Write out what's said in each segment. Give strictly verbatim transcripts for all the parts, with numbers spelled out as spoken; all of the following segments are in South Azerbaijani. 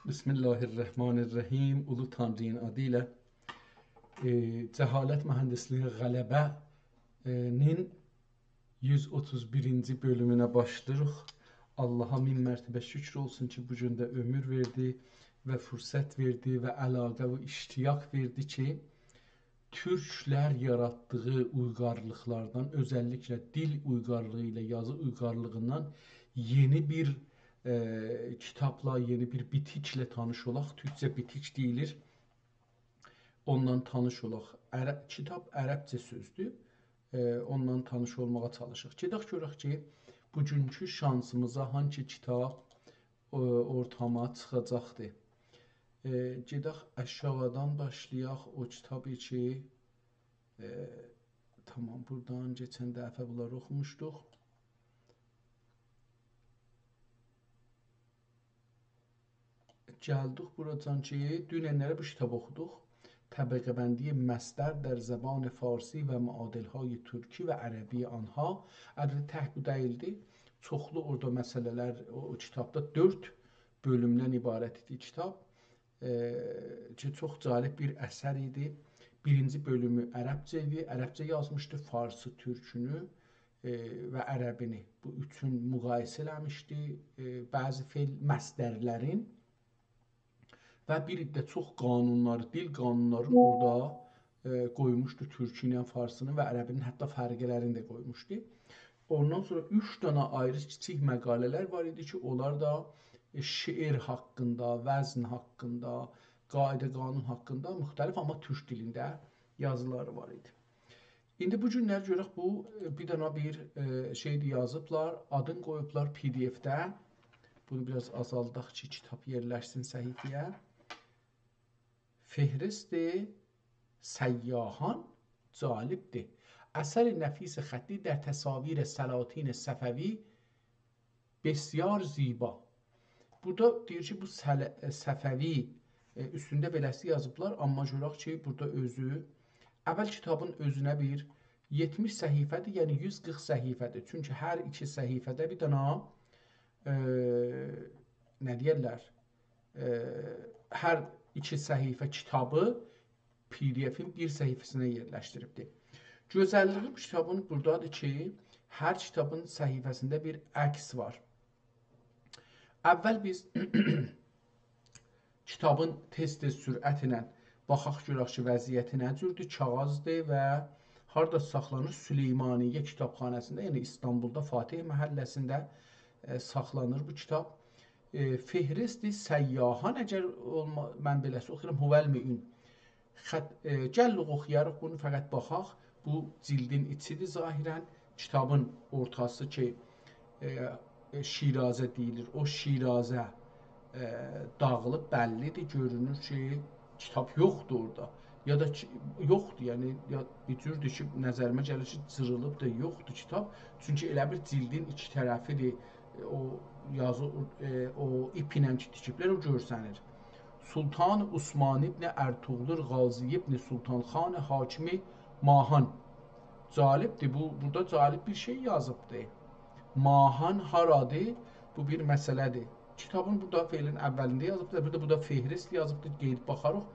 بسم الله الرحمن الرحیم. اولو تانری‌نین آدی ایله. ائ، جهالت مهندسلیگی غلبه‌نین یوز اوتوز بیرینجی بؤلومونه باشلاییریق. آللاها مین مرتبه شکر اولسون کی، بو گون ده عؤمور وئردی و فرصت وئردی و علاقه و اشتیاق وئردی کی، تورکلر یاراتدیغی اویغارلیقلاردان، اؤزللیکله دیل اویغارلیغی ایله یازی اویغارلیغیندان یئنی بیر، ائ، کیتابلا، یئنی بیر بیتیکله تانیش اولاق. تورکجه بیتیک دئییلیر. اوندان تانیش اولاق. عره-، کیتاب عربجه سؤزدور. ائ، اوندان تانیش اولماغا چالیشاق. گئدک گؤرک کی، بوگونکو شانسیمیزا هانسی کیتاب، ائ، اورتاما چیخاجاقدیر. ائ، گئدک آشاغیدان باشلایاق. او کیتابی کی، ائ، تامام، بورادان کئچن دفعه بونلاری اوخوموشدوق. گلدیک بوراجان کی، دونن‌لری بو کیتابی اوخودوق. طبقه‌بندی مصدر در زبان فارسی و معادل‌های ترکی و عربی آنها. البته، تک بو دئییلدی. چوخلو اورادا مسئله‌لر، او، او کیتابدا دؤرد بؤلومدن عبارت ایدی کیتاب. ائ، کی، چوخ جالب بیر اثر ایدی. بیرینجی بؤلومو عربجه ایدی، عربجه یازمیشدی، فارسی تورکونو، ائ، و عربینی. بو اوچون مقایسه ائله‌میشدی، ائ، بعضی فعل مصدرلرین و بیر ده چوخ قانونلاری، دیل قانونلارینی اورادا، ائ، قویموشدو، تورکی ایله فارسینین و عربینین حتی فرقه‌لرینی ده قویموشدو. اوندان سونرا اوچ دنه آیری کیچیک مقاله‌لر وار ایدی کی، اونلار دا، ائ، شعر حاقیندا، وزن حاقیندا، قاعده قانون حاقیندا مختلف، آمما تورک دیلینده یازیلاری وار ایدی. ایندی بو گونلر گؤرک بو، ائ، بیر دنه بیر، ائ، شئیدیر یازیبلار، آدین قویوبلار پی دی اف‌ده. بونو بیر آز آزالداق کی، کیتاب یئرلشسین صفحه‌یه. فهرست سیاحان جالبدیر. اثر نفیس خطی در تصاویر سلاطین صفوی بسیار زیبا. بورادا دئییر کی، بو سل-، صفوی، ائ، اوستونده بئله‌سی یازیبلار، آمما گؤرک کی، بورادا اؤزو، اول کیتابین اؤزونه بیر یئتمیش صفحه‌دیر، یعنی یوز قیرخ صفحه‌دیر. چونکی هر ایکی صفحه‌ده بیر دنه، ائ، نه دئیرلر، ائ، هر ایکی صفحه کیتابی پی دی افین بیر صفحه‌سینه یئرلشدیریبدیر. گؤزللیگی بو کیتابین بورادادیر کی، هر کیتابین صفحه‌سینده بیر عکس وار. اول بیز کیتابین تئز-تئز سرعتله باخاق گؤرک کی، وضعیتی نه جوردور، کاغیذدیر و هاردا ساخلانیر؟ سلیمانیه کیتابخاناسیندا، یعنی ایستانبولدا، فاتح محله‌سینده، ائ، ساخلانیر بو کیتاب. ائ، فهرست سیاحان، اگر اولما-، من بئله‌سی اوخویورام، هو المعین. خط، ائ، گلین اوخویاریق بونو، فقط باخاق. بو جیلدین ایچیدیر ظاهراً. کیتابین اورتاسی کی، ائ، ائ، شیرازه دئییلیر. او شیرازه، ائ، داغیلیب بللیدیر، گؤرونور کی، کیتاب یوخدور اورادا. یا دا کی، یوخدور، یعنی، یا بیر جوردور کی، نظریمه گلیر کی، جیریلیب دا یوخدور کیتاب. چونکی ائله بیل جیلدین ایکی طرفیدیر، ائ، او یازی، ائ، او ایپ ایله کی تیکیبلر، او گؤرسنیر. سلطان عثمان ابن ارطغرل غازی ابن سلطان خان حاکم ماهان. جالبدیر، بو، بورادا جالب بیر شئی یازیبدیر. ماهان هارادیر؟ بو بیر مسئله‌دیر. کیتابین بورادا فعلین اولینده یازیبدیر، بیر ده بورادا فهرست یازیبدیر، گئدیب باخاریق.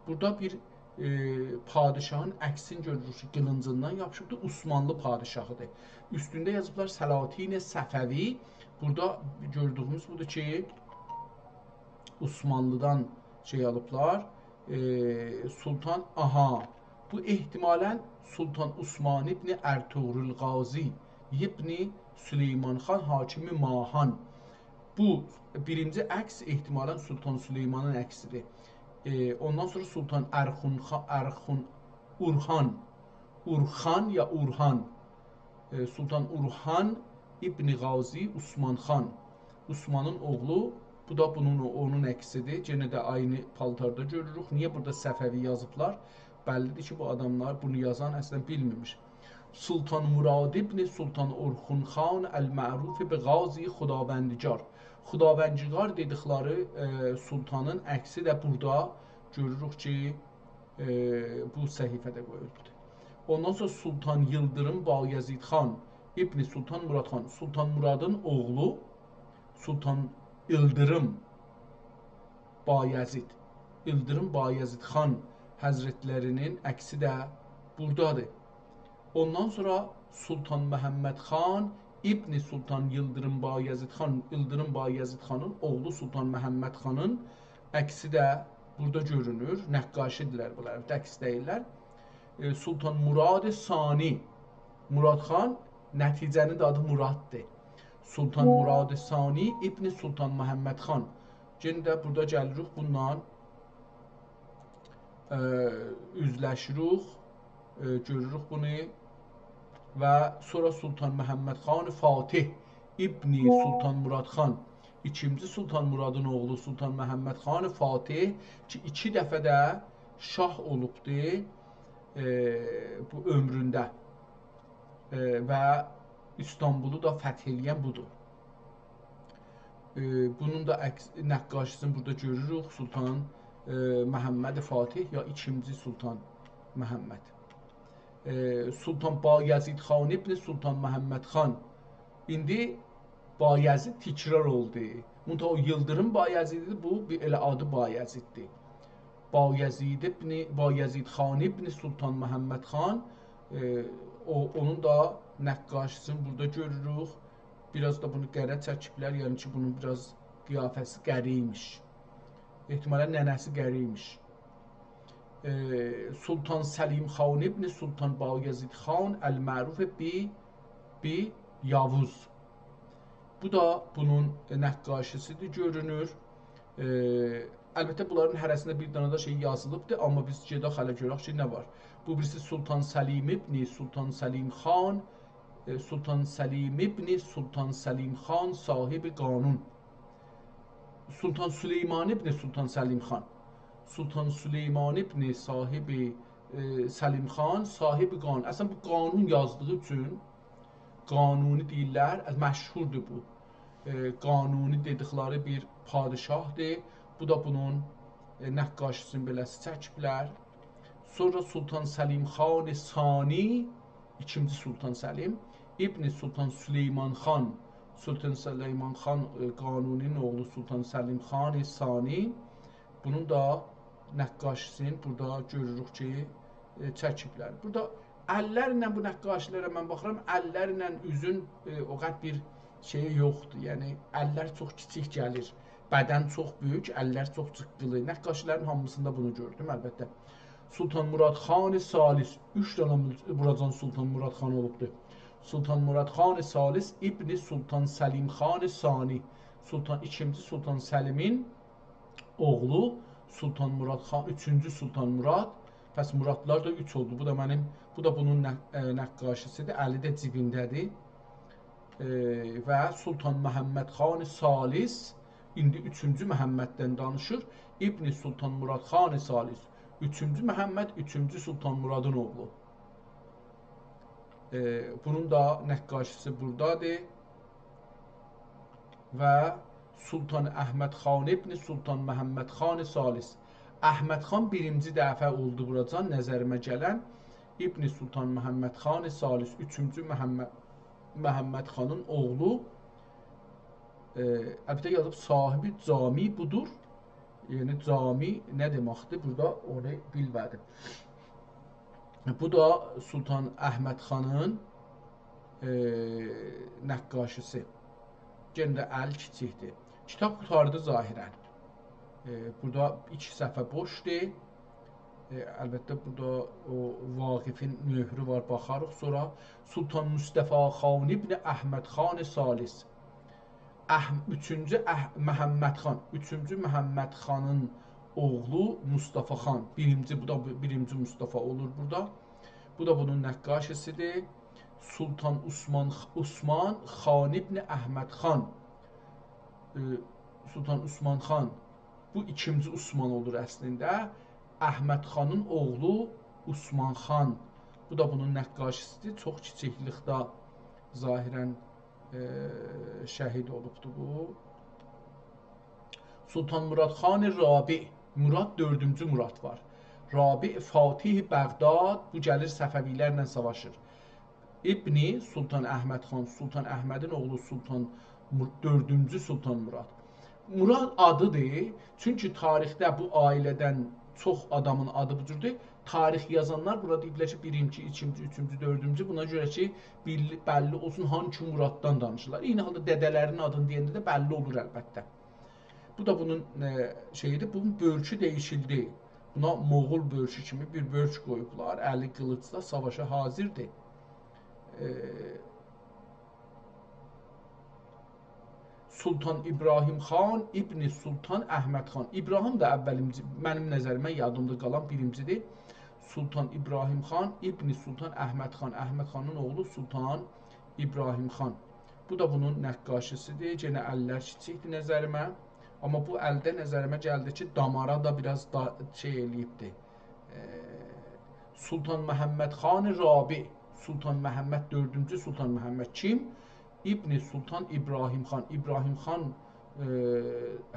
بورادا بیر، ائ، پادشاهین عکسینی گؤروروک کی، قیلینجیندان یاپیشیبدیر، عثمانلی پادشاهیدیر. اوستونده یازیبلار سلاطین صفوی. بورادا گؤردویوموز بودور کی، عثمانلیدان شئی آلیبلار. ائ، سلطان، آها، بو احتمالاً سلطان عثمان ابن ارطغرل غازی ابن سلیمان خان حاکم ماهان. بو بیرینجی عکس احتمالاً سلطان سلیمانین عکسیدیر. ائ، اوندان سونرا سلطان ارخون خا-، ارخون، اورخان، اورخان یا اورهان، ائ، سلطان اورهان ابن غازی عثمان خان، عثمانین اوغلو، بو دا بونون، اونون عکسیدیر. یئنه ده عینی پالتاردا گؤروروک. نییه بورادا صفوی یازیبلار؟ بللیدیر کی، بو آداملار، بونو یازان اصلاً بیلمیرمیش. سلطان مراد ابن سلطان ارخون خان المعروف به غازی خداوندگار. خداوندگار دئدیکلری، ائ، سلطانین عکسی ده بورادا گؤروروک کی، ائ، بو صفحه‌ده قویولوبدور. اوندان سونرا سلطان ییلدیریم بایزید خان ابن سلطان مراد خان. سلطان مرادین اوغلو سلطان ایلدیریم بایزید، ایلدیریم بایزید خان حضرتلری‌نین عکسی ده بورادادیر. اوندان سونرا سلطان محمد خان ابن سلطان ییلدیریم بایزید خان، ایلدیریم بایزید خانین اوغلو سلطان محمد خانین عکسی ده بورادا گؤرونور. نقاشی‌دیرلر بونلار، عکس دئییللر. ائ، سلطان مراد ثانی، مراد خان، نتیجه‌نین ده آدی مراددیر. سلطان مراد ثانی ابن سلطان محمد خان. یئنه ده بورادا گلیریک بونونلا، ائ، اوزلشیریک، ائ، گؤروروک بونو. و سونرا سلطان محمد خان فاتح ابن سلطان مراد خان، ایکینجی سلطان مرادین اوغلو سلطان محمد خان فاتح کی، ایکی دفعه ده شاه اولوبدو، ائ، بو عؤمرونده. ائ، و ایستانبولو دا فتح ائله‌ین بودور. ائ، بونون دا عکس، نقاشی‌سینی بورادا گؤروروک. سلطان، ائ، محمد فاتح یا ایکینجی سلطان محمد. ائ، سلطان بایزید خان ابن سلطان محمد خان. ایندی بایزید تکرار اولدو. منتها او ییلدیریم بایزیددیر، بو بیر ائله آدی بایزیددیر. بایزید ابن، بایزید خان ابن سلطان محمد خان، ائ، او، اونون دا نقاشی‌سینی بورادا گؤروروک. بیر آز دا بونو قره چکیبلر، یعنی کی، بونون بیر آز قیافه‌سی قره ایمیش. احتمالاً ننه‌سی قره ایمیش. ائ، سلطان سلیم خان ابن سلطان بایزید خان المعروف بی، بی یاووز. بو دا بونون نقاشی‌سیدیر، گؤرونور. ائ، البته، بونلارین هره‌سینده بیر دنه ده شئی یازیلیبدیر، آمما بیز گئدک هله گؤرک کی، نه وار. بو بیریسی سلطان سلیم ابن سلطان سلیم خان، ائ، سلطان سلیم ابن سلطان سلیم خان صاحب قانون. سلطان سلیمان ابن سلطان سلیم خان. سلطان سلیمان ابن صاحب، ائ، سلیم خان صاحب قانون. اصلاً بو قانون یازدیغی اوچون قانونی دئییرلر، مشهوردور بو. ائ، قانونی دئدیکلری بیر پادشاهدیر. بو دا بونون، ائ، نقاشی‌سینی بئله‌سی چکیبلر. سونرا سلطان سلیم خان ثانی، ایکینجی سلطان سلیم، ابن سلطان سلیمان خان، سلطان سلیمان خان، ائ، قانونی‌نین اوغلو سلطان سلیم خان ثانی. بونون دا نقاشی‌سینی بورادا گؤروروک کی، ائ، چکیبلر. بورادا اللرله بو نقاشی‌لره من باخیرام، اللرله اوزون، ائ، او قدر بیر شئی یوخدور. یعنی، اللر چوخ کیچیک گلیر. بدن چوخ بؤیوک، اللر چوخ جیققیلی. نقاشی‌لرین هامیسیندا بونو گؤردوم، البته. سلطان مراد خان ثالث، اوچ دنه بوراجان سلطان مراد خان اولوبدور. سلطان مراد خان ثالث ابن سلطان سلیم خان ثانی. سلطان، ایکینجی سلطان سلیمین اوغلو سلطان مراد خان، اوچونجو سلطان مراد. پس مرادلار دا اوچ اولدو. بو دا منیم، بو دا بونون نق-، ائ، نقاشی‌سیدیر. الی ده جیبینده‌دیر. ائ، و سلطان محمد خان ثالث، ایندی اوچونجو محمددن دانیشیر. ابن سلطان مراد خان ثالث. اوچونجو محمد، اوچونجو سلطان مرادین اوغلو. ائ، بونون دا نقاشی‌سی بورادادیر. و سلطان احمد خان ابن سلطان محمد خان ثالث. احمد خان بیرینجی دفعه اولدو بوراجان نظریمه گلن. ابن سلطان محمد خان ثالث، اوچونجو محمد، محمد خانین اوغلو. ائ، البته یازیب صاحب جامی بودور. یعنی جامی نه دئمکدیر؟ بورادا اونو بیلمه‌دیم. بو دا سلطان احمد خانین، ائ، نقاشی‌سی. یئنه ده ال کیچیکدیر. کیتاب قوتاردی ظاهراً. ائ، بورادا ایکی صفحه بوشدور. ائ، البته، بورادا او واقفین مؤهرو وار، باخاریق سونرا. سلطان مصطفی خان ابن احمد خان ثالث. اح-، اوچونجو اح-، محمد خان، اوچونجو محمد خانین اوغلو مصطفی خان. بیرینجی، بو دا بی-، بیرینجی مصطفی اولور بورادا. بو دا بونون نقاشی‌سیدیر. سلطان عثمان خ-، عثمان خان ابن احمد خان. ائ، سلطان عثمان خان. بو ایکینجی عثمان اولور اصلینده. احمد خانین اوغلو عثمان خان. بو دا بونون نقاشی‌سیدیر. چوخ کیچیکلیکده ظاهراً، ائ، شهید اولوبدو بو. سلطان مراد خان رابع، مراد، دؤردونجو مراد وار. رابع فاتح بغداد، بو گلیر صفوی‌لرله ساواشیر. ابن سلطان احمد خان، سلطان احمدین اوغلو سلطان مر-، دؤردونجو سلطان مراد. مراد آدی‌دیر. چونکی تاریخده بو عائله‌دن چوخ آدامین آدی بو جوردور. تاریخ یازانلار بورا دئییبلر کی، بیرینجی، ایکینجی، اوچونجو، دؤردونجو. بونا گؤره کی، بیل-، بللی اولسون هانسی مراددان دانیشیرلار. عینی حالدا دده‌لرینین آدینی دئینده ده بللی اولور البته. بو دا بونون، ائ، شئیی‌دیر. بونون بؤرکو دییشیلدی. بونا موغول بؤرکو کیمی بیر بؤرک قویوبلار. الی قیلیجلا ساواشا حاضردیر. ائ، سلطان ابراهیم خان ابن سلطان احمد خان. ابراهیم ده اوّلینجی، منیم نظریمه، یادیمدا قالان بیرینجی‌دیر. سلطان ابراهیم خان ابن سلطان احمد خان. احمد خانین اوغلو سلطان ابراهیم خان. بو دا بونون نقاشی‌سی‌دیر. یئنه اللر کیچیک‌دیر نظریمه. آمما بو الده نظریمه گلدی کی، دامارا دا بیر آز دا شئی ائله‌ییبدی. ائ، سلطان محمد خان رابع، سلطان محمد، دؤردونجو سلطان محمد کیم؟ ابن سلطان ابراهیم خان. ابراهیم خان، ائ،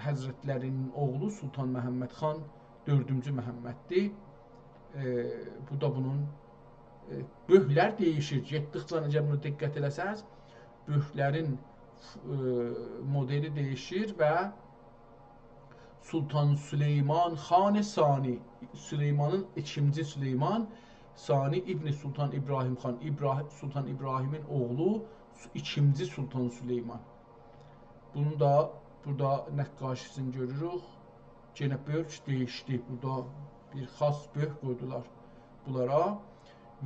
حضرتلری‌نین اوغلو سلطان محمد خان، دؤردونجو محمددیر. ائ، بو دا بونون، ائ، بؤرکلر دییشیر. گئتدیکجه، اگر بونا دقت ائله‌سز، بؤرکلرین، ائ، مدلی دییشیر و سلطان سلیمان خان ثانی، سلیمانین ایکینجی سلیمان، ثانی ابن سلطان ابراهیم خان، ابراه-، سلطان ابراهیمین اوغلو، ایکینجی سلطان سلیمان. بونون دا بورادا نقاشی‌سینی گؤروروک. یئنه بؤرک دییشدی. بورادا بیر خاص بؤرک قویدولار بونلارا.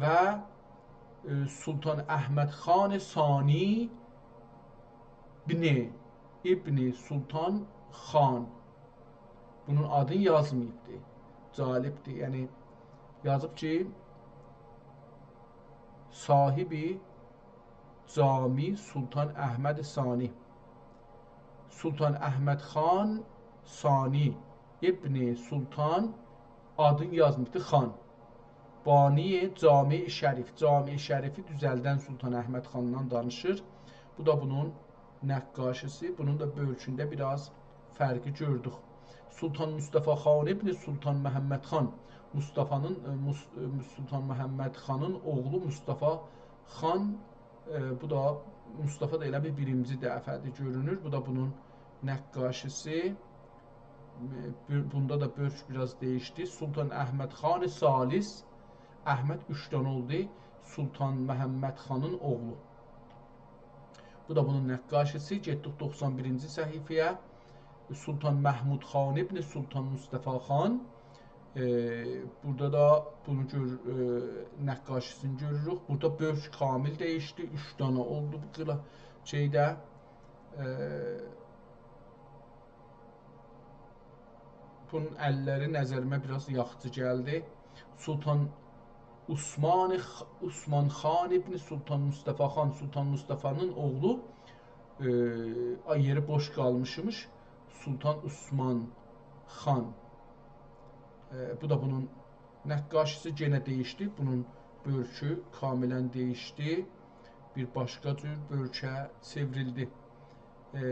و، ائ، سلطان احمد خان ثانی ابن، ابن سلطان خان. بونون آدینی یازماییبدی. جالبدیر. یعنی، یازیب کی، صاحب جامی سلطان احمد ثانی. سلطان احمد خان ثانی ابن سلطان، آدینی یازماییبدی خان. بانی جامع شریف، جامع شریفی دوزلدن سلطان احمد خاندان دانیشیر. بو دا بونون نقاشی‌سی. بونون دا بؤرکونده بیر آز فرقی گؤردوک. سلطان مصطفی خان ابن سلطان محمد خان. مصطفی‌نین، ائ، مص-، ائ، سلطان محمد خانین اوغلو مصطفی خان، ائ، بو دا مصطفی دا ائله بیر بیرینجی دفعه‌دیر گؤرونور. بو دا بونون نقاشی‌سی. ائ، بو-، بوندا دا بؤرک بیر آز دییشدی. سلطان احمد خان ثالث، احمد اوچ دنه اولدو. سلطان محمد خانین اوغلو. بو دا بونون نقاشی‌سی. گئتدیک دوخسان بیرینجی صفحه‌یه. سلطان محمود خان ابن سلطان مصطفی خان. ائ، بورادا دا بونو گؤر-، ائ، نقاشی‌سینی گؤروروک. بورادا بؤرک کامل دییشدی. اوچ دنه اولدو بو قیلا-، شئیده. ائ، بونون اللری نظریمه بیر آز یاخشی گلدی. سلطان عثمان خ-، عثمان خان ابن سلطان مصطفی خان، سلطان مصطفی‌نین اوغلو، ائ، آی، یئری بوش قالمیشمیش. سلطان عثمان خان. ائ، بو دا بونون نقاشی‌سی یئنه دییشدی. بونون بؤرکو کاملاً دییشدی. بیر باشقا جور بؤرکه چئوریلدی. ائ،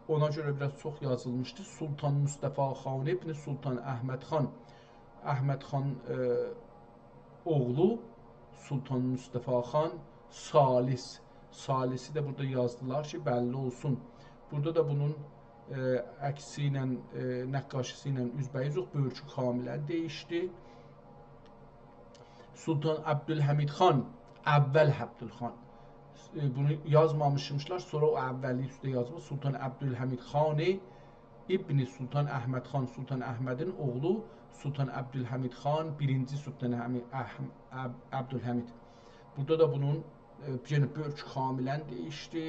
اونا گؤره بیر آز چوخ یازیلمیشدی. سلطان مصطفی خان ابن سلطان احمد خان. احمد خان، ائ، اوغلو سلطان مصطفی خان ثالث. ثالثی ده بورادا یازدیلار کی، بللی اولسون. بورادا دا بونون، ائ، عکسی ایله، ائ، نقاشی‌سی ایله اوزبه‌اوزوق، بؤرکو کاملاً دییشدی. سلطان عبدالحمید خان، اول عبدالخان. ائ، بونو یازمامیشمیشلار، سونرا او اولی اوسته یازیلیر. سلطان عبدالحمید خان ابن سلطان احمد خان، سلطان احمدین اوغلو سلطان عبدالحمید خان، بیرینجی سلطان حمی-، احم-، عب-، عبدالحمید. بورادا دا بونون، ائ، یئنه بؤرک کاملاً دییشدی.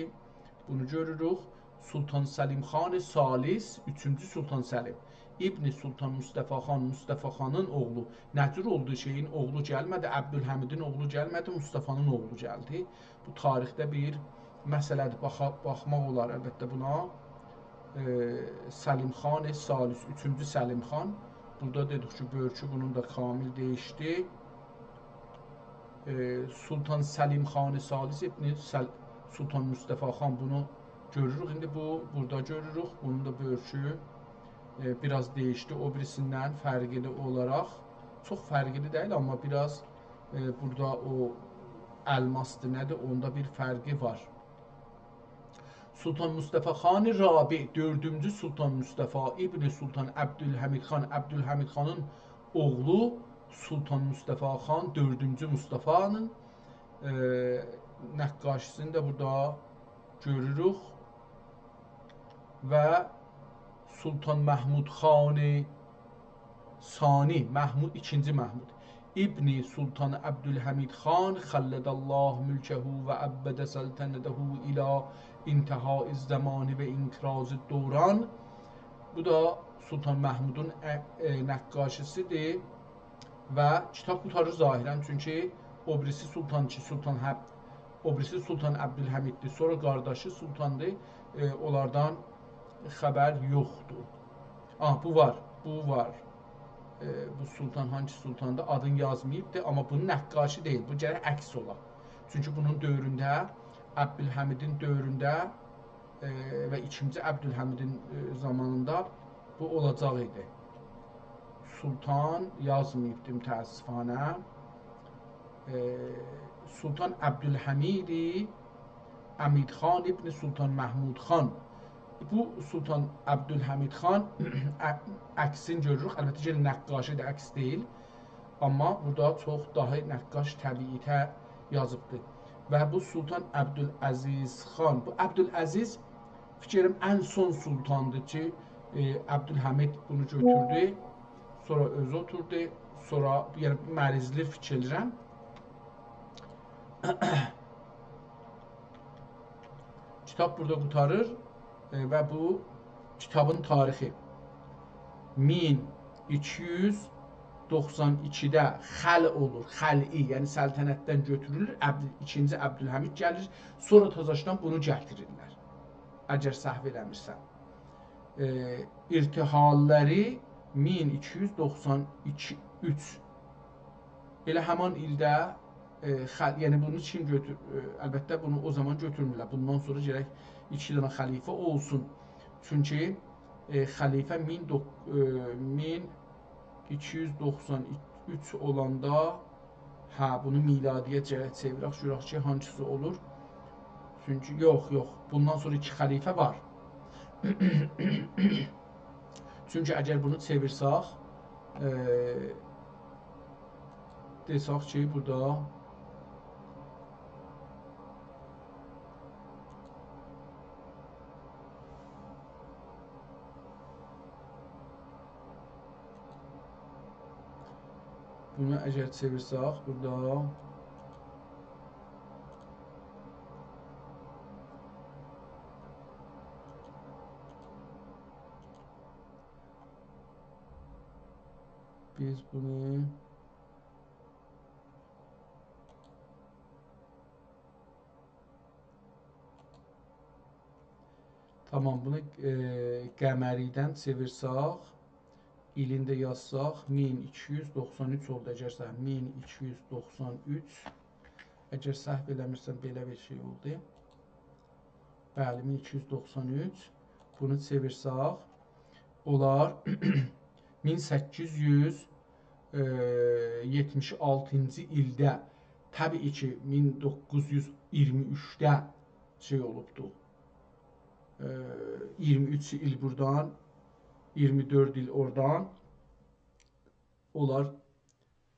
بونو گؤروروک. سلطان سلیم خان ثالث، اوچونجو سلطان سلیم. ابن سلطان مصطفی خان، مصطفی خانین اوغلو. نه جور اولدو شئیین اوغلو گلمه‌دی، عبدالحمیدین اوغلو گلمه‌دی، مصطفی‌نین اوغلو گلدی؟ بو تاریخده بیر مسئله‌دیر، باخا-، باخماق اولار البته بونا. ائ، سلیم خان ثالث، اوچونجو سلیم خان. بورادا دئدیک کی، بؤرکو بونون دا کامل دییشدی. ائ، سلطان سلیم خان ثالث ابن سل-، سلطان مصطفی خان، بونو گؤروروک. ایندی بو، بورادا گؤروروک. بونون دا بؤرکو، ائ، بیر آز دییشدی او بیریسیندن فرقلی اولاراق. چوخ فرقلی دئییل، آمما بیر آز، ائ، بورادا او الماسدیر، نه‌دیر، اوندا بیر فرقی وار. سلطان مصطفی خان رابع، دؤردونجو سلطان مصطفی ابن سلطان عبدالحمید خان، عبدالحمید خانین اوغلو سلطان مصطفی خان، دؤردونجو مصطفی‌نین، ائ، نقاشی‌سینی ده بورادا گؤروروک. و سلطان محمود خان ثانی، محمود، ایکینجی محمود، ابن سلطان عبدالحمید خان، خلد الله ملکه و ابد سلطنته الی انتهاء الزمان و انقراض الدوران. بو دا سلطان محمودون ا-، ائ، نقاشی‌سی‌دیر. و کیتاب قوتاریر ظاهراً، چونکی او بیریسی سلطان کی، سلطان حب-، او بیریسی سلطان عبدالحمیددیر، سونرا قارداشی سلطاندیر، ائ، اونلاردان خبر یوخدور. آه، بو وار، بو وار. ائ، بو سلطان هانسی سلطاندیر، آدینی یازماییبدیر، آمما بونون نقاشی دئییل، بو گرک عکس اولا. چونکی بونون دؤورونده، عبدالحمیدین دؤورونده، ائ، و ایکینجی عبدالحمیدین، ائ، زامانیندا بو اولاجاق ایدی. سلطان یازماییبدی متأسفانه. ائ، سلطان عبدالحمید حمید خان ابن سلطان محمود خان. بو سلطان عبدالحمید خان ع-، عکسینی گؤروروک. البته کی، نقاشی‌دیر، عکس دئییل. آمما بورادا چوخ داها نقاش طبیعته یازیبدیر. و بو سلطان عبدالعزیز خان. بو عبدالعزیز، فیکریم، ان سون سلطاندیر کی، ائ، عبدالحمید بونو گؤتوردو. سونرا اؤزو اوتوردو. سونرا، یعنی، مریضلی فیکر ائدیرم. کیتاب بورادا قوتاریر، ائ، و بو کیتابین تاریخی مین ایکی یوز دوخسان ایکیده خلع اولور، خلعی، یعنی سلطنتدن گؤتورولور، عبد-، ایکینجی عبدالحمید گلیر، سونرا تازاشدان بونو گتیریرلر، اگر سهو ائله‌میرسم. ائ، ارتحال‌لری مین ایکی یوز دوخسان ایکی، اوچ. ائله همان ایلده، ائ، خل-، یعنی بونو کیم گؤتور-، ائ، البته بونو او زامان گؤتورمورلر. بوندان سونرا گرک ایکی دنه خلیفه اولسون. چونکی، ائ، خلیفه مین دوق-، ائ، مین ایکی یوز دوخسان اوچ اولاندا، هه، بونو میلادی‌یه گرک چئویرک، گؤرک کی، هانسیسی اولور. چونکی، یوخ، یوخ، بوندان سونرا ایکی خلیفه وار. چونکی اگر بونو چئویرسک، ائ، دئسک کی، بورادا بونو اگر چئویرسک، بورادا بیز بونو، تامام، بونو، ائ، قمری‌دن چئویرسک، ایلین ده یازساق، مین ایکی یوز دوخسان اوچ اولدو. اگر سهو، مین ایکی یوز دوخسان اوچ، اگر سهو ائله‌میرسم، بئله بیر شئی اولدو. بلی، مین ایکی یوز دوخسان اوچ. بونو چئویرسک، اولار مین سککیز یوز یئتمیش آلتینجی ایلده، طبیعی کی، مین دوققوز یوز اییرمی اوچده شئی اولوبدو. ائ، اییرمی اوچ ایل بورادان، اییرمی دؤرد ایل اورادان. اونلار،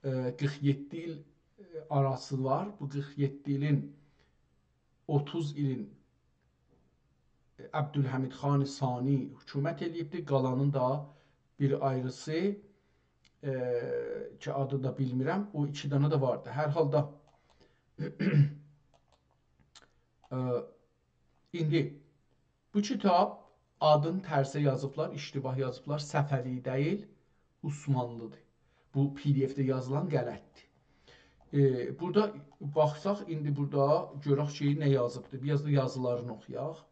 ائ، قیرخ یئددی ایل، ائ، آراسی وار. بو قیرخ یئددی ایلین، اوتوز ایلین، ائ، عبدالحمید خان ثانی حکومت ائله‌ییبدی. قالانین دا بیر آیریسی، ائ، کی، آدینی دا بیلمیرم، او ایکی دنه ده واردی. هر حالدا، ائ، ایندی بو کیتاب آدین ترسه یازیبلار، اشتباه یازیبلار، صفوی دئییل، عثمانلی‌دیر. بو پی دی اف‌ده یازیلان غلطدیر. ائ، بورادا باخساق، ایندی بورادا گؤرک کی، نه یازیبدیر. بیر آز دا یازیلارینی اوخویاق.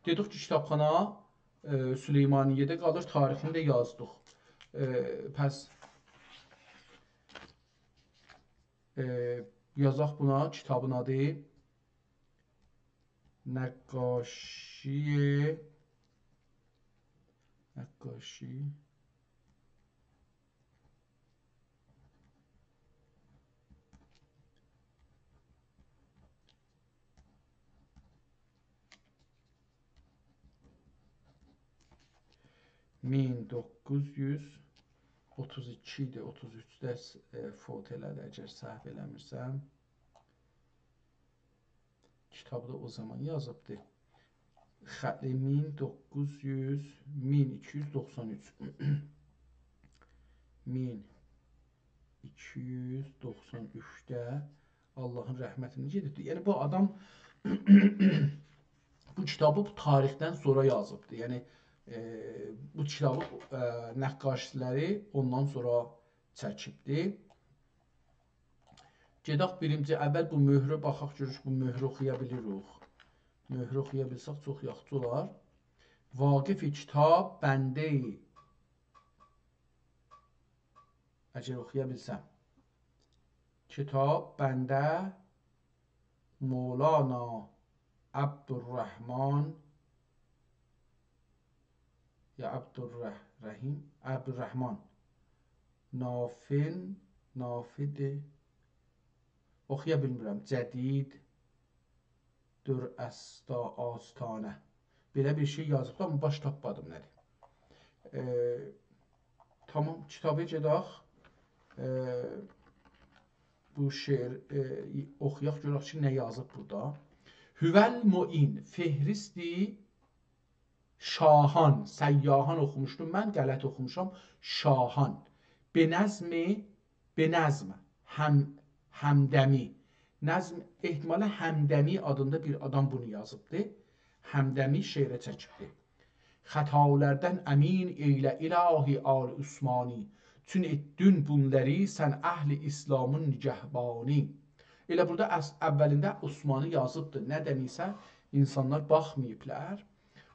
دئدیک کی، کیتابخانا، ائ، سلیمانیه‌ده قالیر، تاریخینی ده یازدیق. ائ، پس، ائ، یازاق بونا، کیتابین آدی نقاشی، نقاشی. مین دوققوز یوز اوتوز ایکی ایدی، اوتوز اوچده س-، ائ، فوت ائله‌دی، اگر سهو ائله‌میرسم. کیتابی دا او زامان یازیبدی. خ-، ائ، مین دوققوز یوز، مین ایکی یوز دوخسان اوچ. مین ایکی یوز دوخسان اوچده آللاهین رحمتینه گئدیبدی. یعنی، بو آدام بو کیتابی بو تاریخدن سونرا یازیبدی. یعنی، ائ، بو کیتابی، ائ، نقاشی‌لری اوندان سونرا چکیبدی. گئدک بیرینجی، اول بو مؤهرو باخاق، گؤروک بو مؤهرو اوخویا بیلیریک. مؤهرو اوخویا بیلسک، چوخ یاخشی اولار. واقف کتاب بنده، اگر اوخویا بیلسم. کتاب بنده مولانا عبدالرحمن، یا عبدالرح-، رحیم، عبدالرحمن. نافین، نافد، اوخویا بیلمیرم. جدید، در استا-، آستانه. بئله بیر شئی یازیبدی، آمما باش تاپمادیم نه‌دیر. ائ، تامام، کیتابی گئدک. ائ، بو شعر، ائ، اوخویاق، گؤرک کی، نه یازیب بورادا. هو المعین، فهرست شاهان، سیاهان اوخوموشدوم من، غلط اوخوموشام. شاهان. به نظم، به نظم، هم-، همدمی. نظم، احتمالا همدمی آدیندا بیر آدام بونو یازیبدی. همدمی شعره چکیبدی. خطالاردان امین ائیله الهی آل عثمانی. چون ائتدین بونلاری سن اهل اسلامین نگهبانی. ائله بورادا اص-، اولینده عثمانی یازیبدی. ندن‌ایسه اینسانلار باخماییبلار.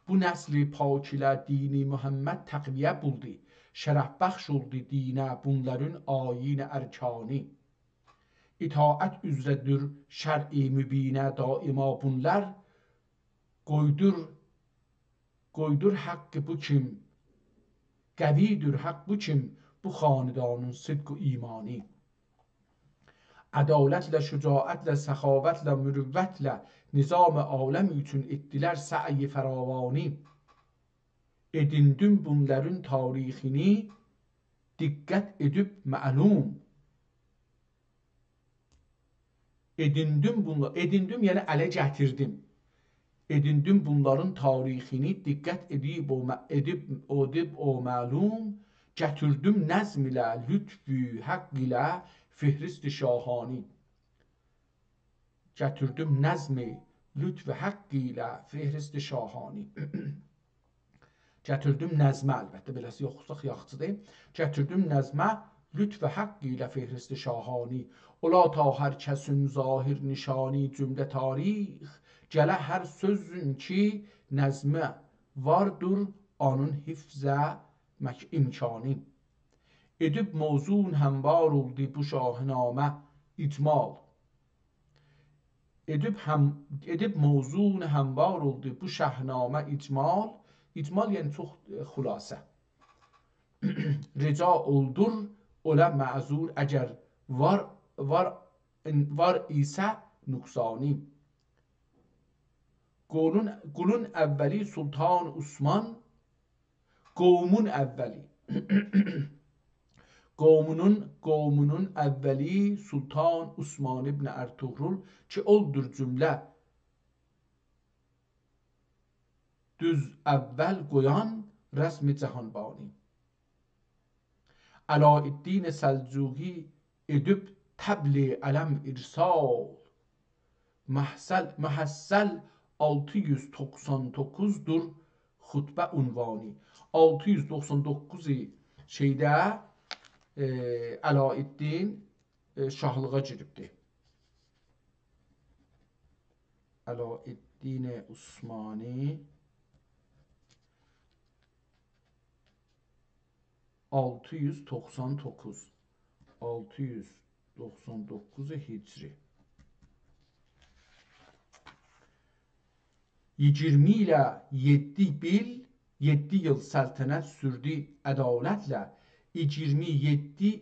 بو نسلی پاک ایله دین محمد تقویه بولدو. شرف بخش اولدو دینه بونلارین آیین ارکانی. اطاعت اوزره‌دیر شرع مبینه دایما بونلار. قویدور، قویدور حقی بو کیم، قوی‌دیر حق بو کیم، بو خاندانین صدق و ایمانی. عدالتله، شجاعتله، سخاوتله، مروتله نظام عالم اوچون ائتدیلر سعی فراوانی. ائدیندیم بونلارین تاریخینی دقت ائدیب معلوم. ائدیندیم بونلا-، ائدیندیم، یعنی اله گتیردیم. ائدیندیم بونلارین تاریخینی دقت ائدیب او مع-، ائدیب، ائدیب او معلوم، گتیردیم نظم ایله، لطف حق ایله، فهرست شاهانی. گتیردیم نظم لطف حق ایله، فهرست شاهانی. گتیردیم نظمه، البته، بئله‌سی یوخسا یاخشیدیر. گتیردیم نظمه لطف حق ایله فهرست شاهانی. اولا تا هر کسین ظاهر نشانی جمله تاریخ، گله هر سؤزون کی نظمه واردیر، اونون حفظه مک-، امکانی. ائدیب موزون هموار اولدو بو شاهنامه اجمال. ائدیب هم-، ائدیب موزون هموار اولدو بو شاهنامه اجمال. اجمال، یعنی چوخ، ائ، خلاصه. رجا اولدور، اولا معذور اگر وار، وار، وار ایسه نقصانی. قولون، قولون اولی سلطان عثمان، قومون اولی. قومونون، قومونون اولی سلطان عثمان ابن ارطغرل کی، اولدور جمله دوز اول قویان رسم جهانبانی. علاءالدین سلجوقی ائدیب طبل علم ارسال. محصل، محصل آلتی یوز دوخسان دوققوزدور خطبه عنوانی. آلتی یوز دوخسان دوققوز شئیده، ائ، علاءالدین، ائ، شاهلیغا گیریبدی. علاءالدین عثمانی. آلتی یوز دوخسان دوققوز. آلتی یوز دوخسان دوققوز هجری. ایگیرمی ایله یئددی ایل، یئددی ایل سلطنت سوردو عدالتله. ایگیرمی یئددی،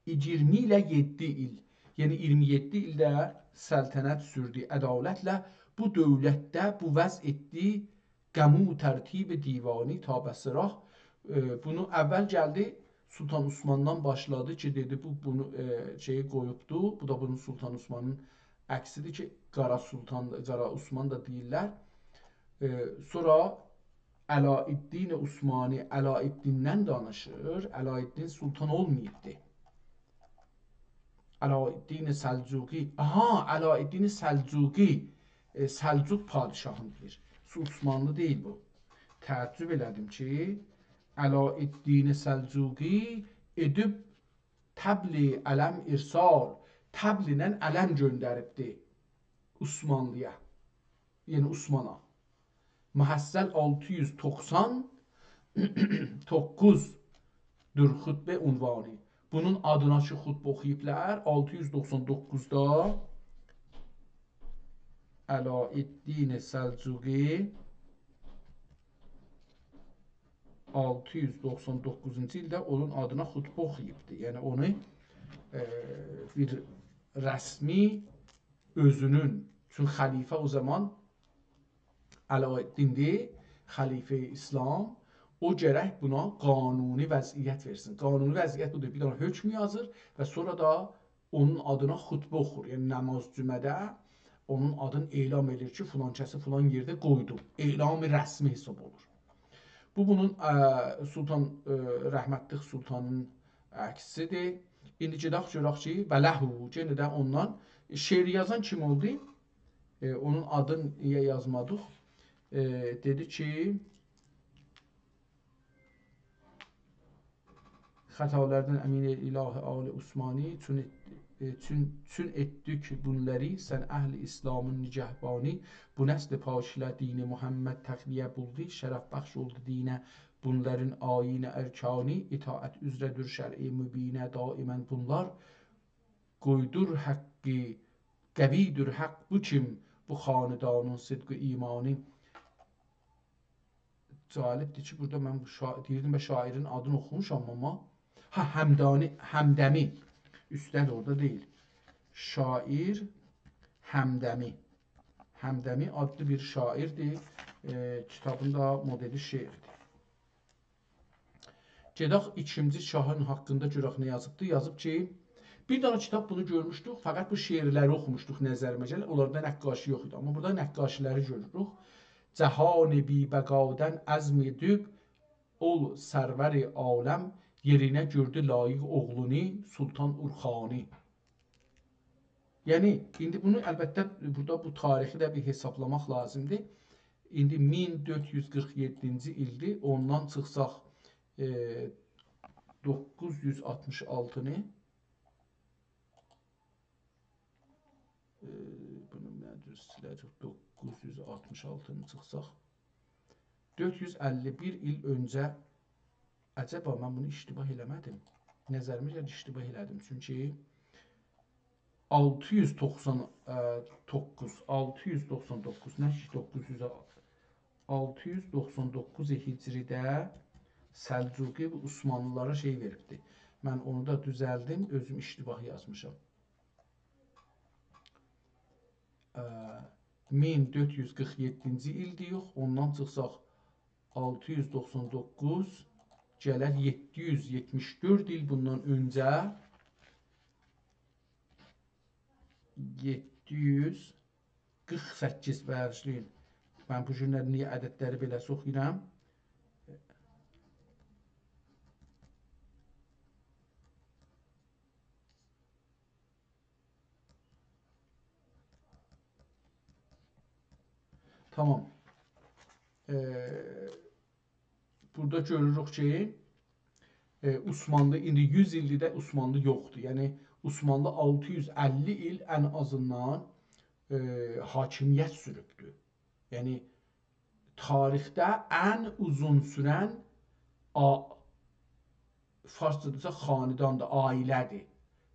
ایگیرمی ایله یئددی ایل، یعنی ایگیرمی یئددی ایلده سلطنت سوردو عدالتله. بو دؤولتده بو وضع ائتدی قمو ترتیب دیوانی تا بصره. ائ، بونو اول گلدی، سلطان عثماندان باشلادی کی، دئدی، بو، بونو، ائ، شئیی قویوبدو. بو دا بونون سلطان عثمانین عکسیدیر کی، قارا سلطان، قارا عثمان دا دئییرلر. ائ، سونرا علاءالدین عثمانی، علاءالدیندن دانیشیر. علاءالدین سلطان اولماییبدی. علاءالدین سلجوقی، آها، علاءالدین سلجوقی، ائ، سلجوق پادشاهینی دئییر. عثمانلی دئییل بو. تعجب ائله‌دیم کی، علاءالدین سلجوقی ائدیب طبل علم ارسال، طبل‌له علم گؤندریبدی عثمانلی‌یا. یعنی عثمانا. محصل آلتی یوز توخسان دوققوز دور خطبه عنوانی. بونون آدینا کی خطبه اوخویوبلار، آلتی یوز دوخسان دوققوزدا علاءالدین سلجوقی آلتی یوز دوخسان دوققوزونجو ایلده اونون آدینا خطبه اوخویوبدو. یعنی اونو، ائ، بیر رسمی اؤزونون، چونکی خلیفه او زامان علاءالدیندیر، خلیفه‌ی اسلام، او گرک بونا قانونی وضعیت وئرسین. قانونی وضعیت بودور، بیر دنه حکم یازیر و سونرا دا اونون آدینا خطبه اوخور. یعنی نماز جمعه‌ده اونون آدینی اعلام ائدیر کی، فلان کسی فلان یئرده قویدوم. اعلام رسمی حساب اولور. بو بونون، ا، سلطان، ا، رحمتلیک سلطانین عکسیدیر. ایندی گئدک گؤرک کی، و له، یئنه ده اوندان شعر یازان کیم اولدو؟ ائ، اونون آدینی نییه یازمادیق؟ ائ، دئدی کی، خطالاردان امین ائل الهی آل عثمانی، چون ائت-، ائ، چون، چون ائتدیک بونلاری، سن اهل اسلامین نگهبانی، بو نسل پاکیله دین محمد تقویه بولدو، شرف بخش اولدو دینه بونلارین آیین ارکانی، اطاعت اوزره‌دیر شرع مبینه دائما بونلار، قویدور حقی، قویدور حق بو کیم، بو خاندانین صدق و ایمانی. جالبدیر کی، بورادا من بو شا-، دئییردیم، به شاعرین آدینی اوخوموشام، آمما، ها، همدانی، همدمی. اوستده ده اورادا دئییل. شاعر همدمی. همدمی آدلی بیر شاعردیر. ائ، کیتابین دا مدلی شعردیر. گئدک ایکینجی شاهین حاقیندا گؤرک نه یازیبدی. یازیب کی، بیر دنه کیتاب بونو گؤرموشدوک، فقط بو شعرلری اوخوموشدوق، نظریمه گلیر. اونلاردا نقاشی یوخ ایدی، آمما بورادا نقاشی‌لری گؤروروک. جهان بی‌بقادان عزم ائدیب، اول سرور عالم، یئرینه گؤردو لایق اوغلونو، سلطان اورخانی. یعنی، ایندی بونو، البته، بورادا بو تاریخی ده بیر حسابلاماق لازیمدیر. ایندی مین دؤرد یوز قیرخ یئددینجی ایلدیر، اوندان چیخساق، ائ، دوققوز یوز آلتمیش آلتینی، ائ، بونو من دوز سیله‌جک، دوققوز یوز آلتمیش آلتینی چیخساق، دؤرد یوز اللی بیر ایل اؤنجه، عجبا، من بونو اشتباه ائله‌مه‌دیم. نظریمه گلیر، اشتباه ائله‌دیم. چونکی آلتی یوز دوخسان، ا، دوققوز، آلتی یوز دوخسان دوققوز، نه کی، دوققوز یوز، آلتی یوز دوخسان دوققوز هجری‌ده سلجوقی بو عثمانلی‌لارا شئی وئریبدی. من اونو دا دوزلدیم، اؤزوم اشتباه یازمیشام. ا، مین دؤرد یوز قیرخ یئددینجی ایلدیر، یوخ، اوندان چیخساق آلتی یوز دوخسان دوققوز، گلر یئددی یوز یئتمیش دؤرد ایل بوندان اؤنجه، یئددی یوز قیرخ سککیز، باغیشلایین. من بو گونلری نییه عددلری بئله اوخویورام؟ تامام. ائ، بورادا گؤروروک کی، ائ، عثمانلی ایندی یوز ایلدیر ده عثمانلی یوخدور. یعنی، عثمانلی آلتی یوز اللی ایل ان آزیندان، ائ، حاکمیت سوروبدور. یعنی، تاریخده ان اوزون سورن آ-، فارسجا دئسه خانداندیر، عائله‌دیر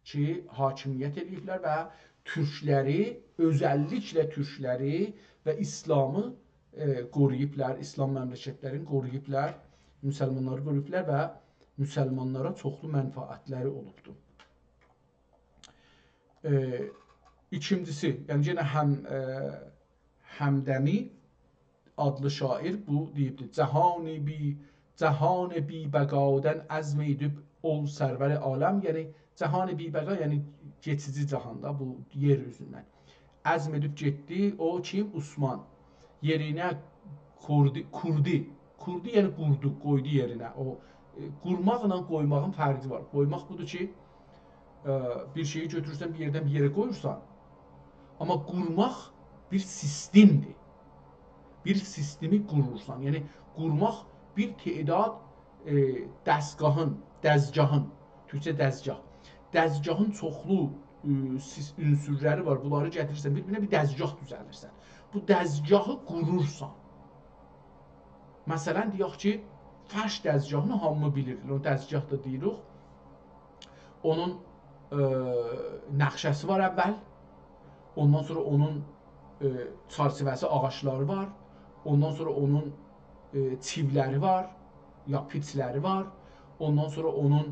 کی، حاکمیت ائله‌ییبلر و تورکلری، اؤزللیکله تورکلری و اسلامی، ائ، قورویوبلار، اسلام مملکتلرینی قورویوبلار، مسلمانلاری قورویوبلار و مسلمانلارا چوخلو منفعتلری اولوبدور. ائ، ایکینجیسی، یعنی یئنه هم، ائ، همدمی آدلی شاعر بو دئییبدی: «جهانی بی، جهان بی‌بقادان عزم ائدیب اول سرور عالم. یعنی، جهان بی‌بقا، یعنی کئچیجی جهاندا، بو یئر اوزوندن. عزم ائدیب گئتدی، او کیم؟ عثمان. یئرینه کوردو، کوردو. کوردو، یعنی قوردو، قویدو یئرینه. او، ائ، قورماقلا قویماغین فرقی وار. قویماق بودور کی، ائ، بیر شئیی گؤتورورسن، بیر یئردن بیر یئره قویورسان. آمما قورماق بیر سیستمدیر. بیر سیستمی قورورسان. یعنی، قورماق بیر تعداد، ائ، دستگاهین، دزگاهین، تورکجه دزگاه، دزگاهین چوخلو، ائ، سیس-، عنصرلری وار. بونلاری گتیریرسن بیر-بیرینه، بیر دزگاه دوزلدیرسن. بو دزگاهی قورورسان. مثلا، دئیک کی، فرش دزگاهینی هامی بیلیر. او دزگاه دا دئییریک. اونون، ائ، نقشه‌سی وار اول. اوندان سونرا اونون، ائ، چرچیوه‌سی، آغاجلاری وار. اوندان سونرا اونون، ائ، چیولری وار، یا پیچلری وار. اوندان سونرا اونون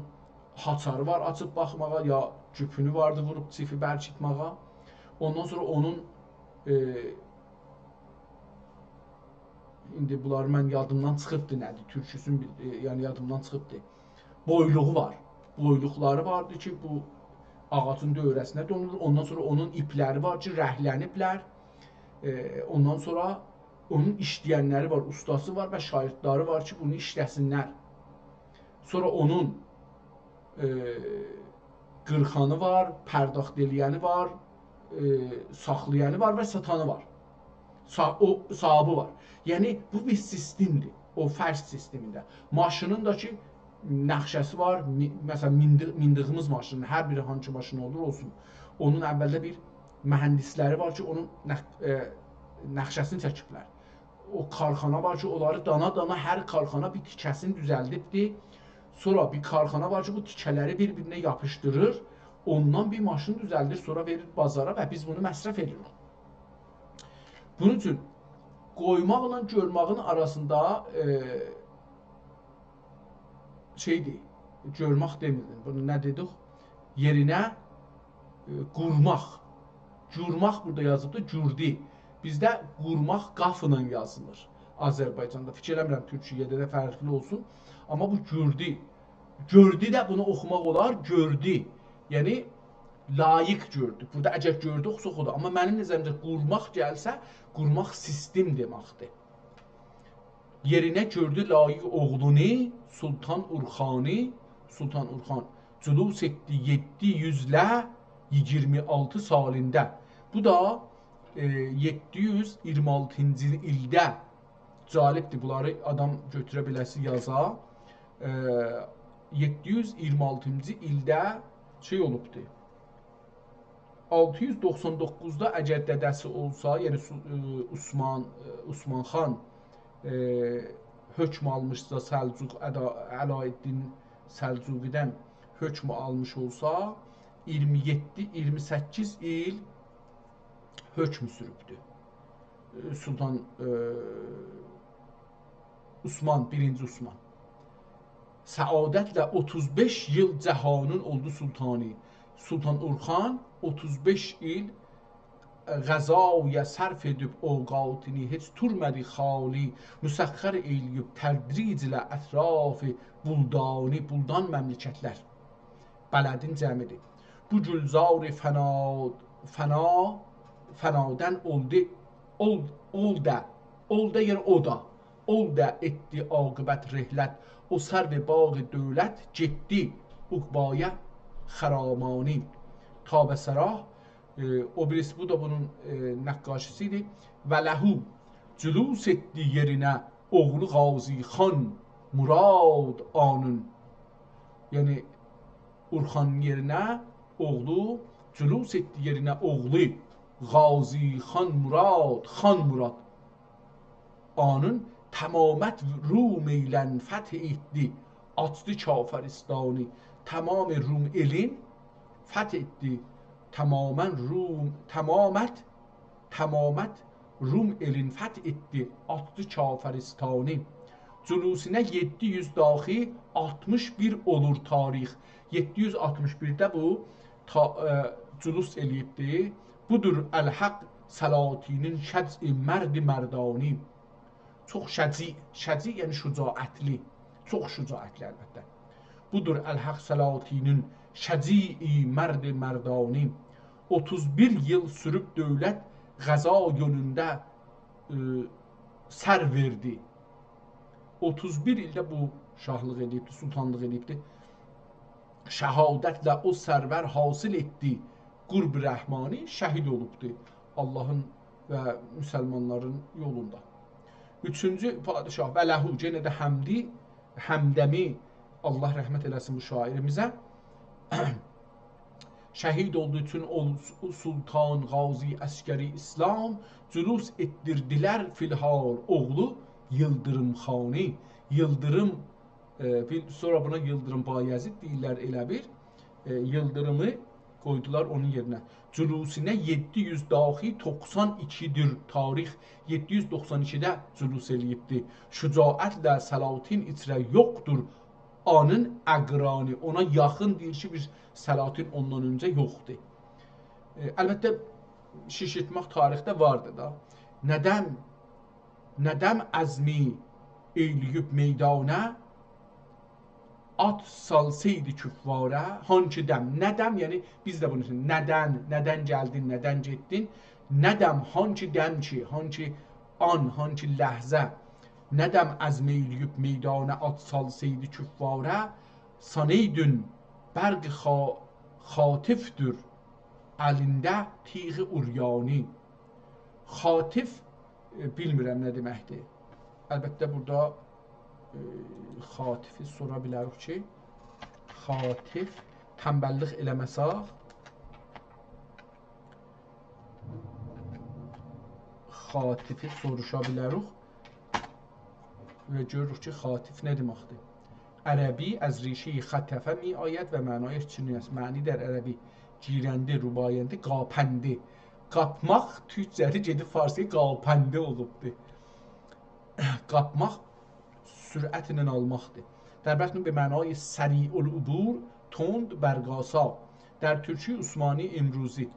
هاچاری وار، آچیب باخماغا، یا گوپونو واردی، ووروب چیفی برکیتماغا. اوندان سونرا اونون، ائ، ایندی بونلاری من یادیمدان چیخیبدی نه‌دیر، تورکوسون بیل-، ائ، یعنی یادیمدان چیخیبدی. بویلوغو وار. بویلوقلاری واردی کی، بو آغاجین دؤوره‌سینه دولونور. اوندان سونرا اونون ایپلری وار کی، رنگلنیبلر. ائ، اوندان سونرا اونون ایشله‌ینلری وار، اوستاسی وار و شاگردلری وار کی، بونو ایشله‌سینلر. سونرا اونون، ائ، قیرخانی وار، پرداخت ائله‌ینی وار، ائ، ساخلایانی وار و ساتانی وار. صا-، او صاحابی وار. یعنی، بو بیر سیستمدیر. او فرش سیستمینده. ماشینین دا کی، نقشه‌سی وار. می-، مثلا، میندی-، میندیگیمیز ماشینین، هر بیری هانسی ماشین اولور اولسون، اونون اولده بیر مهندسلری وار کی، اونون نق-، ائ، نقشه‌سینی چکیبلر. او کارخانا وار کی، اونلاری دانا-دانا، هر کارخانا بیر تیکه‌سینی دوزلدیبدی. سونرا بیر کارخانا وار کی، بو تیکه‌لری بیر-بیرینه یاپیشدیریر، اوندان بیر ماشین دوزلدیر، سونرا وئریر بازارا و بیز بونو مصرف ائدیریک. بونون اوچون قویماقلا گؤرماغین آراسیندا، ائ، شئیدیر، گؤرماق دئمیردیم، بونو نه دئدیک؟ یئرینه، ائ، قورماق. گورماق بورادا یازیبدیر، گوردو. بیزده قورماق قافلا یازیلیر آذربایجاندا. فیکیر ائله‌میرم تورکیه‌ده ده فرقلی اولسون. آمما بو گوردو. گؤردو ده بونو اوخوماق اولار، گؤردو. یعنی، لایق گؤردو. بورادا اگر گؤردو اوخوساق، او دا. آمما منیم نظریمده قورماق گلسه، قورماق سیستم دئمکدیر. یئرینه گؤردو لایق اوغلونو سلطان اورخانی، سلطان اورخان جلوس ائتدی یئددی یوز ایله ایگیرمی آلتی سالیندا. بو دا، ائ، یئددی یوز ایگیرمی آلتینجی ایلده. جالبدیر، بونلاری آدام گؤتوره بیله‌سی یازا. ائ، یئددی یوز ایگیرمی آلتینجی ایلده شئی اولوبدور. آلتی یوز دوخسان دوققوزدا اگر دده‌سی اولسا، یعنی سو-، ائ، عثمان، ائ، عثمان خان، ائ، حکم آلمیشسا سلجوق، ادا-، علاءالدین سلجوقی‌دن حکم آلمیش اولسا، ایگیرمی یئددی، ایگیرمی سککیز ایل حکم سوروبدو. ائ، سلطان، ائ، عثمان، بیرینجی عثمان. سعادتله اوتوز بئش ایل جهانین اولدو سلطانی. سلطان اورخان اوتوز بئش ایل، ائ، غذایا صرف ائدیب اوقاتینی، هئچ تورمادی خالی، مسخر ائله‌ییب تدریج ایله اطراف بلدانی، بلدان مملکتلر. بلدین جمعی‌دیر. بو گلزار فنا، فنا، فنادان اولدو، اول، اولده، اولده، یعنی او دا، اولده ائتدی عاقبت رحلت، او سرو باغ دولت گئتدی عقبایا خرامانی. تاب‌سرا، ائ، او بیریسی، بو دا بونون، ائ، نقاشی‌سی ایدی. و له جلوس ائتدی یئرینه اوغلو غازی خان مراد آنین. یعنی، اورخانین یئرینه اوغلو، جلوس ائتدی یئرینه اوغلو غازی خان مراد، خان مراد آنین تمامت روم ائیلن فتح ائتدی، آچدی کافرستانی. تمام روم ائلین فتح ائتدی. تماما روم، تمامت، تمامت روم ائلین فتح ائتدی، آچدی کافرستانی. جلوسینه یئددی یوز داخی آلتمیش بیر اولور تاریخ. یئددی یوز آلتمیش بیرده بو تا-، ائ، جلوس ائله‌ییبدی. بودور الحق سلاطینین شجع مرد مردانی. چوخ شجیع، شجیع یعنی شجاعتلی، چوخ شجاعتلی البته. بودور الحق سلاطینین شجیعی، مرد مردانی. اوتوز بیر ایل سوروب دؤولت غزا یؤنونده، ائ، سر وئردی. اوتوز بیر ایلده بو شاهلیق ائدیبدی، سلطانلیق ائدیبدی. شهادتله او سرور حاصل ائتدی قرب رحمانی، شهید اولوبدو آللاهین و مسلمانلارین یولوندا. اوچونجو پادشاه، و له، یئنه ده حمدی، همدمی، آللاه رحمت ائله‌سین بو شاعیریمیزه. شهید اولدوغو اوچون اول سلطان غازی عسکری اسلام، جلوس ائتدیردیلر فی‌الحال اوغلو ییلدیریم خانی. ییلدیریم، ائ، بیل-، سونرا بونا ییلدیریم بایزید دئییرلر ائله بیل. ائ، ییلدیریمی قویدولار اونون یئرینه. جلوسینه یئددی یوز داخی توخسان ایکی‌دیر تاریخ. یئددی یوز دوخسان ایکیده جلوس ائله‌ییبدی. شجاعتله سلاطین ایچره یوخدور آنین اقرانی. اونا یاخین دئییر کی، بیر سلاطین اوندان اؤنجه یوخدور. ائ، البته، شیشیرتمک تاریخده واردی دا. ندم، ندم عزمی ائیله‌ییب میدانه، آت سالسایدی کوفواره، هانکی دم. ندم، یعنی بیز ده بونو، ندن، ندن گلدین، ندن گئتدین؟ ندم، هانکی دم کی، هانکی آن، هانکی لحظه، ندم عزم ائیله‌ییب میدانه، آت سالسایدی کوفواره، سانئیدون برق خا-، خاطفدور الینده تیغ عریانی. خاطف، ائ، بیلمیرم نه دئمکدیر. البته، بورادا، ائ، خاطفی سورا بیلریک کی، خاطف، تنبللیک ائله‌مه‌سک، خاطفی سوروشا بیلریک و گؤروروک کی، خاطف نه دئمکدیر. عربی از ریشهٔ خطف می‌آید و معنایش چنین است: معنی در عربی گیرنده، رباینده، قاپنده. قاپماق تورکجه‌دیر، گئدیب فارسی‌یا قاپنده اولوبدور. قاپماق سرعتله آلماقدیر. در برخی به معنای سریع العبور، تند برق‌آسا. در ترکی عثمانی امروزی.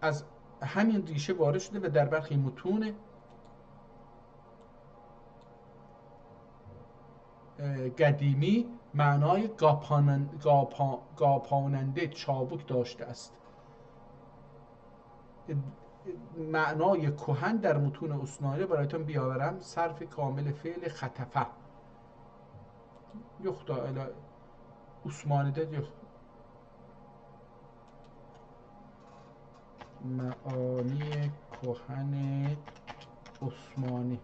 از همین ریشه وارد شده و در برخی متون اه، قدیمی معنای قاپانن-، قاپا-، قاپاننده، چابک داشته است. اه، معنای کهن در متون عثمانی برایتان بیاورم، صرف کامل فعل خطفه. یوخ دا، ائله عثمانی‌ده یوخ. معانی کهن عثمانی.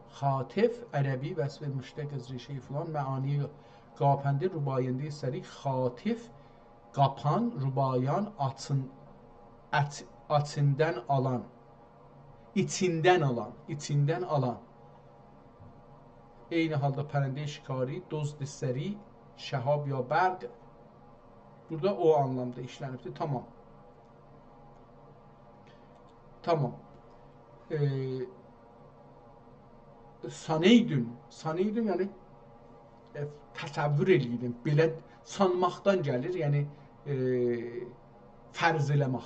خاطف، عربی، وصف مشتق از ریشهٔ فلان، معانی قاپنده، رباینده سریع، خاطف، قاپان، ربایان، آچین، آچ-، آچیندان آلان. ایچیندن آلان، ایچیندن آلان. عینی حالدا پرندهٔ شکاری، دزد سریع، شهاب یا برق. بورادا او آنلامدا ایشلنیبدیر. تامام. تامام. ائ، سانئیدون. سانئیدون، یعنی، ائ، تصور ائله‌ییردیم. بئله سانماقدان گلیر، یعنی، ائ، فرض ائله‌مک.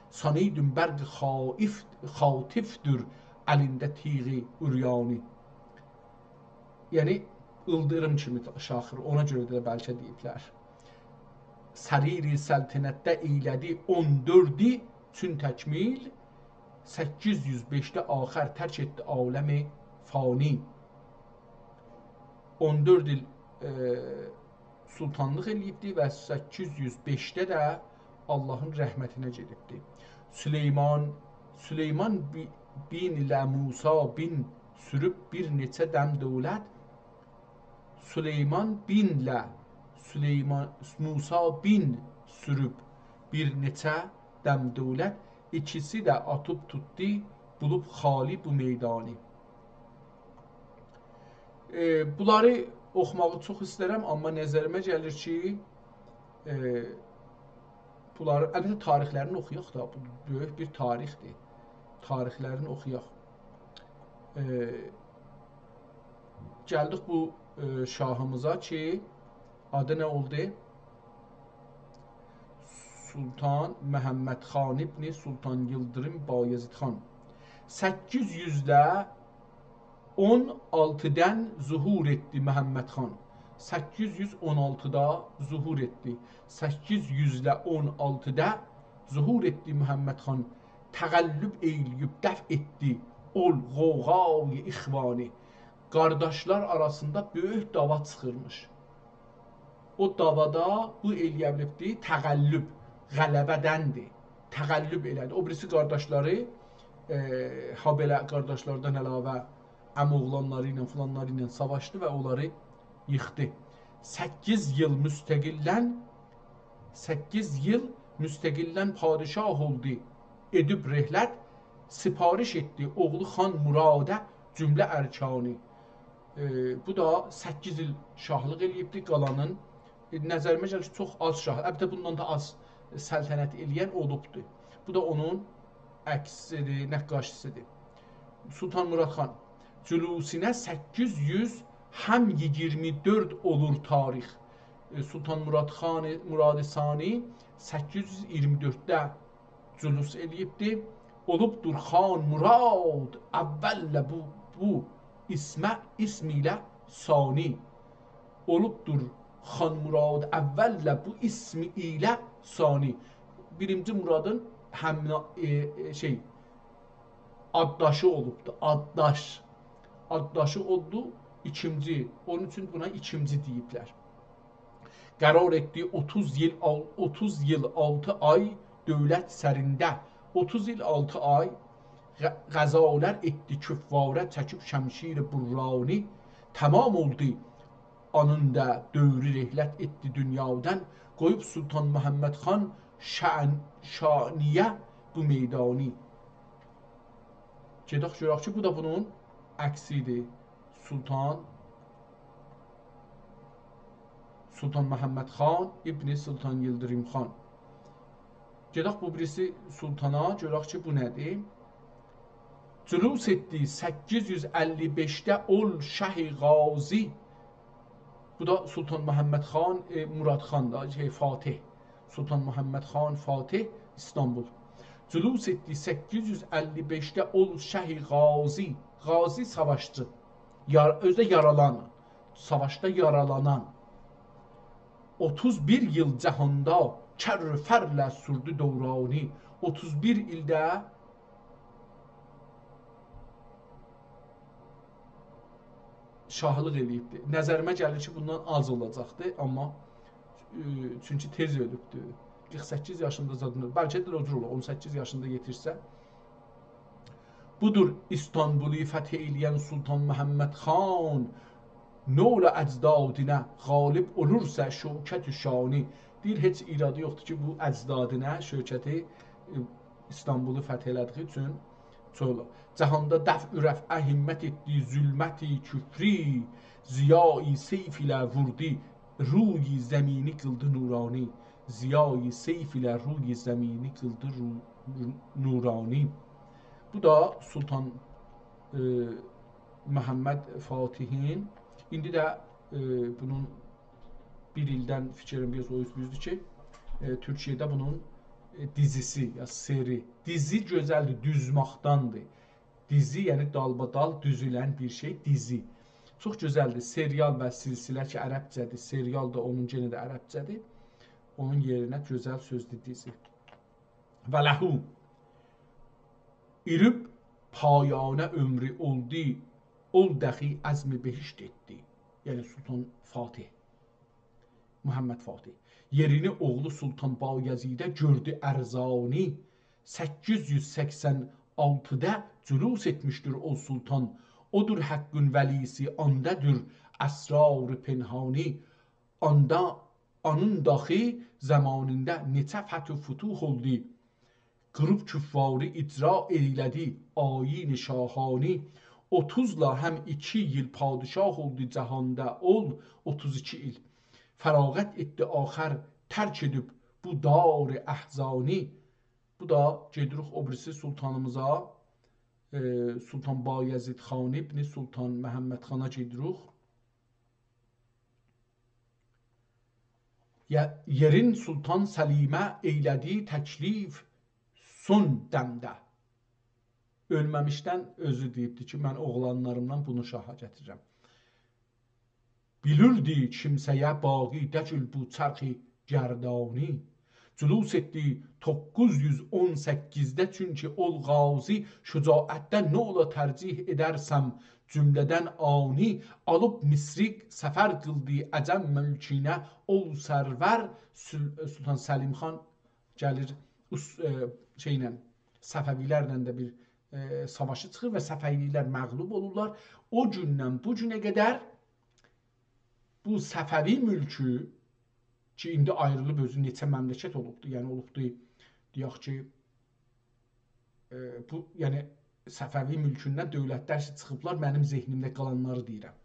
سانئیدون برق خائف-، خاطفدور الینده تیغ عریانی. یعنی، ایلدیریم کیمی شاخیر، اونا گؤره ده بلکه دئییبلر. سریر سلطنتده ائیله‌دی اون دؤردو چون تکمیل، سککیز یوز بئشده آخر ترک ائتدی عالم فانی. اون دؤرد ایل، ائ، سلطانلیق ائله‌ییبدی و سککیز یوز بئشده ده آللاهین رحمتینه گئدیبدی. سلیمان، سلیمان بی-، بین ایله موسی بین سوروب بیر نئچه دم دؤولت. سلیمان بینله سلیمان، موسی بین سوروب بیر نئچه دم دؤولت، ایکیسی ده آتیب توتدو، بولوب خالی بو میدانی. ائ، بونلاری اوخوماغی چوخ ایسترم، آمما نظریمه گلیر کی، ائ، بونلاری، البته، تاریخلرینی اوخویاق دا، بو بؤیوک بیر تاریخدیر. تاریخلرینی اوخویاق. ائ، گلدیک بو، ائ، شاهیمیزا کی، آدی نه اولدو؟ سلطان محمد خان ابن سلطان ییلدیریم بایزید خان. سککیز یوز ده اون آلتیدان ظهور ائتدی محمد خان. سککیز یوز اون آلتیدا ظهور ائتدی. سککیز یوز ده اون آلتیدا ظهور ائتدی محمد خان. تغلب ائیله‌ییب دفع ائتدی اول غوغای اخوانی. قارداشلار آراسیندا بؤیوک دعوا چیخیرمیش. او دعوادا بو ائلیه بیلیبدی، تغلب، غلبه‌دندیر. تغلب ائله‌دی. او بیریسی قارداشلاری، ائ، هابئله قارداشلاردان علاوه عم‌اوغلانلاری ایله، فلانلاری ایله ساواشدی و اونلاری ییخدی. سککیز ایل مستقلاً، سککیز ایل مستقلاً پادشاه اولدو، ائدیب رحلت، سفارش ائتدی اوغلو خان مرادا جمله ارکانی. ائ، بو دا سککیز ایل شاهلیق ائله‌ییبدی، قالانین، ائ، نظریمه گلیر کی، چوخ آز شاه، البته بوندان دا آز سلطنت ائله‌ین اولوبدو. بو دا اونون عکسیدیر، نقاشی‌سیدیر. سلطان مراد خان جلوسینه سککیز یوز هم ایگیرمی دؤرد اولور تاریخ. ائ، سلطان مراد خان، مراد ثانی سککیز یوز ایگیرمی دؤردده جلوس ائله‌ییبدی. اولوبدور خان مراد اول بو، بو اسمه، اسم ایله ثانی. اولوبدور خان مراد اول بو اسم ایله ثانی. بیرینجی مرادین هم، ائ، ائ، شئی، آدداشی اولوبدو، آدداش. آدداشی اولدو ایکینجی. اونون اوچون بونا ایکینجی دئییبلر. قرار ائتدی اوتوز ایل، آل-، اوتوز ایل آلتی آی دؤولت سرینده. اوتوز ایل آلتی آی غ-، غزالر ائتدی کفاره، چکیب شمشیر برانی. تمام اولدو آنین دا دؤورو، رحلت ائتدی دونیادان. قویوب سلطان محمد خان شأن-، شانیه بو میدانی. گئدک گؤرک کی، بو دا بونون عکسیدیر. سلطان، سلطان محمد خان ابن سلطان ییلدیریم خان. گئدک بو بیریسی سلطانا، گؤرک کی، بو نه‌دیر؟ جلوس ائتدی سککیز یوز اللی بئشده اول شه غازی. بو دا سلطان محمد خان، ائ، مراد خان دا، شئی، فاتح. سلطان محمد خان فاتح، ایستانبول. جلوس ائتدی سککیز یوز اللی بئشده اول شه غازی. غازی ساواشچی. یار-، اؤزو ده یارالانان. ساواشدا یارالانان. اوتوز بیر ایل جهاندا کر و فرله سوردو دورانی. اوتوز بیر ایلده شاهلیق ائله‌ییبدی. نظریمه گلیر کی، بوندان آز اولاجاقدی، آمما، ائ، چونکی تئز اؤلوبدو. قیرخ سککیز یاشیندا زادیندا، بلکه ده او جور اولور، اون سککیز یاشیندا یئتیشسه. بودور ایستانبولی فتح ائله‌ین سلطان محمد خان، نول اجدادینه غالب اولورسا شوکت و شانی. دئییر، هئچ ایرادی یوخدور کی، بو اجدادینه، شوکتی، ائ، ایستانبولو فتح ائله‌دیگی اوچون چوخ. جهاندا دفع و رفعه همت ائتدی، ظلمتی کفری، ضیای سیف ایله ووردو، روی زمینی قیلدی نورانی. ضیای سیف ایله روی زمینی قیلدی رو-، رو-، نورانی. بو دا سلطان، ائ، محمد فاتحین. ایندی ده، ائ، بونون بیر ایلدن فیکریم بیر آز او اوز بوزدور کی، ائ، تورکیه‌ده بونون، ائ، دیزیسی، یا سری. دیزی گؤزلدیر، دوزماقداندیر. دیزی، یعنی دالبادال دوزولن بیر شئی، دیزی. چوخ گؤزلدیر. سریال و سلسله کی، عربجه‌دیر. سریال دا اونون یئنه ده عربجه‌دیر. اونون یئرینه گؤزل سؤزدور دیزی. و له ائدیب پایانه عؤمرو اولدو، اول دخی عزم بهشت ائتدی. یعنی سلطان فاتح. محمد فاتح. یئرینی اوغلو سلطان بایزیده گؤردو ارزانی. سککیز یوز سکسن آلتیدا جلوس ائتمیشدیر او سلطان. اودور حقین ولیسی، آندادیر اسرار پنهانی. آندا، آنین داخی زامانیندا نئچه فتح و فتوح اولدو. قیریب کفاری اجرا ائیله‌دی آیین شاهانی. اوتوزلا هم ایکی ایل پادشاه اولدو جهاندا اول، اوتوز ایکی ایل. فراغت ائتدی آخر ترک ائدیب بو دار احزانی. بو دا گئدیریک او بیریسی سلطانیمیزا، ائ، سلطان بایزید خان ابن سلطان محمد خانا گئدیریک. یئ-، یئرین سلطان سلیمه ائیله‌دی تکلیف سون دمده. اؤلمه‌میشدن اؤزو دئییبدی کی، من اوغلانلاریمدان بونو شاها گتیریرم. بیلیردی کیمسه‌یه باقی دگیل بو چرخ گردانی. جلوس ائتدی دوققوز یوز اون سککیزده، چونکی اول غازی شجاعتده، نولا ترجیح ائدرسم جمله‌دن عانی. آلیب مصری سفر قیلدی عجم ملکینه اول سرور. سل-، سلطان سلیم خان گلیر، اوس-، ائ، شئیله، صفوی‌لرله ده بیر، ائ، ساواشی چیخیر و صفوی‌لر مغلوب اولورلار. او گوندن بو گونه قدر بو صفوی ملکو کی، ایندی آیریلیب اؤزو نئچه مملکت اولوبدو، یعنی اولوبدو، دئیک کی، ائ، بو، یعنی صفوی ملکوندن دؤولتلر کی، چیخیبلار، منیم ذهنیمده قالانلاری دئییرم.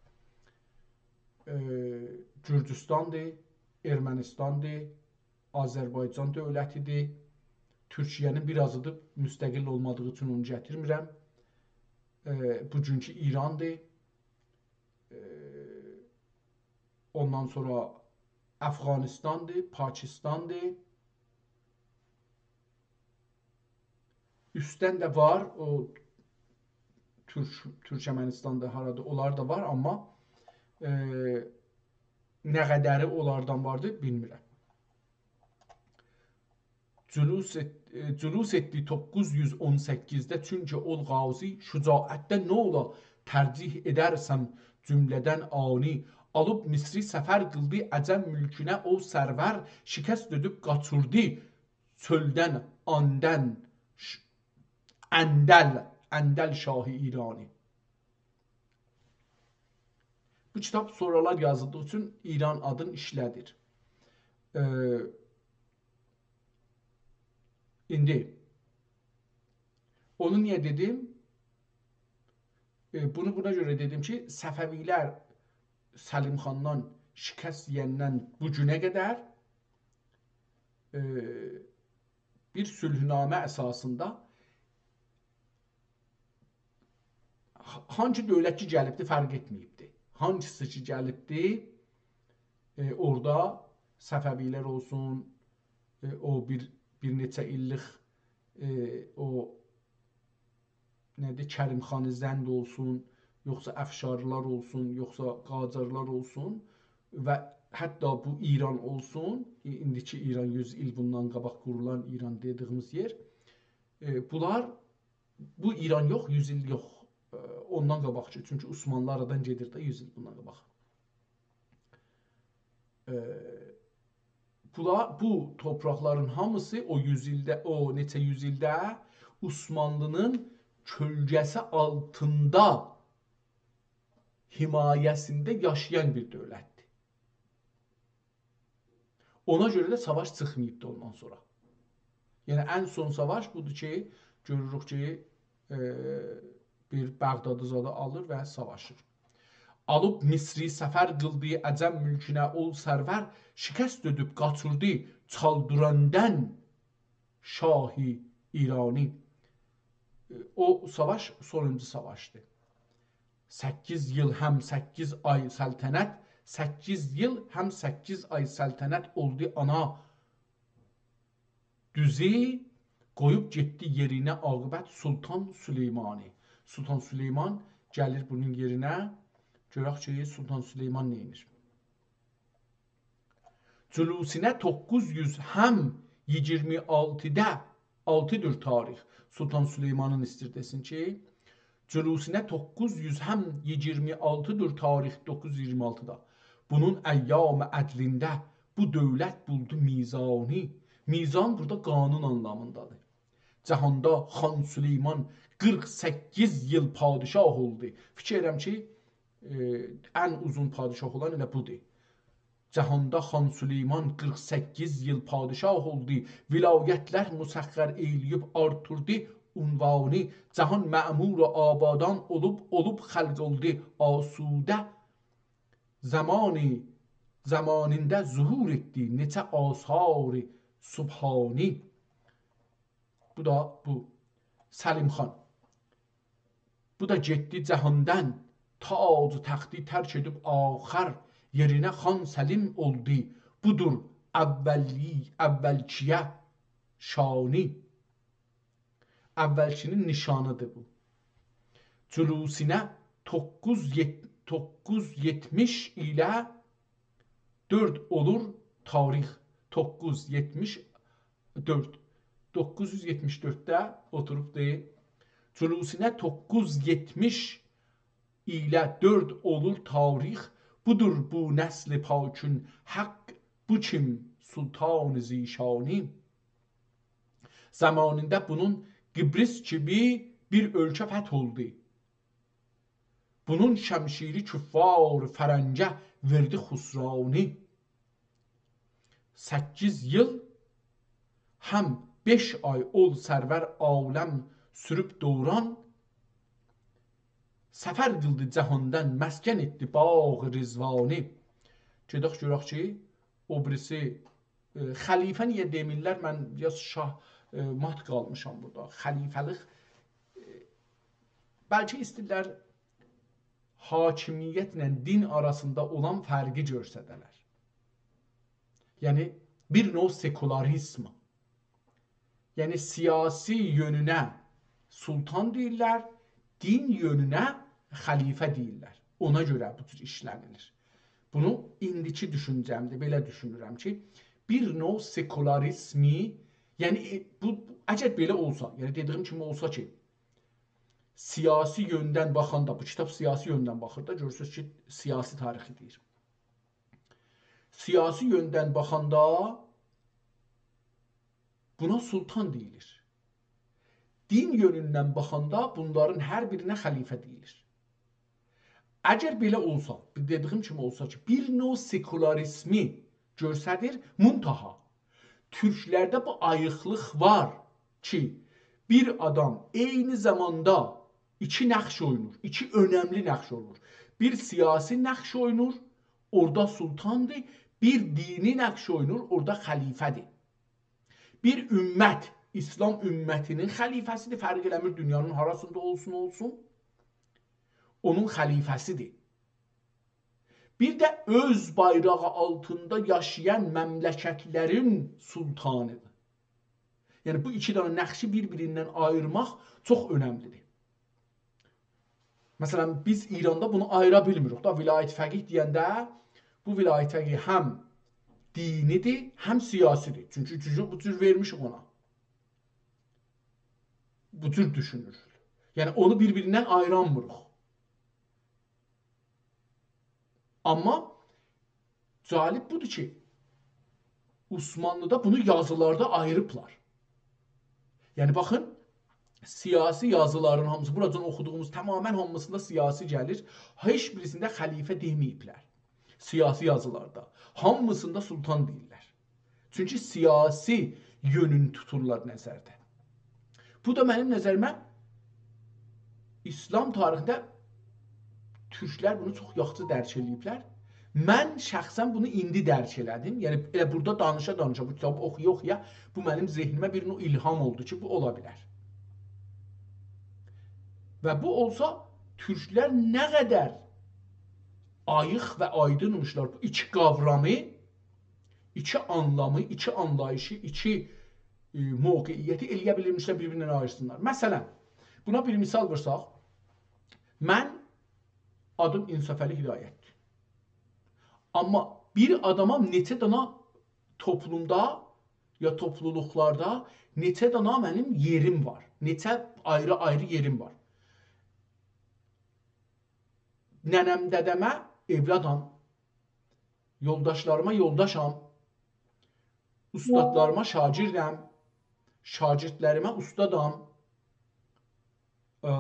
ائ، گورجوستاندیر، ارمنیستاندیر، آذربایجان دؤولتیدیر. تورکیه‌نین بیر آزیدیر، مستقل اولمادیغی اوچون اونو گتیرمیرم. ائ، بوگونکو ایراندیر. ائ، اوندان سونرا افغانیستاندیر، پاکیستاندیر. اوستدن ده وار، او تورک-، تورکمنیستاندا هارادا، اونلار دا وار، آمما، ائ، نه قدری اونلاردان واردی، بیلمیرم. جلوس ائت-، ائ، جلوس ائتدی دوققوز یوز اون سککیزده، چونکی اول غازی شجاعتده، نولا ترجیح ائدرسم جمله‌دن عانی. آلیب مصری سفر قیلدی عجم ملکونه اول سرور، شکست دؤدوب قاچیردی چؤلدن، آندن، ش-، اندل، اندل شاه ایرانی. بو کیتاب سونرالار یازیلدیغی اوچون ایران آدینی ایشله‌دیر. ائ، ایندی اونو نییه دئدیم؟ ائ، بونو بونا گؤره دئدیم کی، صفوی‌لر سلیم خاندان شکست یئیندن بو گونه قدر، ائ، بیر صلح‌نامه اساسیندا ها-، هانسی دؤولت کی گلیبدی، فرق ائتمه‌ییبدی. هانسیسی کی گلیبدی، ائ، اورادا صفوی‌لر اولسون، ائ، او بیر، بیر نئچه ایللیک، ائ، او نه‌دیر، کریم خان زند اولسون، یوخسا افشارلار اولسون، یوخسا قاجارلار اولسون و حتی بو ایران اولسون، ای-، ایندیکی ایران، یوز ایل بوندان قاباق قورولان ایران دئدیگیمیز یئر، ائ، بونلار، بو ایران یوخ، یوز ایل یوخ، ائ، اوندان قاباقکی، چونکی عثمانلی آرادان گئدیر ده یوز ایل بوندان قاباق. ائ، بولا-، بو تورپاقلارین هامیسی او یوز ایلده، او نئچه یوز ایلده عثمانلی‌نین کؤلگه‌سی آلتیندا، حمایه‌سینده یاشایان بیر دؤولتدیر. اونا گؤره ده ساواش چیخماییبدی اوندان سونرا. یعنی، ان سون ساواش بودور کی، گؤروروک کی، ائ، بیر بغدادی زادی آلیر و ساواشیر. آلیب مصری سفر قیلدی عجم ملکونه اول سرور، شکست دؤدوب قاچیردی چالدیراندن شاه ایرانی. او ساواش سونونجو ساواشدیر. سککیز ایل هم سککیز آی سلطنت، سککیز ایل هم سککیز آی سلطنت اولدو آنا دوزو، قویوب گئتدی یئرینه عاقبت سلطان سلیمانی. سلطان سلیمان گلیر بونون یئرینه. گؤرک کی، سلطان سلیمان نئینیر؟ جلوسینه دوققوز یوز هم ایگیرمی آلتیدا، آلتیدیر تاریخ. سلطان سلیمانین ایستیر دئسین کی، جلوسینه دوققوز یوز هم ایگیرمی آلتیدیر تاریخ، دوققوز یوز ایگیرمی آلتیدا. بونون ایام عدلینده بو دؤولت بولدو میزانی. میزان بورادا قانون آنلامیندادیر. جهاندا خان سلیمان قیرخ سککیز ایل پادشاه اولدو. فیکیر ائدیرم کی، ائ، ان اوزون پادشاه اولان ائله بودور. جهاندا خان سلیمان قیرخ سککیز ایل پادشاه اولدو، ولایتلر مسخر ائیله‌ییب آرتیردی عنوانی. جهان معمور و آبادان اولوب، اولوب خلق اولدو آسوده. زمانی، زمانیندا ظهور ائتدی نئچه آثار سبحانی. بو دا بو. سلیم خان. بو دا گئتدی جهاندن، تاج و تختی ترک ائدیب آخر، یئرینه خان سلیم اولدو. بودور اولی، اولکیه شانی. اولکی‌نین نیشانی‌دیر بو. جلوسینه دوققوز یئت-، دوققوز یئتمیش ایله دؤرد اولور تاریخ. دوققوز یئتمیش دؤرد. دوققوز یوز یئتمیش دؤردده اوتوروبدو. جلوسینه دوققوز یئتمیش ایله دؤرد اولور تاریخ، بودور بو نسل پاکین حق، بو کیم سلطان ذی‌شانی. زامانیندا بونون قبرس کیمی بیر اؤلکه فتح اولدو. بونون شمشیری کفار فرنگه وئردی خسرانی. سککیز ایل هم بئش آی اول سرور عالم سوروب دوران، سفر قیلدی جهاندن مسکن ائتدی باغ رضوانی. گئدک گؤرک کی، او بیریسی، ائ، خلیفه نییه دئمیرلر؟ من بیر آز شاه، ائ، مات قالمیشام بورادا. خلیفه‌لیک، ائ، بلکه ایسته‌ییرلر حاکمیتله دین آراسیندا اولان فرقی گؤستره‌لر. یعنی، بیر نوع سکولاریزم. یعنی، سیاسی یؤنونه سلطان دئییرلر، دین یؤنونه خلیفه دئییرلر. اونا گؤره بو جور ایشله‌نیلیر. بونو ایندیکی دوشونجه‌مدیر، بئله دوشونورم کی، بیر نوع سکولاریزمی، یعنی، ائ، بو، بو، اگر بئله اولسا، یعنی دئدیگیم کیمی اولسا کی، سیاسی یؤندن باخاندا، بو کیتاب سیاسی یؤندن باخیر دا، گؤرورسونوز کی، سیاسی تاریخی دئییر. سیاسی یؤندن باخاندا بونا سلطان دئییلیر. دین یؤنوندن باخاندا بونلارین هر بیرینه خلیفه دئییلیر. اگر بئله اولسا، دئدیگیم کیمی اولسا کی، بیر نوع سکولاریزمی گؤستریر، منتها تورکلرده بو آییقلیق وار کی، بیر آدام عینی زاماندا ایکی نقش اوینور، ایکی اؤنملی نقش اوینور. بیر سیاسی نقش اوینور، اورادا سلطاندیر، بیر دینی نقش اوینور، اورادا خلیفه‌دیر. بیر امت، ایسلام امتینین خلیفه‌سیدیر، فرق ائله‌میر دونیانین هاراسیندا اولسون، اولسون، اونون خلیفه‌سیدیر. بیر ده اؤز بایراغی آلتیندا یاشایان مملکتلرین سلطانیدیر. یعنی، بو ایکی دنه نقشی بیر-بیریندن آییرماق چوخ اؤنملیدیر. مثلا، بیز ایراندا بونو آییرا بیلمیریک دا، ولایت فقیه دئینده، بو ولایت فقیه هم دینیدیر، هم سیاسیدیر. چونکی گوجو بو جور وئرمیشیک اونا. بو جور دوشونور. یعنی، اونو بیر-بیریندن آییرانمیریق. آمما جالب بودور کی، عثمانلیدا بونو یازیلاردا آییریبلار. یعنی، باخین، سیاسی یازیلارین هامیسی، بوراجان اوخودوغوموز تمامیله هامیسیندا سیاسی گلیر. هئچ بیریسینده خلیفه دئمه‌ییبلر. سیاسی یازیلاردا. هامیسیندا سلطان دئییرلر. چونکی سیاسی یؤنون توتورلار نظرده. بو دا منیم نظریمه ایسلام تاریخینده تورکلر بونو چوخ یاخشی درک ائله‌ییبلر. من شخصا بونو ایندی درک ائله‌دیم. یعنی، ائله بورادا دانیشا-دانیشا، بو کیتابی اوخویا-اوخویا بو منیم ذهنیمه بیر نوع الهام اولدو کی، بو اولا بیلر. و بو اولسا، تورکلر نه قدر آییق و آیدینمیشلار بو ایکی قاورامی، ایکی آنلامی، ایکی آنلاییشی، ایکی، ائ، موقعیتی ائله‌یه بیلمیشلر بیر-بیریندن آییرسینلار. مثلا، بونا بیر مثال وورساق، من آدیم انصافعلی هدایت‌دیر. آمما بیر آداما نئچه دانا توپلومدا یا توپلولوقلاردا نئچه دانا منیم یئریم وار. نئچه آیری-آیری یئریم وار. ننه‌م، دده‌مه اولادام. یولداشلاریما یولداشام. اوستادلاریما شاگردم. شاگردلریمه اوستادام. ائ،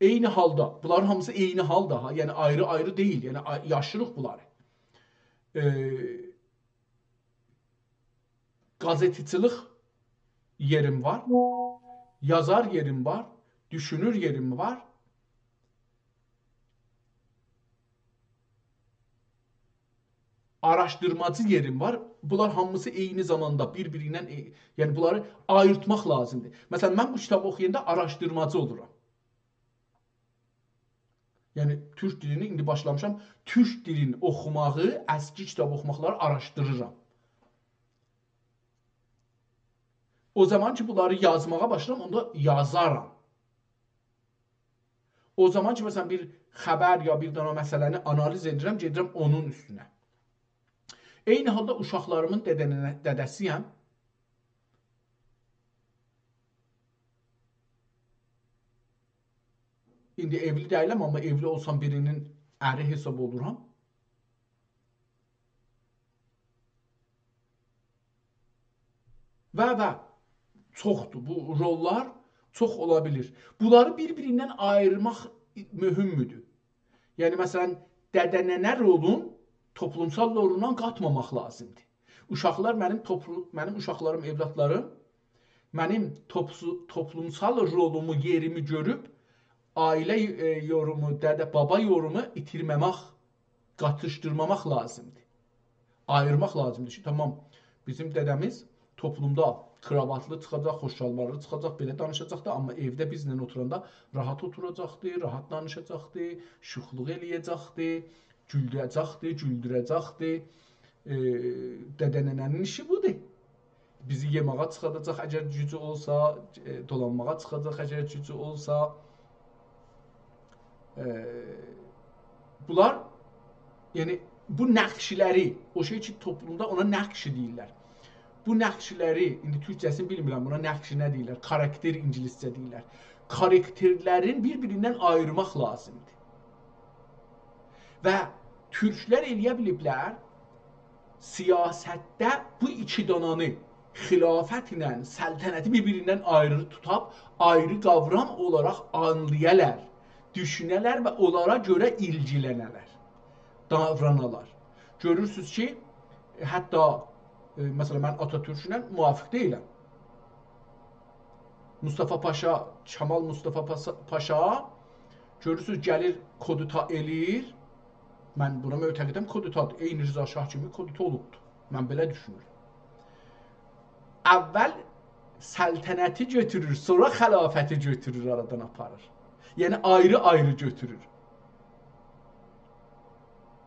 عینی حالدا، بونلارین هامیسی عینی حالدا، ها، یعنی آیری-آیری دئییل، یعنی آ-، یاشیریق بونلاری. ائ، قازئتچیلیک یئریم وار، یازار یئریم وار، دوشونور یئریم وار، آراشدیرماجی یئریم وار. بونلار هامیسی عینی زاماندا بیر-بیری ایله، ائ، یعنی بونلاری آییرتماق لازیمدیر. مثلا، من بو کیتابی اوخویاندا آراشدیرماجی اولورام. یعنی، تورک دیلینی ایندی باشلامیشام. تورک دیلینی اوخوماغی، اسکی کیتاب اوخوماقلاری آراشدیریرام. او زامان کی، بونلاری یازماغا باشلاییرام، اوندا یازارام. او زامان کی، مثلا، بیر خبر یا بیر دانا مسئله‌نی آنالیز ائدیرم، گئدیرم اونون اوستونه. عینی حالدا اوشاقلاریمین دده‌ننه-، دده‌سی‌یم. ایندی ائولی دئییلم، آمما ائولی اولسام بیرینین اری حساب اولورام. و، و چوخدور. بو روللار چوخ اولا بیلیر. بونلاری بیر-بیریندن آییرماق مهمدور. یعنی، مثلا، دده-ننه رولون توپلومسال رولوندان قاتماماق لازیمدیر. اوشاقلار منیم توپلو-، منیم اوشاقلاریم، اولادلاریم منیم توپسو-، توپلومسال رولومو، یئریمی گؤروب، عائله، ائ، یورومو، دده-بابا یورومو ایتیرمه‌مک، قاتیشدیرماماق لازیمدیر. آییرماق لازیمدیر کی، تامام، بیزیم دده‌میز توپلومدا کراواتلی چیخاجاق، خوش‌شالوارلی چیخاجاق، بئله دانیشاجاقدی، آمما ائوده بیزله اوتوراندا راحت اوتوراجاقدی، راحت دانیشاجاقدی، شوخلوق ائله‌یه‌جکدی، گولدوره‌جکدی، گولدوره‌جکدی. ائ، دده-ننه‌نین ایشی بودور. بیزی یئماغا چیخارداجاق، اگر گوجو اولسا، ائ، دولانماغا چیخاجاق، اگر گوجو اولسا. ائ، بونلار، یعنی، بو نقشلری، او شئی کی، توپلومدا اونا نقش دئییرلر. بو نقشلری، ایندی تورکجه‌سینی بیلمیرم، بونا نقش نه دئییرلر، کاراکتر اینگیلیسجه دئییرلر. کاراکترلرین بیر-بیریندن آییرماق لازیمدیر. و تورکلر ائله‌یه بیلیبلر، سیاستده بو ایکی دانانی، خلافت ایله سلطنتی، بیر-بیریندن آیری توتاب، آیری قاورام اولاراق آنلایالار، دوشونه‌لر و اونلارا گؤره ایلگیلنه‌لر، داورانالار. گؤرورسونوز کی، حتی، ائ، مثلا، من آتاتورکله موافق دئییلم. مصطفی پاشا، کمال مصطفی پاسا-، پاشا، گؤرورسونوز، گلیر کودتا ائله‌ییر. من بونا معتقدم، کودتا عینی رضا شاه کیمی کودتا اولوبدور. من بئله دوشونورم. اول سلطنتی گؤتورور، سونرا خلافتی گؤتورور، آرادان آپاریر. یعنی آیری-آیری گؤتورور.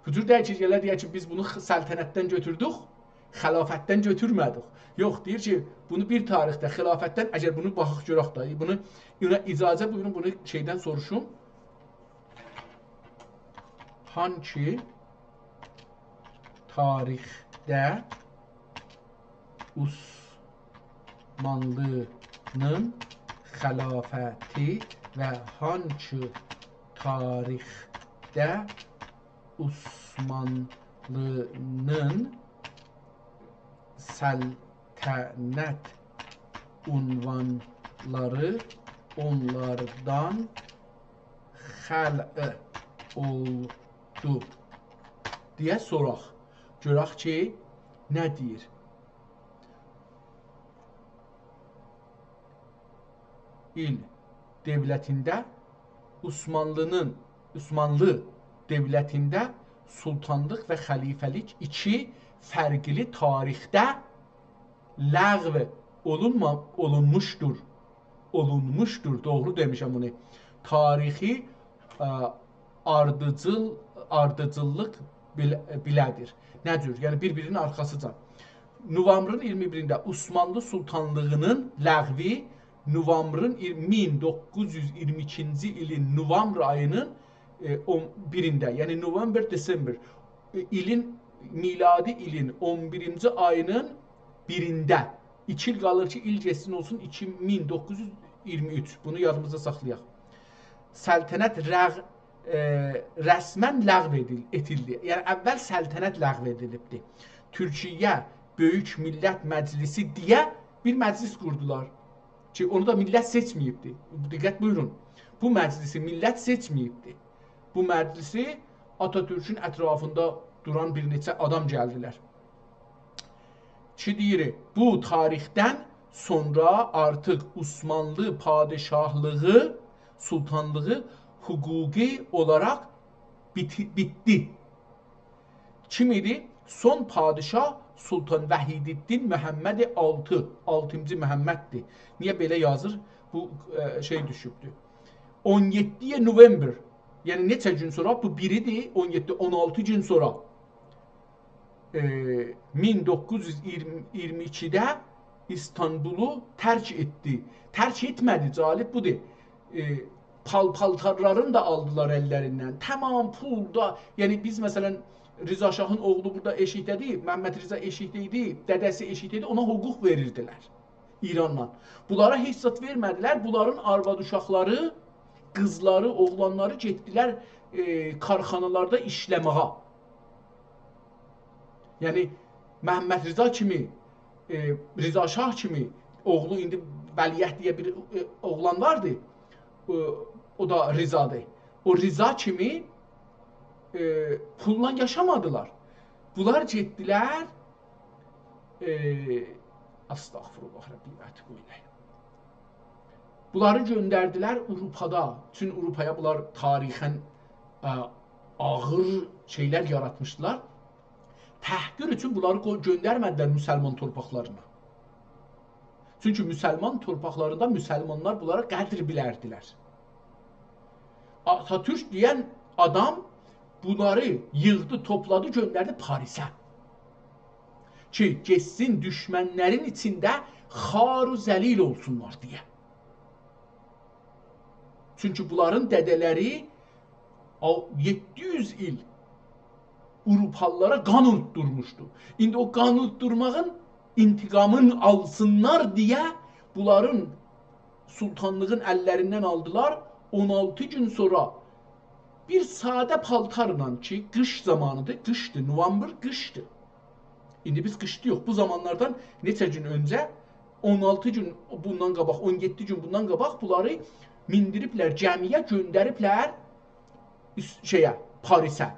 بو جور دئییل کی، گله دئیه کی، بیز بونو خ-، سلطنتدن گؤتوردوک، خلافتدن گؤتورمه‌دیک. یوخ، دئییر کی، بونو بیر تاریخده خلافتدن، اگر بونو باخاق گؤرک ده، بونو، بونا اجازه بویورون، بونو شئیدن سوروشوم. هانکی تاریخده عثمانلی‌نین خلافتی و هانکی تاریخده عثمانلی‌نین سلطنت عنوانلاری اونلاردان خلع اولدو دئیه سوراق. گؤرک کی، نه دئییر؟ ایل دؤولتینده عثمانلی‌نین، عثمانلی دؤولتینده سلطنتلیق و خلیفه‌لیک ایکی فرقلی تاریخده لغو اولونما-، اولونموشدور. اولونموشدور، دوغرو دئمیشم بونو. تاریخی، ا، آردیجیل-، آردیجیللیق بیل-، بیله‌دیر. نه جور؟ یعنی بیر-بیرینین آرخاسیجا. نووامبرین اییرمی بیرینده عثمانلی سلطنتلیغینین لغوی، نووامبرین ایر-، مین دوققوز یوز اییرمی ایکینجی ایلین نووامبر آیینین، ائ، اون بیرینده، یعنی November, December، ائ، ایلین، میلادی ایلین اون بیرینجی آیینین بیرینده، ایکی ایل قالیر کی، ایل گئتسین اولسون ایکی، مین دوققوز یوز اییرمی اوچ. بونو یادیمیزدا ساخلایاق. سلطنت رغ-، ائ، رسماً لغو ائدیل-، ائتیلدی. یعنی، اول سلطنت لغو ائدیلیبدی. تورکیه بؤیوک میللت مجلیسی دئیه بیر مجلیس قوردولار کی، اونو دا میللت سئچمه‌ییبدی. دقت بویورون. بو مجلیسی میللت سئچمه‌ییبدی. بو مجلیسی آتاتورکون اطرافیندا دوران بیر نئچه آدام گلدیلر. کی دئییر، بو تاریخدن سونرا آرتیق عثمانلی پادشاهلیغی، سلطنتلیغی حقوقی اولاراق بیتی-، بیتدی. کیم ایدی؟ سون پادشاه سلطان وحیدالدین محمد آلتی، آلتینجی محمددیر. نییه بئله یازیر؟ بو، ائ، شئی دوشوبدور. اون یئددی نووامبر یعنی نئچه گون سونرا، بو بیر ایدی، اون یئددی، اون آلتی گون سونرا، ائ، مین دوققوز یوز ایگیرمی، ایگیرمی ایکیده ایستانبولو ترک ائتدی. ترک ائتمه‌دی، جالب بودور. ائ، پال-، پالتارلارینی دا آلدیلار اللریندن. تمام پول دا، یعنی بیز، مثلا، رضا شاهین اوغلو بورادا ائشیکده‌دی، محمدرضا ائشیکده ایدی، دده‌سی ائشیکده ایدی، اونا حقوق وئریردیلر ایراندان. بونلارا هئچ زاد وئرمه‌دیلر. بونلارین آرواد اوشاقلاری، قیزلاری، اوغلانلاری گئتدیلر، ائ، کارخانالاردا ایشله‌مه‌یه. یعنی، محمدرضا کیمی، ائ، رضا شاه کیمی اوغلو، ایندی ولیعهد دئیه بیر، ائ، اوغلان واردی. او، او دا رضادیر. او رضا کیمی، ائ، پوللا یاشامادیلار. بونلار گئتدیلر، ائ، استغفرالله ربی و اتوب الیه. بونلاری گؤندردیلر آوروپادا. چون آوروپایا بونلار تاریخاً، ائ، آغیر شئیلر یاراتمیشدیلار. تحقیر اوچون بونلاری قوی-، گؤندرمه‌دیلر مسلمان تورپاقلارینا. چونکی مسلمان تورپاقلاریندا مسلمانلار بونلارا قدر بیلردیلر. آتاتورک دئین آدام بونلاری ییغدی، توپلادی، گؤندردی پاریسه. کی، گئتسین دوشمنلرین ایچینده خوار و ذلیل اولسونلار دئیه. چونکی بونلارین دده‌لری او یئددی یوز ایل آوروپالیلارا قان اوتدورموشدو. ایندی او قان اوتدورماغین انتقامین آلسینلار دئیه بونلارین سلطانلیغین اللریندن آلدیلار. اون آلتی گون سونرا بیر ساده پالتارلا کی، قیش زامانیدیر، قیشدیر، نوامبر قیشدیر. ایندی بیز قیشدایوخ. بو زامانلاردان نئچه گون اؤنجه، اون آلتی گون بوندان قاباق، اون یئددی گون بوندان قاباق بونلاری میندیریبلر گمی‌یه، گؤندریبلر اوس-، شئیه، پاریسه.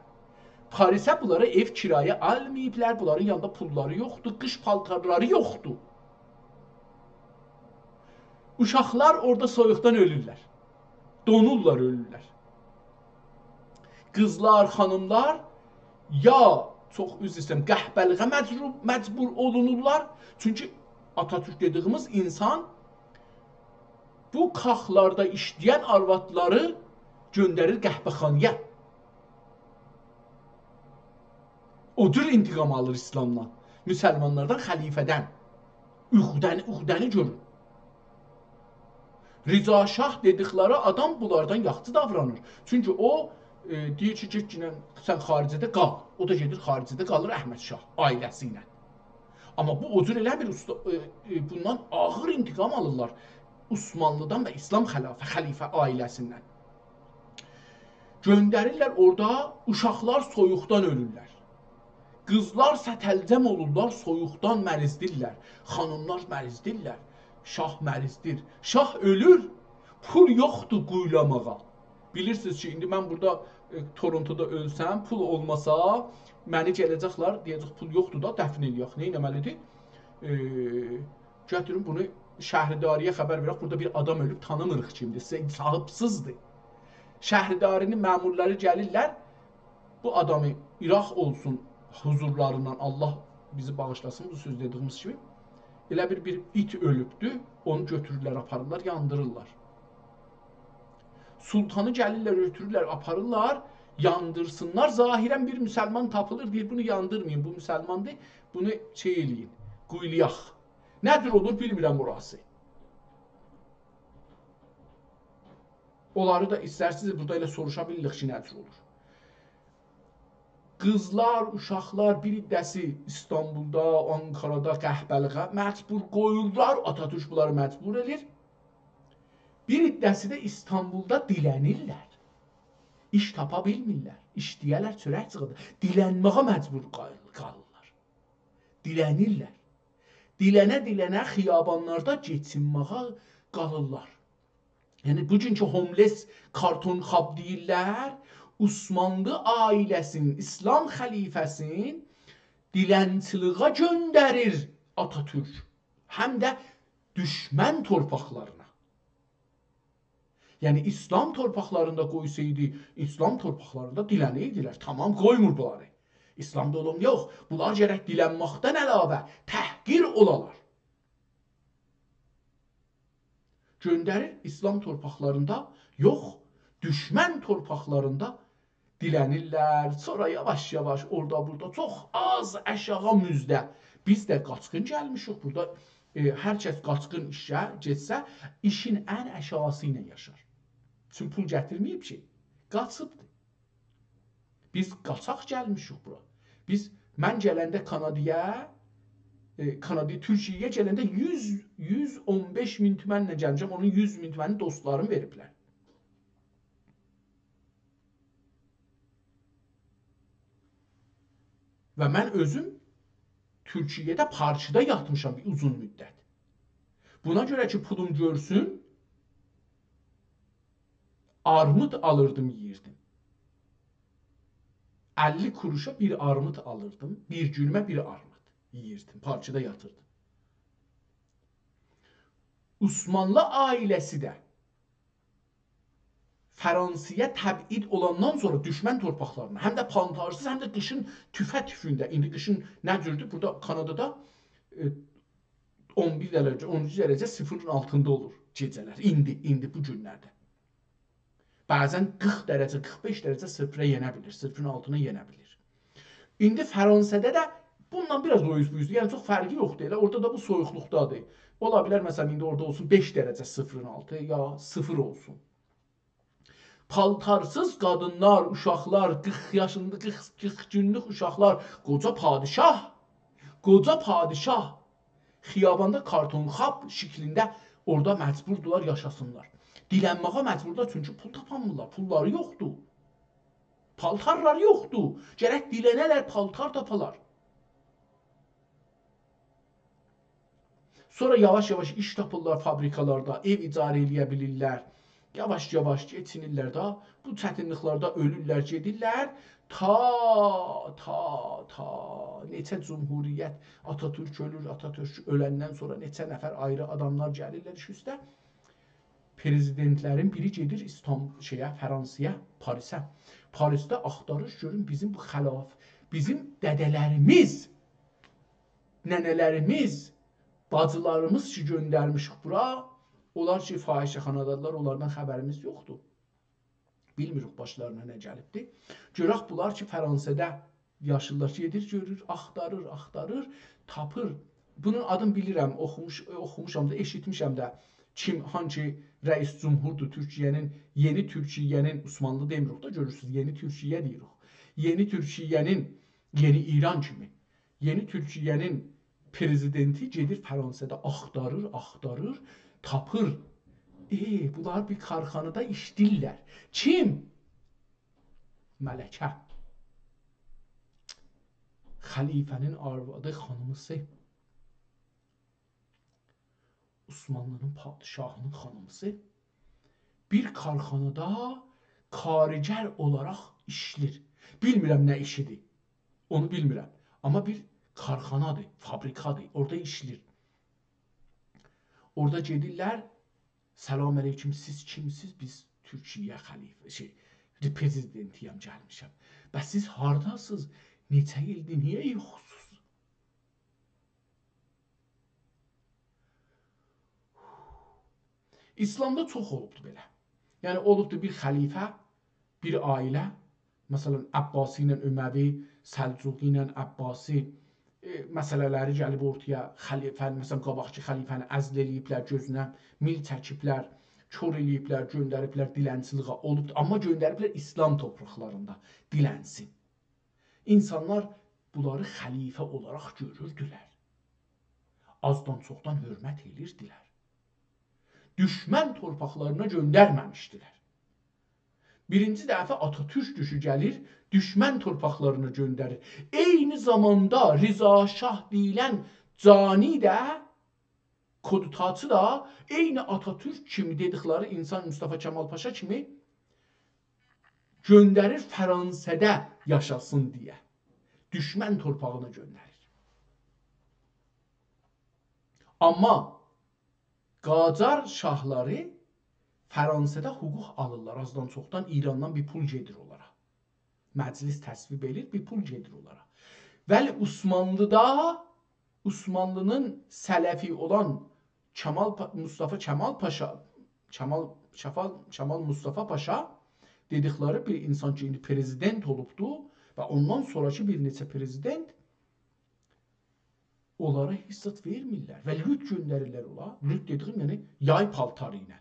پاریسه بونلارا ائو کرایه آلماییبلار، بونلارین یانیندا پوللاری یوخدور، قیش پالتارلاری یوخدور. اوشاقلار اورادا سویوقدان اؤلورلر. دونورلار، اؤلورلر. قیزلار، خانیملار یا، چوخ عذر ایسته‌ییرم، قحبه‌لیغه مجبور، مجبور اولونورلار. چونکی آتاتورک دئدیییمیز انسان بو کاخلاردا ایشله‌ین آروادلاری گؤندریر قحبه‌خانایا. او جور انتقام آلیر ایسلامدان، مسلمانلاردان، خلیفه‌دن. عقده‌نی، عقده‌نی گؤرون. رضا شاه دئدیکلری آدام بونلاردان یاخشی داورانیر. چونکی او، ائ، دئییر کی، گئت، گینه سن خارجه‌ده قال. او دا گئدیر خارجه‌ده قالیر، احمد شاه عائله‌سی ایله. آمما بو او جور ائله‌میر، اوستا-، ائ، ائ، بوندان آغیر انتقام آلیرلار عثمانلیدان و ایسلام خلافه-، خلیفه عائله‌سیندن. گؤندریرلر اورادا، اوشاقلار سویوقدان اؤلورلر. قیزلار ستلجم اولورلار، سویوقدان مریضدیرلر. خانیملار مریضدیرلر. شاه مریضدیر. شاه اؤلور، پول یوخدور قویولاماغا. بیلیرسینیز کی، ایندی من بورادا، ائ، تورونتودا اؤلسم، پول اولماسا، منی گله‌جکلر، دئیه‌جک، پول یوخدور دا، دفن ائله‌یک. نه ائتمه‌لیدیر؟ ائ، گتیرین بونو شهرداری‌یه خبر وئرک، بورادا بیر آدام اؤلوب، تانیمیریق کیمدیر، سه-، صاحیبسیزدیر. شهرداری‌نین مأمورلاری گلیرلر، بو آدامی ایراق اولسون حضورلاریندان، الله بیزی باغیشلاسین بو سؤز دئدیییمیز کیمی، ائله بیر، بیر ایت اؤلوبدو، اونو گؤتورورلر، آپاریرلار، یاندیریرلار. سلطانی گلیرلر، گؤتورورلر، آپاریرلار، یاندیرسینلار. ظاهراً بیر مسلمان تاپیلیر، دئییر، «بونو یاندیرمایین، بو مسلماندیر، بونو شئی ائله‌یین، قویولایاق.» نه جور اولور، بیلمیرم اوراسی. اونلاری دا ایسترسینیز، بورادا ائله سوروشا بیلیریک کی، نه جور اولور. قیزلار، اوشاقلار، بیر عده‌سی ایستانبولدا، آنکارادا، قحبه‌لیغه مجبور قویورلار، آتاتورک بونلاری مجبور ائله‌ییر. بیر عده‌سی ده ایستانبولدا دیلنیرلر. ایش تاپا بیلمیرلر. ایشله‌یه‌لر، چؤرک چیخیرلار. دیلنمه‌یه مجبور قال-، قالیرلار. دیلنیرلر. دیلنه-دیلنه خیابانلاردا کئچینمه‌یه قالیرلار. یعنی، بوگونکو هوملس، کارتون خواب دئییرلر، عثمانلی عائله‌سینین، ایسلام خلیفه‌سینین دیلنچیلیگه گؤندریر آتاتورک. هم ده دوشمن تورپاقلارینا. یعنی، ایسلام تورپاقلاریندا قویسایدی، ایسلام تورپاقلاریندا دیلنیردیلر. تامام، قویمور بونلاری. ایسلامدا اولان یوخ. بونلار گرک دیلنمکدن علاوه تحقیر اولالار. گؤندریر ایسلام تورپاقلاریندا یوخ، دوشمن تورپاقلاریندا دیله‌نیرلر. سونرا یاواش-یاواش اورادا بورادا چوخ آز آشاغی موزده. بیز ده قاچقین گلمیشیک بورادا. ائ، هر کس قاچقین ایشه گئتسه، ایشین ان آشاغیسی ایله یاشار. چونکی پول گتیرمه‌ییب کی، قاچیبدیر. بیز قاچاق گلمیشیک بورا. بیز، من گلنده کانادایا، ائ، کانادایا، تورکیه‌یه گلنده یوز، یوز اون بئش مین تومنله گلمیشم. اونون یوز مین تومنی دوستلاریم وئریبلر. و من اؤزوم تورکیه‌ده پارکیدا یاتمیشام بیر اوزون مدت. بونا گؤره کی، پولوم گؤرسون، آرمود آلیردیم، یئییردیم. اللی قوروشا بیر آرمود آلیردیم، بیر گونومه بیر آرمود یئییردیم، پارکیدا یاتیردیم. عثمانلی عائله‌سی ده فرانسه‌یه تبعید اولاندان سونرا دوشمن تورپاقلارینا، هم ده پالتارسیز، هم ده قیشین توفه-توفونده. ایندی قیشین نه جوردور؟ بورادا کانادادا، ائ، اون بیر درجه، اون اوچ درجه صفرین آلتیندا اولور گئجه‌لر. ایندی، ایندی بو گونلرده. بعضا قیرخ درجه، قیرخ بئش درجه صفره یئنه بیلیر، صفرین آلتینا یئنه بیلیر. ایندی فرانسه‌ده ده بوندان بیر آز او اوز بو اوزدور. یعنی، چوخ فرقی یوخدور. ائله اورادا دا بو سویوقلوقدادیر. اولا بیلر، مثلا، ایندی اورادا اولسون بئش درجه صفرین آلتی، یا صفر اولسون. پالتارسیز قادینلار، اوشاقلار، قیرخ یاشیندا، قیرخ، قیرخ گونلوک اوشاقلار، قوجا پادشاه، قوجا پادشاه خیاباندا کارتون خواب شکلینده اورادا مجبوردولار یاشاسینلار. دیلنمه‌یه مجبوردولار، چونکی پول تاپامیرلار، پوللاری یوخدور. پالتارلاری یوخدور. گرک دیلنه‌لر، پالتار تاپالار. سونرا یاواش-یاواش ایش تاپیرلار فابریکالاردا، ائو اجاره ائله‌یه بیلیرلر. یاواش-یاواش کئچینیرلر دا. بو چتینلیکلرده اؤلورلر، گئدیرلر. تا، تا، تا نئچه جمهوریت، آتاتورک اؤلور، آتاتورک اؤلندن سونرا نئچه نفر آیری آداملار گلیرلر ایش اوسته. پرزیدنتلرین بیری گئدیر ایستان-، شئیه، فرانسه‌یه، پاریسه. پاریسده آختاریر، گؤرون بیزیم بو خلاف، بیزیم دده‌لریمیز، ننه‌لریمیز، باجیلاریمیز کی گؤندرمیشیک بورا، اونلار کی فاحشه‌خانادادیلار، اونلاردان خبریمیز یوخدور. بیلمیریک باشلارینا نه گلیبدی. گؤرک بونلار کی فرانسه‌ده یاشیرلار، گئدیر، گؤرور، آختاریر، آختاریر، تاپیر. بونون آدینی بیلیرم، اوخوموش، اوخوموشام دا، ائشیتمیشم ده. کیم، هانسی رئیس جمهوردور تورکیه‌نین، یئنی تورکیه‌نین، عثمانلی دئمیریک دا، گؤرورسونوز، یئنی تورکیه دئییریک. یئنی تورکیه‌نین، یئنی ایران کیمی، یئنی تورکیه‌نین پرزیدنتی گئدیر فرانسه‌ده آختاریر، آختاریر، تاپیر. ائ، بونلار بیر کارخانادا ایشله‌ییرلر. کیم؟ ملکه. خلیفه‌نین آروادی، خانیمیسی. عثمانلی‌نین پادشاهی‌نین خانیمیسی بیر کارخانادا کارگر اولاراق ایشلیر. بیلمیرم نه ایشیدیر. اونو بیلمیرم. آمما بیر کارخانادیر، فابریکادیر. اورادا ایشلیر. اورادا گئدیرلر، «سلام علیکم، سیز کیمسیز؟» «بیز تورکیه خلیفه، شئی، پرزیدنتی‌یم، گلمیشم.» «بس سیز هارداسینیز؟ نئچه ایلدیر، نییه یوخسوز؟» ایسلامدا چوخ اولوبدو بئله. یعنی، اولوبدو بیر خلیفه، بیر عائله، مثلا، عباسی ایله اموی، سلجوقی ایله عباسی، ائ، مسئله‌لری گلیب اورتایا، خلیفه، مثلا، قاباقکی خلیفه‌نی عزل ائله‌ییبلر گؤزونه، میل چکیبلر، کور ائله‌ییبلر، گؤندریبلر دیلنچیلیغا، اولوبدو. آمما گؤندریبلر ایسلام تورپاقلاریندا دیلنسین. اینسانلار بونلاری خلیفه اولاراق گؤروردولر. آزدان چوخدان حؤرمت ائدیردیلر. دوشمن تورپاقلارینا گؤندرمه‌میشدیلر. بیرینجی دفعه آتاتورک دوشو گلیر، دوشمن تورپاقلارینا گؤندریر. عینی زاماندا رضا شاه دئییلن جانی ده، کودتاچی دا عینی آتاتورک کیمی دئدیکلری اینسان، مصطفی کمال پاشا کیمی گؤندریر فرانسه‌ده یاشاسین دئیه. دوشمن تورپاغینا گؤندریر. آمما قاجار شاهلاری فرانسه‌ده حقوق آلیرلار. آزدان چوخدان ایراندان بیر پول گئدیر اونلارا. مجلس تصویب ائله‌ییر، بیر پول گئدیر اونلارا. ولی عثمانلی‌دا، عثمانلی‌نین سلفی اولان کمال پا-، مصطفی کمال پاشا، کمال شفا-، کمال مصطفی پاشا دئدیکلری بیر اینسان کی، ایندی پرزیدنت اولوبدو و اوندان سونراکی بیر نئچه پرزیدنت اونلارا هئچ زاد وئرمیرلر و لوت گؤندریرلر اونلارا. لوت دئدیگیم، یعنی یای پالتاری ایله.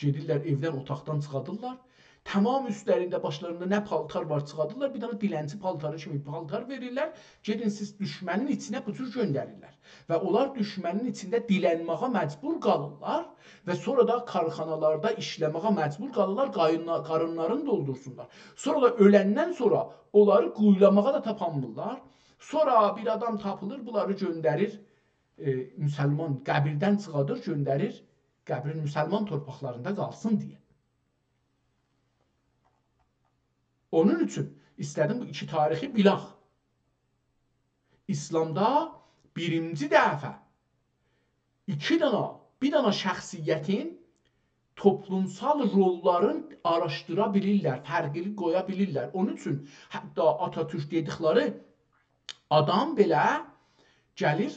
گئدیرلر ائودن، اوتاقدان چیخادیرلار. تمام اوستلرینده، باشلاریندا نه پالتار وار چیخادیرلار. بیر دنه دیلنچی پالتاری کیمی پالتار وئریرلر. گئدین سیز دوشمنین ایچینه بو جور گؤندریرلر. و اونلار دوشمنین ایچینده دیلنمه‌یه مجبور قالیرلار و سونرا دا کارخانالاردا ایشله‌مه‌یه مجبور قالیرلار. قایینلا-، قارینلارینی دولدورسونلار. سونرا دا اؤلندن سونرا اونلاری قویولاماغا دا تاپانمیرلار. سونرا بیر آدام تاپیلیر، بونلاری گؤندریر، ائ، مسلمان، قبیردن چیخادیر، گؤندریر، قبرین مسلمان تورپاقلاریندا قالسین دئیه. اونون اوچون ایسته‌دیم بو ایکی تاریخی بیلک. ایسلامدا بیرینجی دفعه ایکی دانا، بیر دانا شخصیتین توپلومسال روللارین آراشدیرا بیلیرلر، فرقلی قویا بیلیرلر. اونون اوچون حتی آتاتورک دئدیکلری آدام بئله گلیر،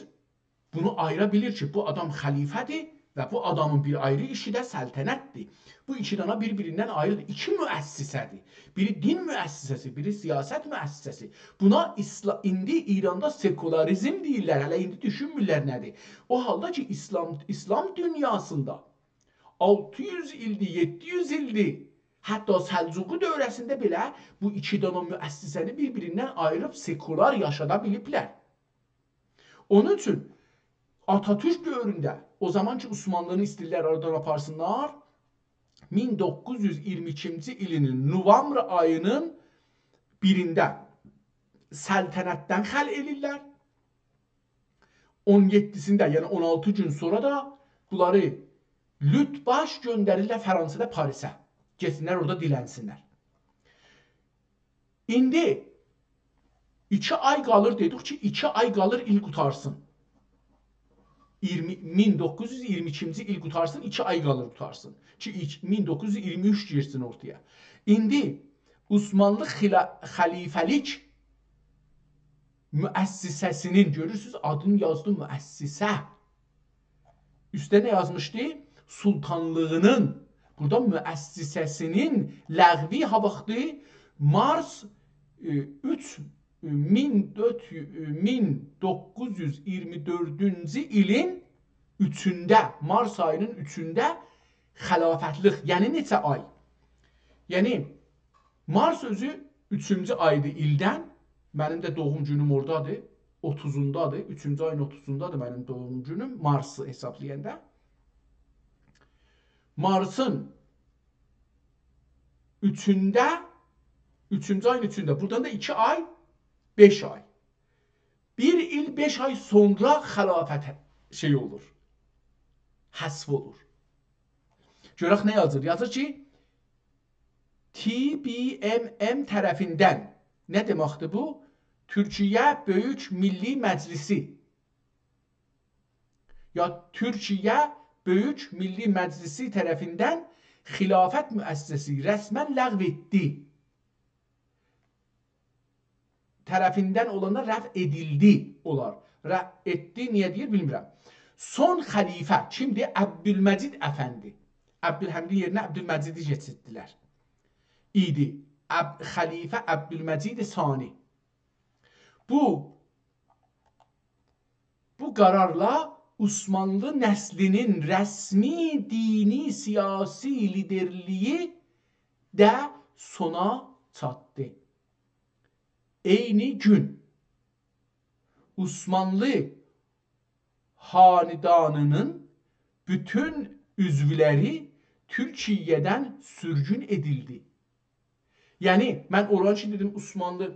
بونو آییرا بیلیر کی، بو آدام خلیفه‌دیر و بو آدامین بیر آیری ایشی ده سلطنتدیر. بو ایکی دانا بیر-بیریندن آیریدیر. ایکی مؤسسه‌دیر. بیری دین مؤسسه‌سی، بیری سیاست مؤسسه‌سی. بونا ایسلا-، ایندی ایراندا سکولاریزم دئییرلر، هله ایندی دوشونمورلر نه‌دیر. او حالدا کی، ایسلام، ایسلام دونیاسیندا آلتی یوز ایلدیر، یئددی یوز ایلدیر، حتی سلجوقی دوره‌سینده بئله بو ایکی دانا مؤسسه‌نی بیر-بیریندن آییریب سکولار یاشادا بیلیبلر. اونون اوچون آتاتورک دؤورونده، او زامان کی، عثمانلی‌نی ایسته‌ییرلر آرادان آپارسینلار، مین دوققوز یوز اییرمی ایکینجی ایلینین نووامبر آیینین بیرینده سلطنتدن خلع ائلیرلر. اون یئددیسینده، یعنی اون آلتی گون سونرا دا بونلاری لوت باش گؤندریرلر فرانسادا پاریسه. گئتسینلر اورادا دیلنسینلر. ایندی ایکی آی قالیر، دئدیک کی، ایکی آی قالیر ایل قوتارسین. اییرمی، مین دوققوز یوز اییرمی ایکینجی ایل قوتارسین، ایکی آی قالیر قوتارسین. کی، ایک-، مین دوققوز یوز اییرمی اوچ گیرسین اورتایا. ایندی عثمانلی خلا-، خلیفه‌لیک مؤسسه‌سینین، گؤرورسونوز، آدینی یازدی مؤسسه. اوسته نه یازمیشدی؟ سلطانلیغینین، بورادا مؤسسه‌سینین لغوی ها واختی؟ مارس، ائ، اوچ، ائ، مین دؤرد یوز، ائ، مین دوققوز یوز اییرمی دؤردونجو ایلین اوچونده، مارس آیینین اوچونده خلافتلیق، یعنی نئچه آی؟ یعنی مارس اؤزو اوچونجو آیدیر ایلدن. منیم ده دوغوم گونوم اورادادیر. اوتوزوندادیر. اوچونجو آیین اوتوزوندادیر منیم دوغوم گونوم، مارسی حسابلایاندا. مارسین اوچونده، اوچونجو آیین اوچونده. بورادان دا ایکی آی، بئش آی. بیر ایل بئش آی سونرا خلافت شئی اولور. حذف اولور. گؤرک نه یازیر؟ یازیر کی، تی بی ام ام طرفیندن. نه دئمکدیر بو؟ تورکیه بؤیوک میللی مجلیسی. یا تورکیه بؤیوک میللی مجلیسی طرفیندن خلافت مؤسسه‌سی رسماً لغو ائتدی. طرفیندن اولاندا رفع ائدیلدی اولار. رفع ائتدی، نییه دئییر، بیلمیرم. سون خلیفه کیمدیر؟ عبدالمجید افندی. عبدالحمیدین یئرینه عبدالمجیدی کئچیرتدیلر. ایدی. عب-، خلیفه عبدالمجید ثانی. بو، بو قرارلا عثمانلی نسلینین رسمی دینی سیاسی لیدرلیگی ده سونا چاتدی. عینی گون عثمانلی خاندانینین بوتون عضولری تورکیه‌دن سورگون ائدیلدی. یعنی، من اورانکی دئدیم، عثمانلی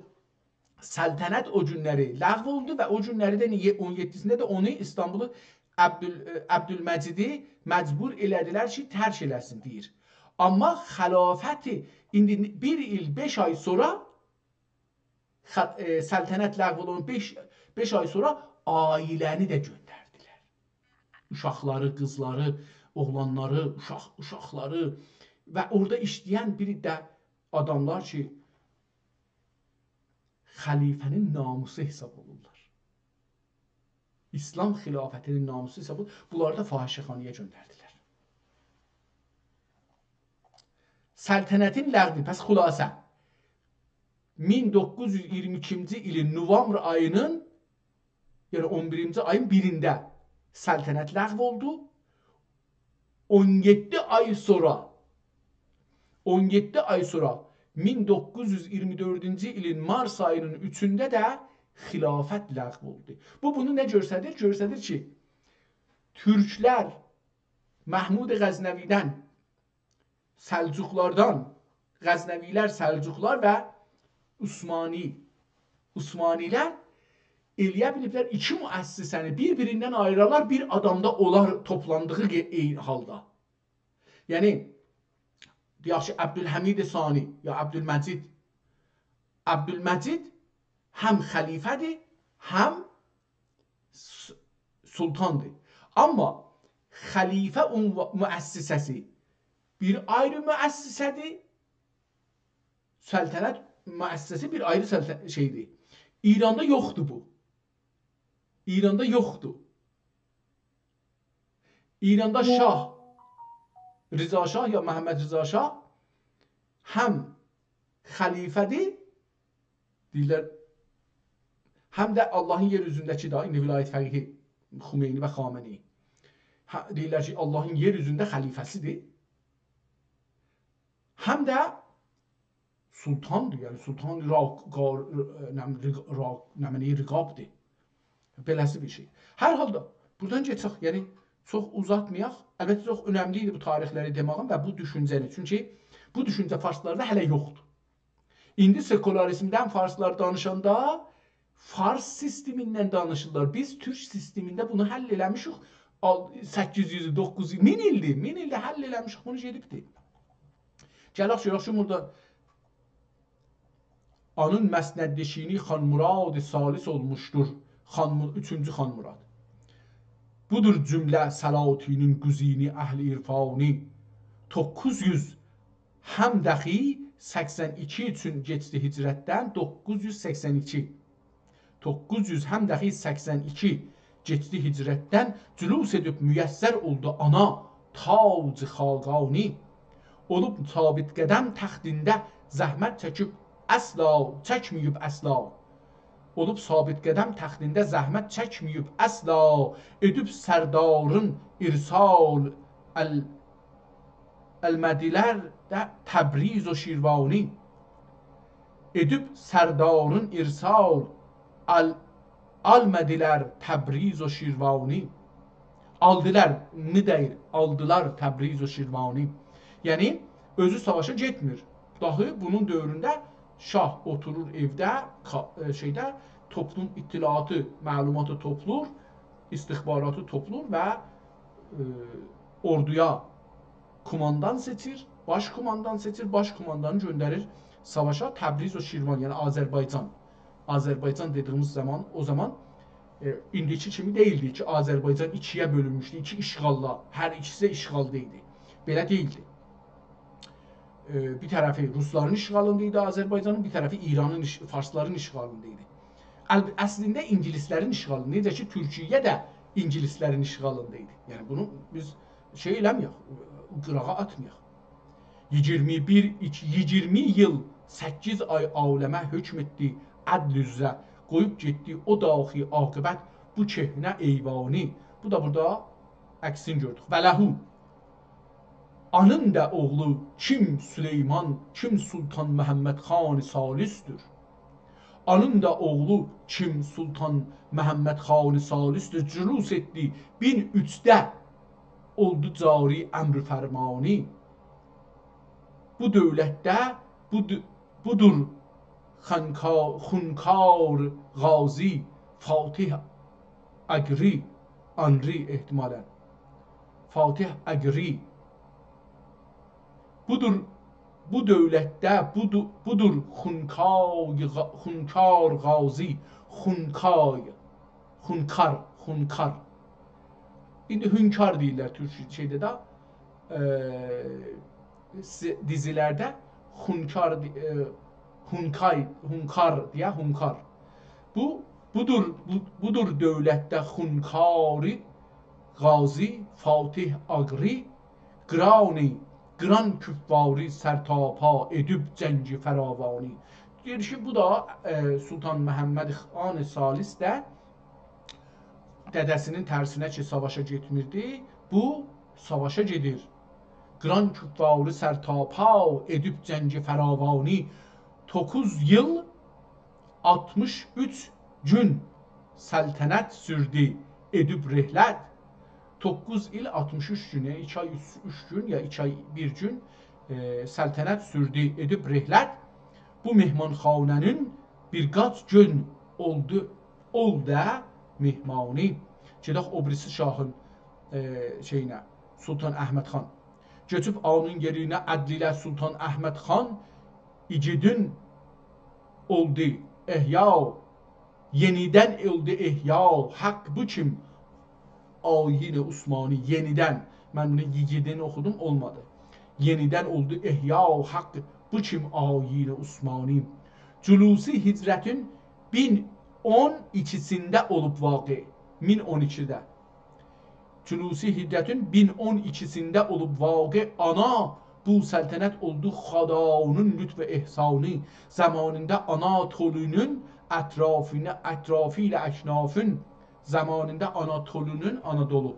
سلطنت او گونلری لغو اولدو و او گونلری ده نییه، اون یئددیسینده ده اونو، ایستانبولو، عبدال-، ائ، عبدالمجیدی مجبور ائله‌دیلر کی، ترک ائله‌سین، دئییر. آمما خلافتی ایندی بیر ایل بئش آی سونرا خ-، ائ، سلطنت لغو اولان بئش، بئش آی سونرا عائله‌نی ده گؤندردیلر. اوشاقلاری، قیزلاری، اوغلانلاری، اوشاق، اوشاقلاری و اورادا ایشله‌ین بیر ده آداملار کی، خلیفه‌نین ناموسو حساب اولورلار. ایسلام خلافتینین ناموسو حساب اولور. بونلاری دا فاحشه‌خانایا گؤندردیلر. سلطنتین لغوی، پس خلاصه. مین دوققوز یوز اییرمی ایکینجی ایلین نوامبر آیینین، یعنی اون بیرینجی آیین بیرینده سلطنت لغو اولدو. اون یئددی آی سونرا، اون یئددی آی سونرا، مین دوققوز یوز اییرمی دؤردونجو ایلین مارس آیینین اوچونده ده خلافت لغو اولدو. بو بونو نه گؤستریر؟ گؤستریر کی، تورکلر محمود غزنوی‌دن، سلجوقلاردان، غزنوی‌لر، سلجوقلار و عثمانی، عثمانی‌لر ائلیه بیلیبلر ایکی مؤسسه‌نی بیر-بیریندن آییرالار، بیر آدامدا اونلار توپلاندیغی قه-، عینی حالدا. یعنی، دئیک کی، عبدالحمید ثانی یا عبدالمجید، عبدالمجید هم خلیفه‌دیر، هم س-، سلطاندیر. آمما خلیفه عنوا-، مؤسسه‌سی بیر آیری مؤسسه‌دیر، سلطنت مؤسسه‌سی بیر آیری سلطه-، شئیدیر. ایراندا یوخدور بو. ایراندا یوخدور. ایراندا شاه، رضا شاه یا محمد رضا شاه هم خلیفه‌دیر، دئییرلر، هم ده آللاهین یئر اوزونده‌کی ده، ایندی ولایت فقیهی خمینی و خامنه‌ای. هه، دئییرلر کی، آللاهین یئر اوزونده خلیفه‌سیدیر. هم ده سلطاندیر، یعنی سلطان را-، قار-، نه، رق-، را-، نه، نه، رقابدیر. بئله‌سی بیر شئی. هر حالدا، بورادان گئچک، یعنی چوخ اوزاتمایاق. البته، چوخ اؤنملی ایدی بو تاریخلری دئمه‌ییم و بو دوشونجه‌نی. چونکی بو دوشونجه فارسلاردا هله یوخدور. ایندی سکولاریزمدن فارسلار دانیشاندا فارس سیستمیندن دانیشیرلار. بیز تورک سیستمینده بونو حل ائله‌میشیک. آل-، سککیز یوز، دوققوز یوز، مین ایلدیر، مین ایلدیر حل ائله‌میشیک، بونو گئدیبدیر. گلک گؤرک کی، بورادا آنین مسندنشینی خان مراد ثالث اولموشدور. خان مو-، اوچونجو خان مراد. بودور جمله سلاطینین گزینی اهل عرفانی. دوققوز یوز هم دخی سکسن ایکی اوچون کئچدی هجرتدن، دوققوز یوز سکسن ایکی. دوققوز یوز هم دخی سکسن ایکی کئچدی هجرتدن، جلوس ائدیب میسر اولدو آنا تاج خاقانی. اولوب ثابت قدم تختینده زحمت چکیب اصلا، چکمه‌ییب اصلا. اولوب ثابت قدم تختینده زحمت چکمه‌ییب اصلا، ائدیب سردارین ارسال ال-، المدیلر ده تبریز و شیروانی. ائدیب سردارین ارسال ال-، آلمادیلار تبریز و شیروانی. آلدیلار، نه دئییر؟ آلدیلار تبریز و شیروانی. یعنی، اؤزو ساواشا گئتمیر. داهی بونون دؤورونده شاه اوتورور ائوده، کا-، ائ، شئیده، توپلوم اطلاعاتی، معلوماتی توپلور، استخباراتی توپلور و، ائ، اوردویا کوماندان سئچیر، باش کوماندان سئچیر، باش کوماندانی گؤندریر ساواشا. تبریز و شیروان، یعنی آذربایجان. آذربایجان دئدیگیمیز زامان، او زامان، ائ، ایندیکی کیمی دئییلدی کی، آذربایجان ایکی‌یه بؤلونموشدو، ایکی اشغاللا، هر ایکیسی اشغالدا ایدی. بئله دئییلدی. ائ، بیر طرفی روسلارین اشغالیندا ایدی آذربایجانین، بیر طرفی ایرانین اش-، فارسلارین اشغالیندا ایدی. ال-، اصلینده اینگیلیسلرین اشغالیندا، نئجه کی، تورکیه ده اینگیلیسلرین اشغالیندا ایدی. یعنی، بونو بیز شئی ائله‌مه‌یک، قیراغا آتمایاق. ایگیرمی بیر، ایکی، ایگیرمی ایل، سککیز آی عالمه حکم ائتدی عدل اوزره، قویوب گئتدی او داخی عاقبت بو کهنه ایوانی. بو دا بورادا عکسینی گؤردوک. و له، آنین دا اوغلو کیم سلیمان، کیم سلطان محمد خان ثالثدور. آنین دا اوغلو کیم سلطان محمد خان ثالثدور، جلوس ائتدی بین اوچده، اولدو جاری امر فرمانی. بو دؤولتده بو دو-، بودور خانکا-، خونکار غازی فاتح اگری، آنری احتمالاً. فاتح اگری. بودور، بو دؤولتده بودو-، بودور خونکای غا-، خونکار غازی، خونکای، خونکار، خونکار. ایندی هونکار دئییرلر تورک شئیده ده، ائ، سی-، دیزیلرده خونکار، ائ، هونکای، هونکار دئیه، هونکار. بو، بودور، بو، بودور دؤولتده خونکاری غازی، فاتح اگری، قرانی قیران کفاری سرتاپا ائدیب جنگ فراوانی. دئییر کی، بو دا، ائ، سلطان محمد خان ثالث ده دده‌سینین ترسینه کی، ساواشا گئتمیردی، بو ساواشا گئدیر. قیران کفاری سرتاپا ائدیب جنگ فراوانی، دوققوز ایل آلتمیش اوچ گون سلطنت سوردو، ائدیب رحلت. دوققوز ایل آلتمیش اوچ گون، یعنی ایکی آی اوچ، اوچ گون یا ایکی آی بیر گون، ائ، سلطنت سوردو، ائدیب رحلت. بو مهمانخانه‌نین بیر قاچ گون اولدو، اولدو مهمانی. گئدک او بیریسی شاهین، ائ، شئیینه، سلطان احمد خان. کؤچوب اونون یئرینه عدل ایله سلطان احمد خان ایگیدین اولدو احیا، یئنیدن اولدو احیا، حق بو کیم آیین عثمانی، یئنیدن. من بونو یئگیدین اوخودوم، اولمادی. یئنیدن اولدو احیا، حق بو کیم آیین عثمانی. جلوس هجرتین مین اون ایکیسینده اولوب واقع. مین اون ایکیده. جلوس هجرتین مین اون ایکیسینده اولوب واقع آنا، بو سلطنت اولدو خدانین لطف و احسانی. زمانیندا آناتولونون اطرافینه، اطرافی ایله اکنافین، زمانیندا آناتولونون، آنادولو،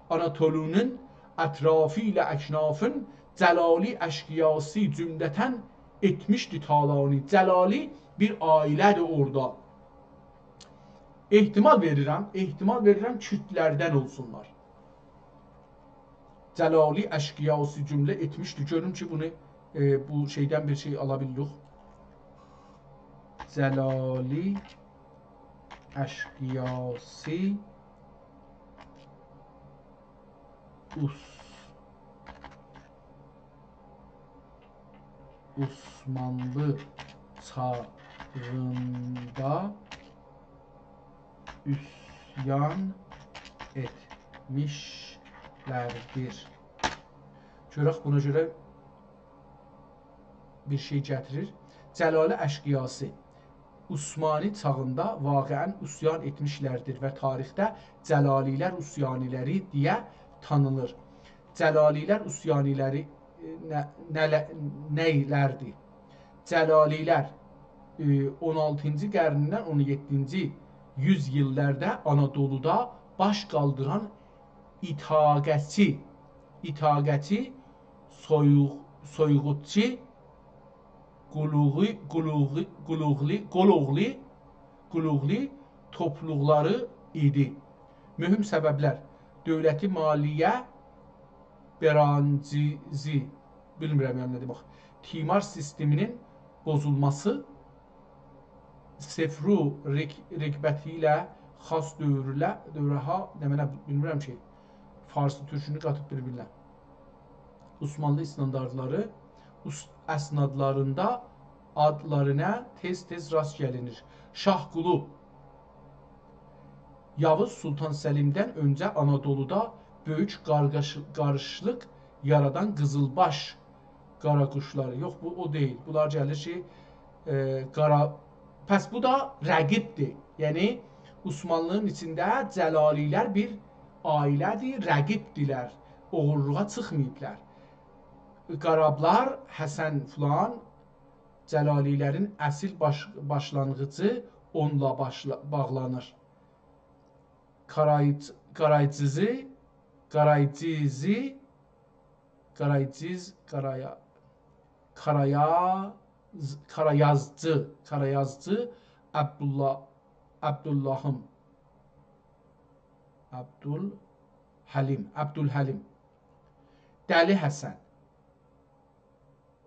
آناتولونون اطرافی ایله اکنافین، جلالی اشقیاسی جملتاً ائتمیشدی تالانی. جلالی بیر عائله‌دیر اورادا. احتمال وئریرم، احتمال وئریرم کوردلردن اولسونلار. جلالی اشقیاسی جمله ائتمیشدی. گؤروم کی، بونو، ائ، بو شئیدن بیر شئی آلا بیلیریک. جلالی اشقیاسی عث-، عثمانلی چاغیندا عصیان ائتمیشلردیر. گؤرک بونا گؤره بیر شئی گتیریر. جلالی اشقیاسی عثمانی چاغیندا واقعاً عصیان ائتمیشلردیر و تاریخده جلالی‌لر عصیانی‌لری دئیه تانینیر. جلالی‌لر عصیانی‌لری، ائ، نه، نه‌له-، نه‌یلردیر؟ جلالی‌لر، ائ، اون آلتینجی قرنیندن اون یئددینجی یوز ایللرده آنادولودا باش قالدیران ایتاقه‌چی، ایتاقه‌چی، سویوق-، سویغوتچی، قولوغی-، قولوغی-، قولوغلی، قولوغلی، قولوغلی توپلوقلاری ایدی. مهم سببلر: دؤولتی مالیه برانجیزی، بیلمیرم یعنی نه دئمک، تیمار سیستمینین پوزولماسی، صفرو رک-، رقابتی ایله خاص دؤورله، دؤوره‌ها، نمنه بیلمیرم کی، فارسی تورکونو قاتیب بیر-بیرینه. عثمانلی استانداردلاری، اس-، اسنادلاریندا آدلارینا تئز-تئز راست گلینیر. شاهقولو، یاووز سلطان سلیمدن اؤنجه آنادولودا بؤیوک قارغاش-، قاریشیقلیق یارادان قیزیلباش قاراقوشلاری. یوخ، بو او دئییل. بونلار گلیر کی، ائ، قارا-، پس بو دا رقیبدیر. یعنی، عثمانلی‌نین ایچینده جلالی‌لر بیر عائله‌دیر، رقیبدیرلر، اوغورلوغا چیخماییبلار. قارابلار، حسن فلان، جلالی‌لرین اصیل باش-، باشلانغیجی اونونلا باشلا-، باغلانیر. قارایج-، قارایجیزی، قارایجیزی، قارایجیز، قارایا-، قارایا-، قارایازجی، قارایازجی عبدالله، عبداللهیم، عبدالحلیم، عبدالحلیم. دلی حسن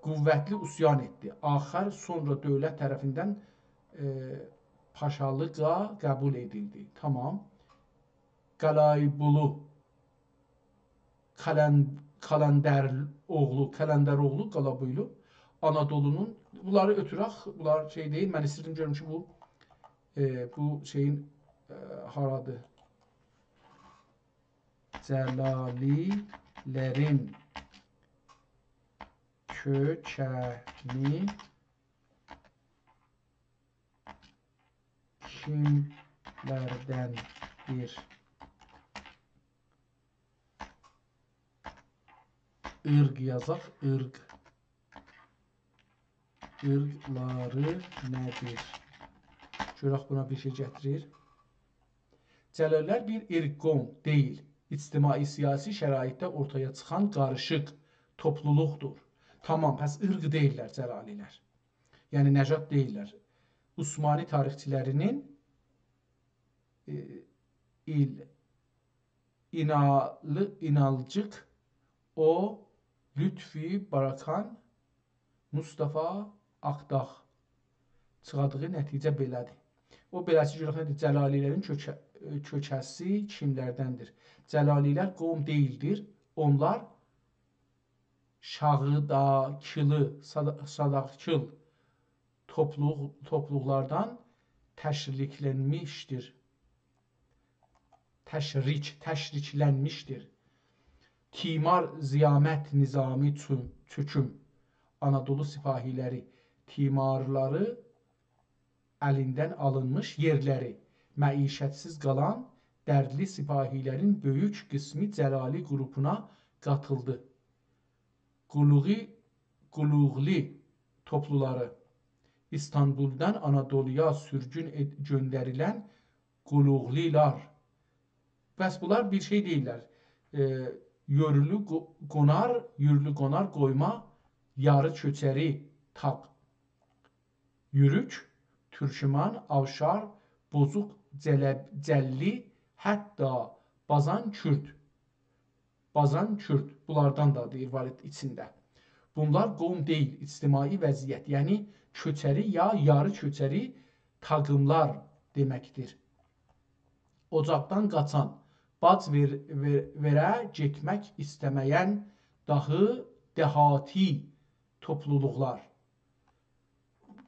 قوتلی عصیان ائتدی. آخر، سونرا دؤولت طرفیندن، ائ، پاشالیقلا قبول ائدیلدی. تامام. قالایبولو، قالان-، قالندراوغلو، قالندراوغلو، قالابویلو، آنادولونون، بونلاری اؤتورک، بونلار شئی دئییل، من ایسته‌ییردیم گؤروم کی، بو، ائ، بو شئیین، ائ، هارادیر؟ جلالی‌لرین کؤکنی کیملردندیر؟ عرق یازاق، عرق. عرقلاری نه‌دیر؟ گؤرک بونا بیر شئی گتیریر. جلالی‌لر بیر عرق قوم دئییل، اجتماعی-سیاسی شرایطده اورتایا چیخان قاریشیق توپلولوقدور. تامام، پس عرق دئییللر جلالی‌لر. یعنی نژاد دئییللر. عثمانی تاریخچی‌لری‌نین، ائ، ایل، اینالی، اینالجیق، او، لطفی، باراکان، مصطفی، آقداغ چیخاردیغی نتیجه بئله‌دیر. او بئله‌سی گؤرک نه‌دیر؟ جلالی‌لرین کؤکه-، کؤکه‌سی کیملردندیر؟ جلالی‌لر قوم دئییلدیر. اونلار شاغداکیلی، سادا-، ساداکیل توپلوق-، توپلولوقلاردان تشریکلنمیشدیر. تشریک، تشریکلنمیشدیر. تیمار، ضیامت، نظامی، چو-، چؤکوم. آنادولو سپاهی‌لری، تیمارلاری الیندن آلینمیش یئرلری، معیشت‌سیز قالان دردلی سپاهی‌لرین بؤیوک قیسمی جلالی قروپونا قاتیلدی. قولوغی-، قولوغلی توپلولاری، ایستانبولدان آنادولویا سورگون ائد-، گؤندریلن قولوغلی‌لار. پس بونلار بیر شئی دئییللر. ائ، یورولو قو-، قونار، یورولو قونار قویما، یاری کؤچری تاق. یوروک، تورکمان، آوشار، بوزوق، جلب-، جللی، حتی بازان کورد. بازان کورد. بونلاردان دا دئییر، وار ایچینده. بونلار قوم دئییل، اجتماعی وضعیت، یعنی کؤچری یا یاری کؤچری تاقیملار دئمکدیر. اوجاقدان قاچان، باج وئر-، وئر-، وئره گئتمک ایسته‌مه‌ین داهی دهاتی توپلولوقلار.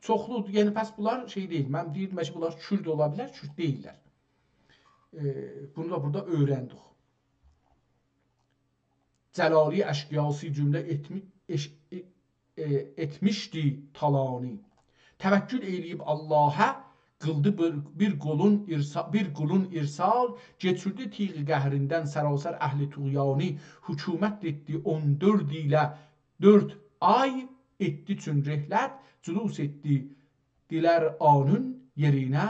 چوخلو، یعنی پس بونلار شئی دئییل. من دئییردیم کی، بونلار کورد اولا بیلر، کورد دئییللر. ائ، بونو دا بورادا اؤیرندیک. جلالی اشقیاسی جمله ائتمی-، ائش-، ائ-، ائ، ائتمیشدی تالانی. توکل ائیله‌ییب آللاها، قیلدی بیر، بیر قولون ارسا-، بیر قولون ارسال، کئچیردی تیغ قهریندن سراسر اهل طغیانی. حکومت ائتدی اون دؤرد ایله دؤرد آی، ائتدی چون رحلت، جلوس ائتدی دیلر آنون یئرینه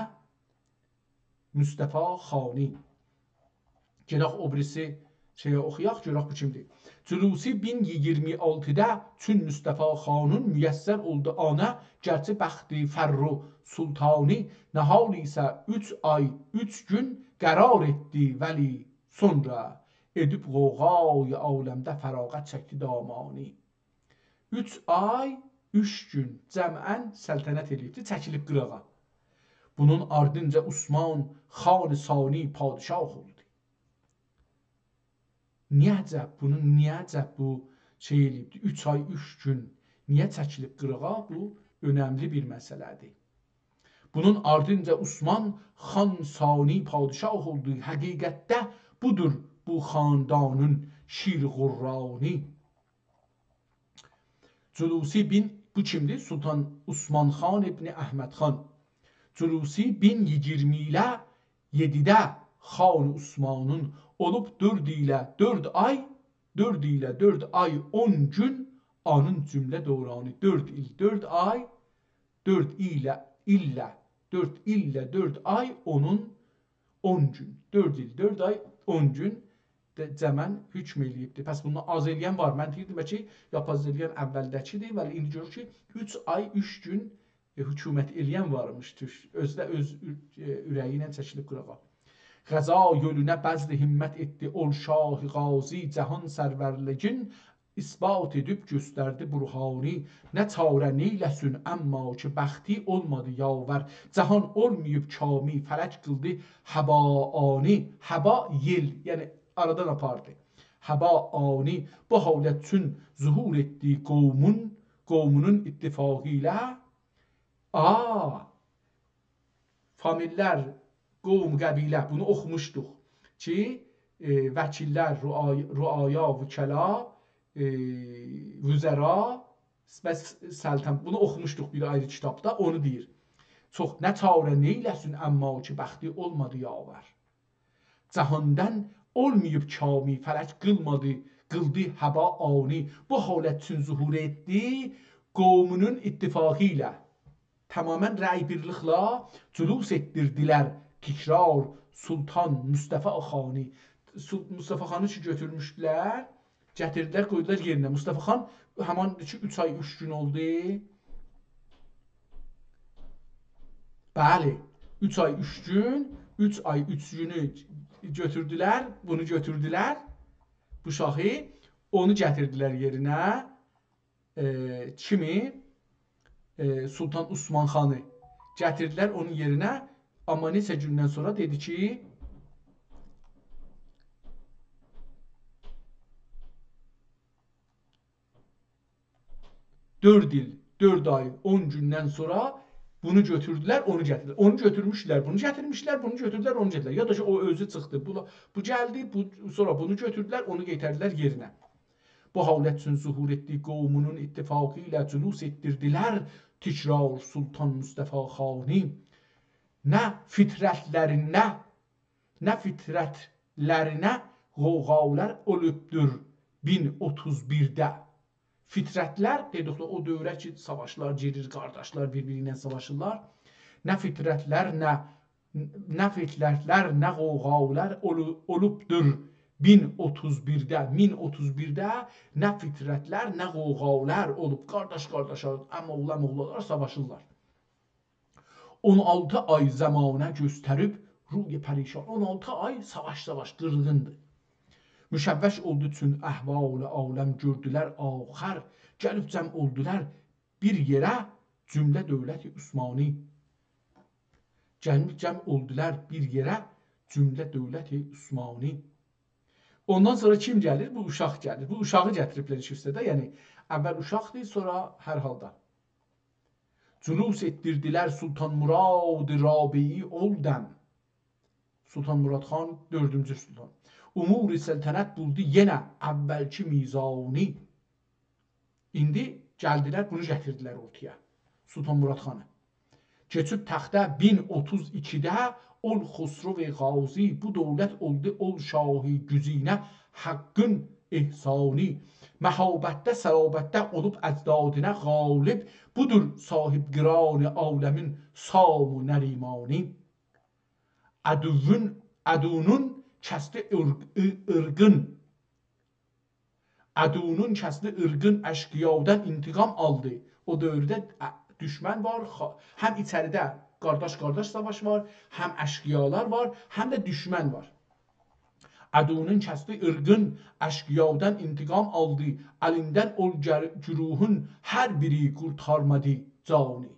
مصطفی خانی. گئدک او بیریسی شئیه اوخویاق، گؤرک بو کیمدیر. جلوسی بین ایگیرمی آلتیدا چون مصطفی خانون میسر اولدو آنا، گرچی بختی فر و سلطانی، نهال ایسه اوچ آی، اوچ گون قرار ائتدی ولی سونرا، ائدیب غوغای عالمده فراغت چکدی دامانی. اوچ آی، اوچ گون جمعاً سلطنت ائله‌ییبدی، چکیلیب قیراغا. بونون آردینجا عثمان خان ثانی پادشاه اولدو. نییه عجب؟ بونون نییه عجب بو شئی ائله‌ییبدی؟ اوچ آی، اوچ گون نییه چکیلیب قیراغا؟ بو اؤنملی بیر مسئله‌دیر. بونون آردینجا عثمان خان ثانی پادشاه اولدو. حقیقتده بودور بو خاندانین شیر غرانی. جلوسی بین، بو کیمدیر؟ سلطان عثمان خان ابن احمد خان. جلوسی بین ایگیرمی ایله یئدیده خان عثمانین اولوب دؤرد ایله دؤرد آی، دؤرد ایله دؤرد آی اون گون، آنین جمله دورانی. دؤرد ایل، دؤرد آی، دؤرد ایله، ایله، دؤرد ایلله دؤرد آی، اونون اون گون. دؤرد ایل، دؤرد آی، اون گون ده جمعاً حکم ائله‌ییبدی. پس بوندان آز ائله‌ین وار. من دئییردیم کی، یاپاز ائله‌ین اولده‌کیدیر، ولی ایندی گؤروروک کی، اوچ آی، اوچ گون، ائ، حکومت ائله‌ین وارمیش تورک. اؤزو ده اؤز اور-، ائ، اوره‌یی ایله چکیلیب قیراغا. غزا یولونه بذل همت ائتدی اول شاه غازی، جهان سرورلیگین اثبات ائدیب گؤستردی برهانی. نه چاره نئیله‌سین اما کی بختی اولمادی یاور، جهان اولماییب کامی، فلک قیلدی هباانی. هبا یئل، یعنی آرادان آپاردی. هباانی. بو حالت چون ظهور ائتدی قومون، قومونون اتفاقی ایله. آ، فامیللر، قوم، قبیله، بونو اوخوموشدوق کی، ائ، وکیللر، رعای-، رعایا، وکلا، ائ، وزرا و س-، سلطن-، بونو اوخوموشدوق بیر آیری کیتابدا، اونو دئییر. چوخ، نه چاره نئیله‌سین اما کی بختی اولمادی یاور. جهاندان اولماییب کامی، فلک قیلمادی، قیلدی هبا آنی. بو حالت چون ظهور ائتدی قومونون اتفاقی ایله. تماما رأی بیرلیکله جلوس ائتدیردیلر تکرار سلطان مصطفی خانی. سل-، مصطفی خانی کی گؤتورموشدولر، گتیردیلر، قویدولار یئرینه. مصطفی خان همان کی اوچ آی اوچ گون اولدو. بلی، اوچ آی اوچ گون، اوچ آی اوچ گونو گؤتوردولر، بونو گؤتوردولر، بو شاهی، اونو گتیردیلر یئرینه. ائ، کیمی؟ ائ، سلطان عثمان خانی گتیردیلر اونون یئرینه. آمما نئچه گوندن سونرا دئدی کی، دؤرد ایل، دؤرد آی، اون گوندن سونرا بونو گؤتوردولر، اونو گتیردیلر. اونو گؤتورموشدولر، بونو گتیرمیشدیلر، بونو گؤتوردولر، اونو گتیردیلر. یا دا کی، او اؤزو چیخدی، بو، بو گلدی، بو، سونرا بونو گؤتوردولر، اونو گتیردیلر یئرینه. بو حالت چون ظهور ائتدی قومونون اتفاقی ایله، جلوس ائتدیردیلر تکرار سلطان مصطفی خانی. نه فطرتلرینه، نه فطرتلرینه غوغالار اولوبدور مین اوتوز بیرده. فطرتلر دئدیک ده، او دؤوره کی ساواشلار گیریر، قارداشلار بیر-بیری ایله ساواشیرلار. نه فطرتلر، نه، نه فطرتلر، نه غوغالار اولو-، اولوبدور مین اوتوز بیرده، مین اوتوز بیرده نه فطرتلر، نه غوغالار اولوب، قارداش قارداشا، عم‌اوغلو عم‌اوغلالار ساواشیرلار. اون آلتی آی زمانه گؤستریب روی پریشان. اون آلتی آی ساواش، ساواش، قیرغیندیر. مشوش اولدو چون احوال عالم، گؤردولر آخر، گلیب جمع اولدولار بیر یئره جمله دولت عثمانی. گلیب جمع اولدولار بیر یئره جمله دولت عثمانی. اوندان سونرا کیم گلیر؟ بو اوشاق گلیر. بو اوشاغی گتیریبلر ایش اوسته ده، یعنی اول اوشاقدیر، سونرا هر حالدا. جلوس ائتدیردیلر سلطان مراد رابعی اولدن. سلطان مراد خان، دؤردونجو سلطان. امور سلطنت بولدو یئنه اولکی میزانی. ایندی گلدیلر، بونو گتیردیلر اورتایا. سلطان مراد خانی. کئچیب تخته مین اوتوز ایکیده اول خسرو غازی، بو دولت اولدو اول شاهی گزینه، حقین احسانی. مهابتده، صلابتده اولوب اجدادینا غالب، بودور صاحب قران عالمین سام و نریمانی. عدوون، عدونون کسدی ارق-، ار-، ارقین. عدونون کسدی ارقین، اشقیادان انتقام آلدی. او دؤورده، ا، دوشمن وار، خا-، هم ایچریده قارداش-قارداش ساواش وار، هم اشقیالار وار، هم ده دوشمن وار. عدونون کسدی ارقین، اشقیادان انتقام آلدی، الیندن اول گر-، گروهون هر بیری قورتارمادی جانی.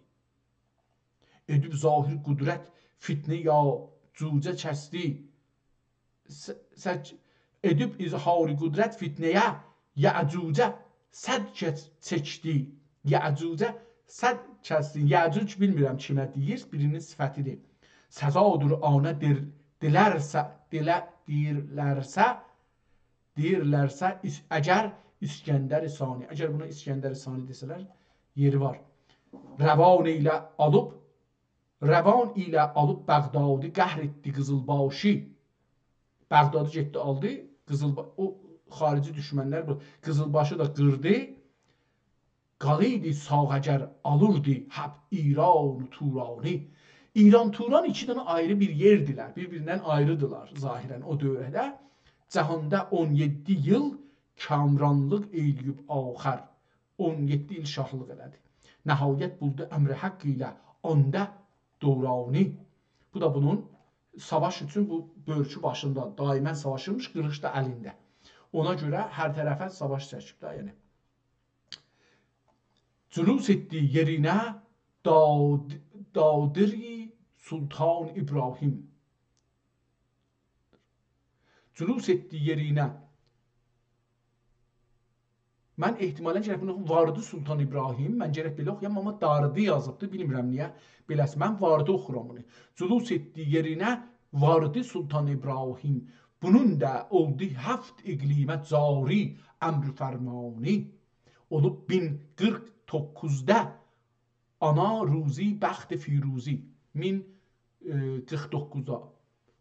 ائدیب ظاهر قدرت فتنه یاجوجه کسدی. س-، سک-، ائدیب اظهار قدرت فتنه‌یه یاجوجه سد کس-، چکدی. یاجوجه سد کسدی. یاجوج بیلمیرم کیمه دئییر، بیرینین صفتیدیر. سزادور آنه دئر-، دئییرلرسه، دئییرله-، دئییرلرسه، دئییرلرسه، اس-، اگر اسکندر ثانی، اگر بونا اسکندر ثانی دئسه‌لر، یئری وار. روان ایله آلیب، روان ایله آلیب بغدادی، قهر ائتدی قیزیلباشی. بغدادی گئتدی، آلدی، قیزیلبا-، او خارجی دوشمنلر بو قیزیلباشی دا قیردی. قالیدی ساغ اگر آلیردی حب ایران و تورانی. ایران، توران ایکی دنه آیری بیر یئردیلر. بیر-بیریندن آیریدیلار ظاهرا او دؤورده. جهاندا اون یئددی ایل کامرانلیق ائیله‌ییب آخر. اون یئددی ایل شاهلیق ائله‌دی. نهایت بولدو امر حق ایله آندا دورانی. بو دا بونون ساواش اوچون بو بؤرکو باشیندا، دائما ساواشیرمیش، قیلیش دا الینده. اونا گؤره هر طرفه ساواش چکیب ده، یعنی. جلوس ائتدی یئرینه داد-، دادری سلطان ابراهیم. جلوس ائتدی یئرینه. من احتمالا گرک بونو واردی سلطان ابراهیم، من گرک بئله اوخویام، آمما داردی یازیبدی، بیلمیرم نییه بئله‌سی. من واردی اوخورام بونو. جلوس ائتدی یئرینه واردی سلطان ابراهیم. بونون دا اولدو هفت اقلیمه جاری امر فرمانی. اولوب مین قیرخ دوققوزدا آنا روزی بخت فیروزی. مین، ائ، قیرخ دوققوزدا.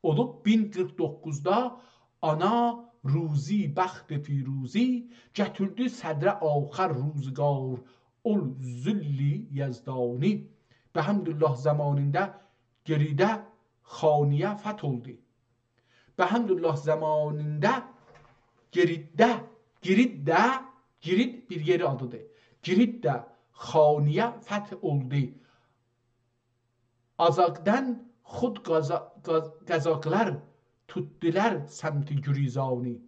اولوب مین قیرخ دوققوزدا آنا روزی بخت فیروزی، گتیردی صدره آخر روزگار، اول ذل یزدانی. بهمدالله زمانیندا گیریده خانیه فتح اولدو. بهمدالله زمانیندا گیریده، گیریده، گیرید بیر یئر آدیدیر. گیریده خانیه فتح اولدو. آزاقدان خود قازا-، قاز-، قازاقلار توتدولار سمت گریزانی.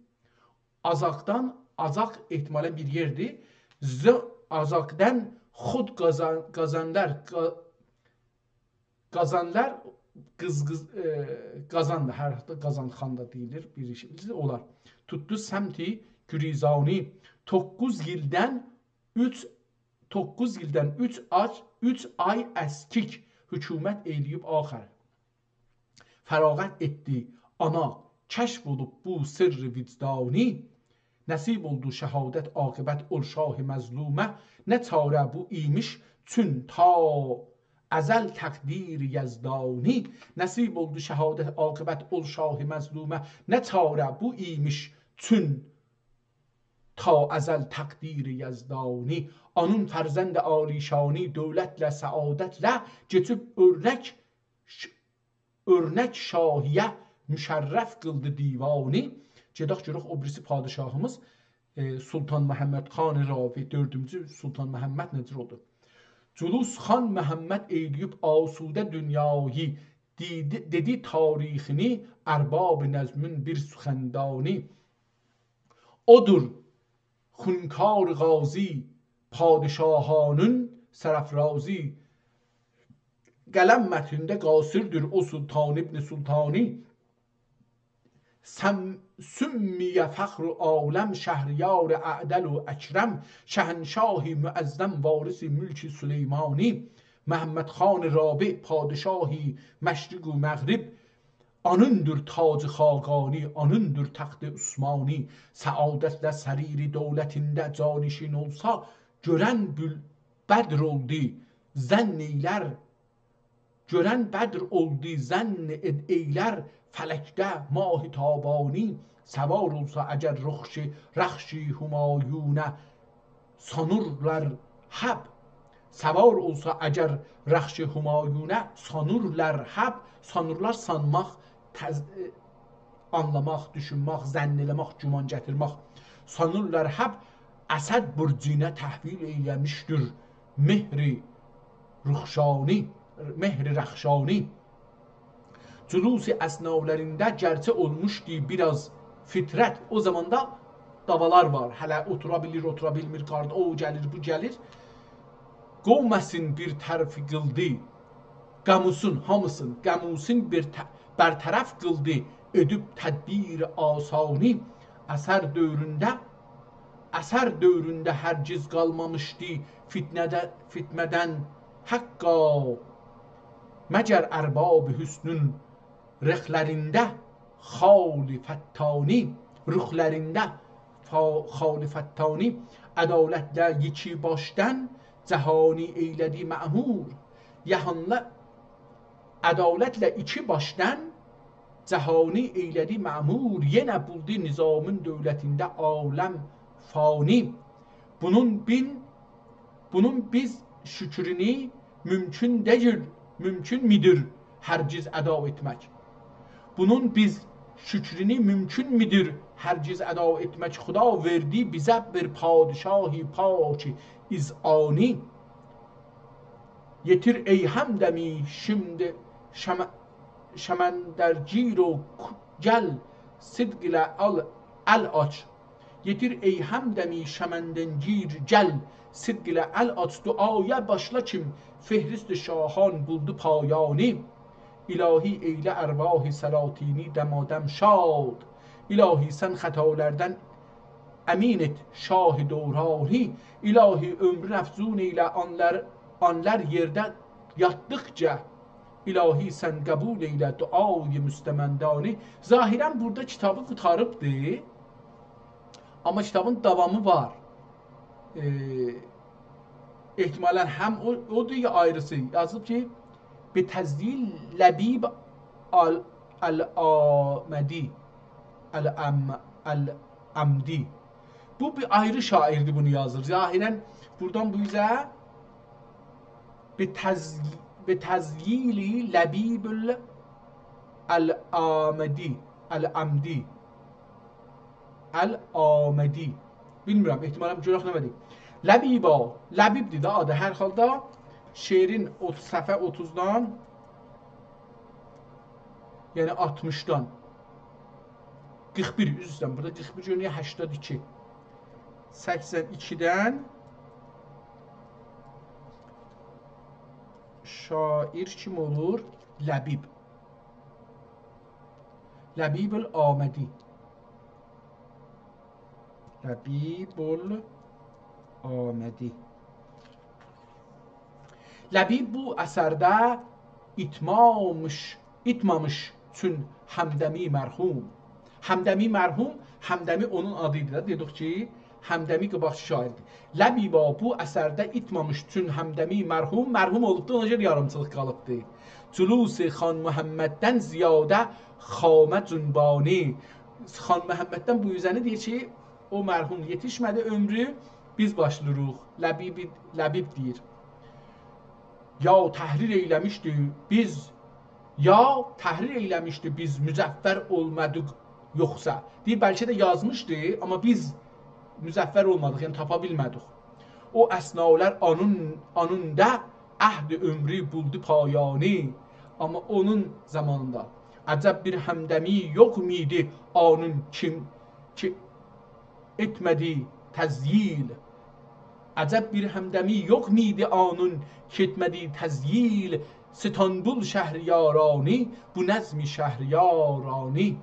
آزاقدان، آزاق احتمالاً بیر یئردیر. ز-، آزاقدان خود قازان-، قازانلار، قا-، قازانلار، قیز، قیز، ائ، قازان دا، هر حالدا قازان خان دا دئییلیر، بیر ایش، بیز اولار. توتدو سمت گریزانی، دوققوز ایلدن اوچ، دوققوز ایلدن اوچ آی، اوچ آی اسکیک حکومت ائله‌ییب آخر. فراغت ائتدی آنا، کشف اولوب بو سرّ وجدانی. نصیب اولدو شهادت عاقبت اول شاه مظلومه، نه چاره بو ایمیش چون تا ازل تقدیر یزدانی. نصیب اولدو شهادت عاقبت اول شاه مظلومه، نه چاره بو ایمیش چون تا ازل تقدیر یزدانی. آنون فرزند عالیشانی، دولتله، سعادتله کئچیب اؤرنک ش-، اؤرنک شاهیه مشرف قیلدی دیوانی. گئدک گؤرک او بیریسی پادشاهیمیز، ائ، سلطان محمد خان راوی، دؤردونجو سلطان محمد نئجه اولدو؟ جلوس خان محمد ائیله‌ییب آسوده دونیایی، دئدی، دئدی تاریخینی ارباب نظمون بیر سخندانی. اودور خونکار غازی، پادشاهانین سرافرازی، قلم متنده قاصردیر او سلطان ابن سلطانی. سم-، سمّی فخر عالم شهریار اعدل و اکرم، شهنشاه معظم وارث ملک سلیمانی. محمد خان رابع پادشاه مشرق و مغرب، آنیندیر تاج خاقانی، آنیندیر تخت عثمانی. سعادتله سریر دولتینده جانشین اولسا، گؤرن بول-، بدر اولدو، ظن ائیلر، گؤرن بدر اولدو، ظن ائد-، ائیلر فلکده ماه تابانی. سوار اولسا اگر رخش-، رخش همایونه، سانیرلار حب. سوار اولسا اگر رخش همایونه، سانیرلار حب، سانیرلار سانماق، تز-، ائ، آنلاماق، دوشونمک، ظن ائله‌مک، گمان گتیرمک. سانیرلار حب اسد برجینه تحویل ائیله‌میشدیر مهر رخشانی، مهر رخشانی. جلوس اثنالرینده گرچه اولموشدو بیر آز فطرت. او زاماندا دعوالار وار. هله اوتورا بیلیر، اوتورا بیلمیر، قارد-، او گلیر، بو گلیر. قوم اسین بیر طرف قیلدی، قاموسون، هامیسین، قاموسون بیر ط-، برطرف قیلدی، ائدیب تدبیر آسانی. اثر دؤورونده، اثر دؤورونده هرگز قالمامیشدی فتنه‌ده-، فتنه‌دن حقا، مگر ارباب حسنون رخلرینده خال فتانی، رخلرینده فا-، خال فتانی. عدالتله ایکی باشدان جهانی ائیله‌دی معمور. یهانلا-، عدالتله ایکی باشدان جهانی ائیله‌دی معمور. یئنه بولدو نظامین دؤولتینده عالم فانی. بونون بین-، بونون بیز شوکرونو مومکون دئییل، مومکون میدیر هرگز ادا ائتمک؟ بونون بیز شوکرونو مومکون میدیر هرگز ادا ائتمک؟ خدا وئردی بیزه بیر پادشاه پاک اذعانی. یئتیر ای همدمی شیمدی شم-، شمندرگیر و ک-، گل صدق ایله ال-، ال آچ. یئتیر ای همدمی شمندرگیر، گل صدق ایله ال آچ، دعایا باشلا کیم فهرست شاهان بولدو پایانی. الهی ائیله ارواح سلاطینی دمادم شاد. الهی سن خطالاردان امین ائت شاه دورانی. الهی عؤمرون افزون ائیله آنلار، آنلار یئرده یاتدیقجا. الهی سن قبول ائیله دعای مستمندانی. ظاهراً بورادا کیتابی قوتاریبدی. آمما کیتابین داوامی وار. ائ، احتمالاً هم او، اودور یا آیریسی. یازیب کی، به تزیین لبیب ال-، الآمدی. الام-، الامدی. بو بیر آیری شاعیردیر، بونو یازیر. ظاهراً بورادان بو اوزه به تز-، به تذییل لبیب ال-، الامدی، الامدی، الامدی. بیلمیرم، احتمالاً گؤرک نمه‌دیر. لبیبا، لبیبدیر ده آدی. هر حالدا شعرین اوت-، صفحه اوتوزدان، یعنی آلتمیشدان، قیرخ بیر، عذر ایسته‌ییرم، بورادا قیرخ بیر گؤرونور، هشتاد ایکی. سکسن ایکیدن شاعیر کیم اولور؟ لبیب. لبیب الامدی. لبیب الامدی. لبیب بو اثرده ایتمامیش، ایتمامیش چون همدمی مرحوم. همدمی مرحوم، همدمی اونون آدی ایدی ده. دئدیک کی، همدمی قاباقکی شاعیردیر. لبیبا بو اثرده ایتمامیش چون همدمی مرحوم، مرحوم اولوبدو، اونا گؤره یاریمچیلیق قالیبدی. جلوس خان محمددن زیاده خامه جنبانی. خان محمددن بو اوزه دئییر کی، او مرحوم یئتیشمه‌دی عؤمرو، بیز باشلاییریق. لبیب، لبیب دئییر. یا تحریر ائیله‌میشدی بیز، یا تحریر ائیله‌میشدی بیز مظفر اولمادیق یوخسا. دئییر، بلکه ده یازمیشدی، آمما بیز مظفر اولمادیق، یعنی تاپا بیلمه‌دیک. او اثنالر آنون، آنوندا عهد عؤمرو بولدو پایانی. آمما اونون زامانیندا عجب بیر همدمی یوخ میدی آنون کیم کی ائتمه‌دی تذییل. عجب بیر همدمی یوخ میدی آنون کی ائتمه‌دی تذییل، ستانبول شهریارانی، بو نظم شهریارانی.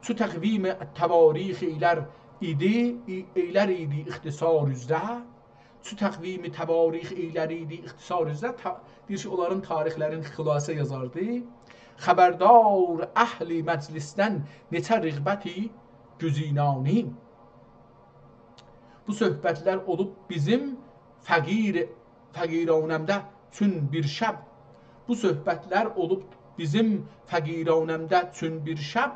چو تقویم تواریخ ائیلر ایدی، ای-، ائیلر ایدی اختصار اوزره. چو تقویم تواریخ ائیلر ایدی اختصار اوزره، تا-، دئییر کی، اونلارین تاریخلرین خلاصه یازاردی. خبردار اهل مجلسدن نئچه رغبتی گزینانی. بو صحبتلر اولوب بیزیم فقیر، فقیرانه‌مده چون بیر شب. بو صحبتلر اولوب بیزیم فقیرانه‌مده چون بیر شب.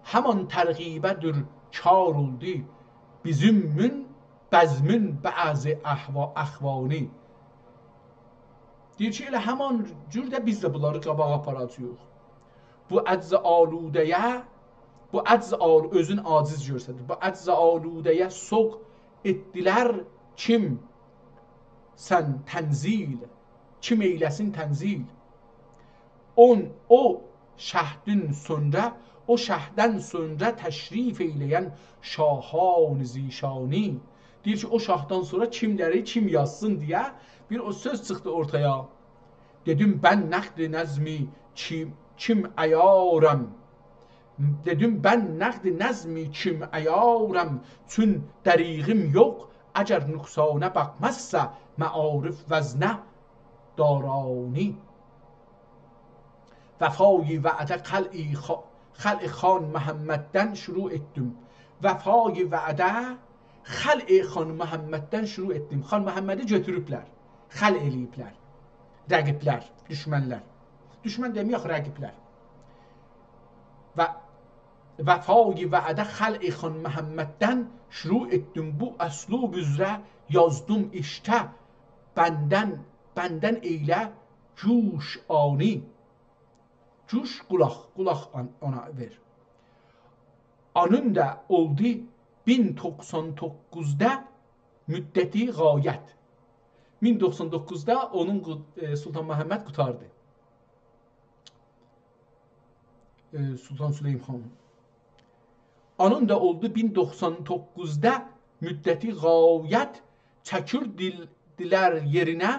همان ترغیبه دور کار اولدو بیزیمین بزمین بعضی احوا-، اخوانی. دئییر کی، ائله همان جور ده بیز ده بونلاری قاباغا آپاراجاغیق. بو عجز آلوده‌یه، بو عجز آل-، اؤزون عاجز گؤرسدیر. بو عجز آلوده‌یه سوق ائتدیلر کیم سن تنزیل، کیم ائیله‌سین تنزیل؟ اون، او شهددن سونرا، او شهددن سونرا تشریف ائیله‌ین شاهان ذی‌شانی. دئییر کی، او شاهدان سونرا کیملری کیم یازسین دئیه بیر او سؤز چیخدی اورتایا. دئدیم، بن نقد نظمی کیم، کیم عیارم؟ دئدیم، بن نقد نظمی کیم عیارم؟ چون دریغیم یوخ، اگر نقصانه باخمازسا، معارف وزنه دارانی. وفای وعده خلع خا-، خلع خان محمددن شروع ائتدیم. وفای وعده خلع خان محمددن شروع ائتدیم. خان محمدی گؤتوروبلر، خلع ائله‌ییبلر رقیبلر، دوشمنلر. دوشمن دئمه‌یک، رقیبلر. و وفای وعده خلع خان محمددن شروع ائتدیم، بو اسلوب اوزره یازدیم اشته، بندن، بندن ائیله گوش آنی. گوش، قولاق، قولاق آن-، اونا وئر. آنون دا اولدو مین دوخسان دوققوزدا مدتی غایت. مین دوخسان دوققوزدا اونون قو-، ائ، سلطان محمد قوتاردی. ائ، سلطان سلیمانین. آنون دا اولدو مین دوخسان دوققوزدا مدتی غایت، چکیردیلر یئرینه،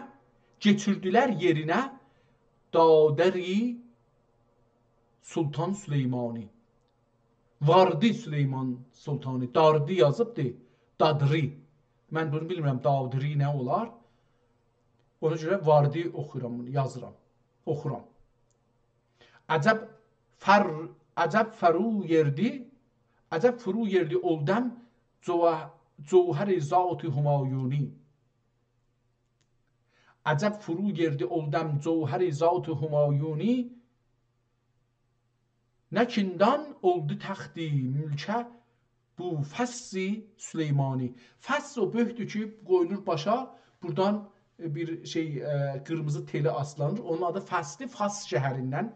کئچیردیلر یئرینه دادری سلطان سلیمانی. واردی سلیمان سلطانی. داردی یازیبدی، دادری. من بونو بیلمیرم، دادری نه اولار؟ اونا گؤره واردی اوخویورام بونو، یازیرام، اوخورام. عجب فر-، عجب فرو یئردی، عجب فرو یئردی اولدم جوه-، جوهر ذات همایونی. عجب فرو یئردی اولدم جوهر ذات همایونی، نگیندان اولدو تخت ملکه بو فص سلیمانی. فص او بؤرکدور کی، قویولور باشا، بورادان، ائ، بیر شئی، ائ، قیرمیزی تئلی آسلانیر. اونون آدی فصدیر، فاس شهریندن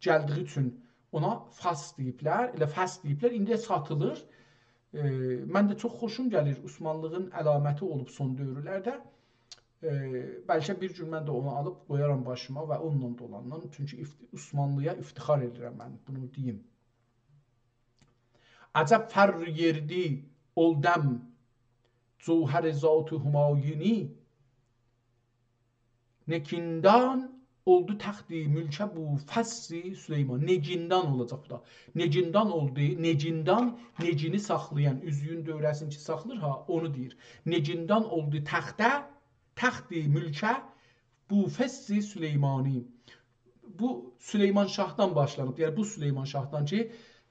گلدیگی اوچون اونا فاس دئییبلر. ائله فص دئییبلر، ایندی ساتیلیر. ائ، من ده چوخ خوشوم گلیر، عثمانلیغین علامتی اولوب سون دؤورلرده. ائ، بلکه بیر گون من ده اونو آلیب قویارام باشیما و اونونلا دولانارام. چونکی افت-، عثمانلییا افتخار ائدیرم من، بونو دئییم. عجب فر یئردی اولدم جوهر ذات همایونی، نگیندان اولدو تخت ملکه بو فص سلیمان. نگیندان اولاجاق بو دا. نگیندان اولدو، نگیندان، نگینی ساخلایان، اوزویون دؤوره‌سینی کی ساخلیر ها، اونو دئییر. نگیندان اولدو تخته، تخت ملکه بو فص سلیمانی. بو سلیمان شاهدان باشلانیب. یعنی بو سلیمان شاهدان کی،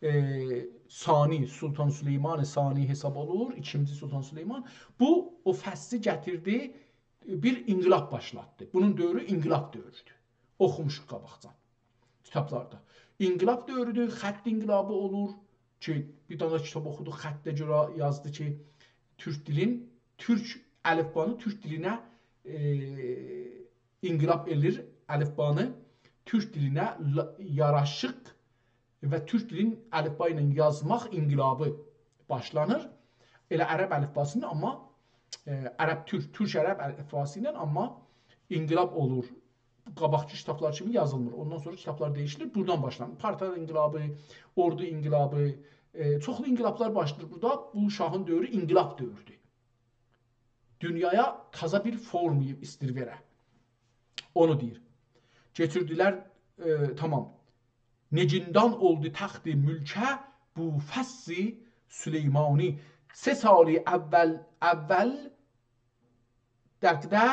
ائ، ثانی، سلطان سلیمان ثانی حساب اولور، ایکینجی سلطان سلیمان. بو او فصی گتیردی، بیر انقلاب باشلاتدی. بونون دؤورو انقلاب دؤورودور. اوخوموشوق قاباقجان کیتابلاردا. انقلاب دؤورودور، خط انقلابی اولور کی، بیر دنه کیتاب اوخودوق، خطه گؤره یازدی کی، تورک دیلین، تورک الفبانی تورک دیلینه، ائ، انقلاب ائله‌ییر، الفبانی تورک دیلینه لا-، یاراشیق و تورک دیلین الفبا ایله یازماق انقلابی باشلانیر. ائله عرب الفباسی ایله، آمما، ائ، عرب تورک، تورک عرب الفباسی ایله، آمما انقلاب اولور. قاباقکی کیتابلار کیمی یازیلمیر. اوندان سونرا کیتابلار دییشیلیر. بورادان باشلانیر. پارتان انقلابی، اوردو انقلابی، ائ، چوخلو انقلابلار باشلاییر بورادا. بو شاهین دؤورو انقلاب دؤورودور. دونیایا تازا بیر فورم ایستیر وئره. اونو دئییر. کئچیردیلر، ائ، تامام. نگیندان اولدو تخت ملکه بو فص سلیمانی. سه سالی اول، اول دقده،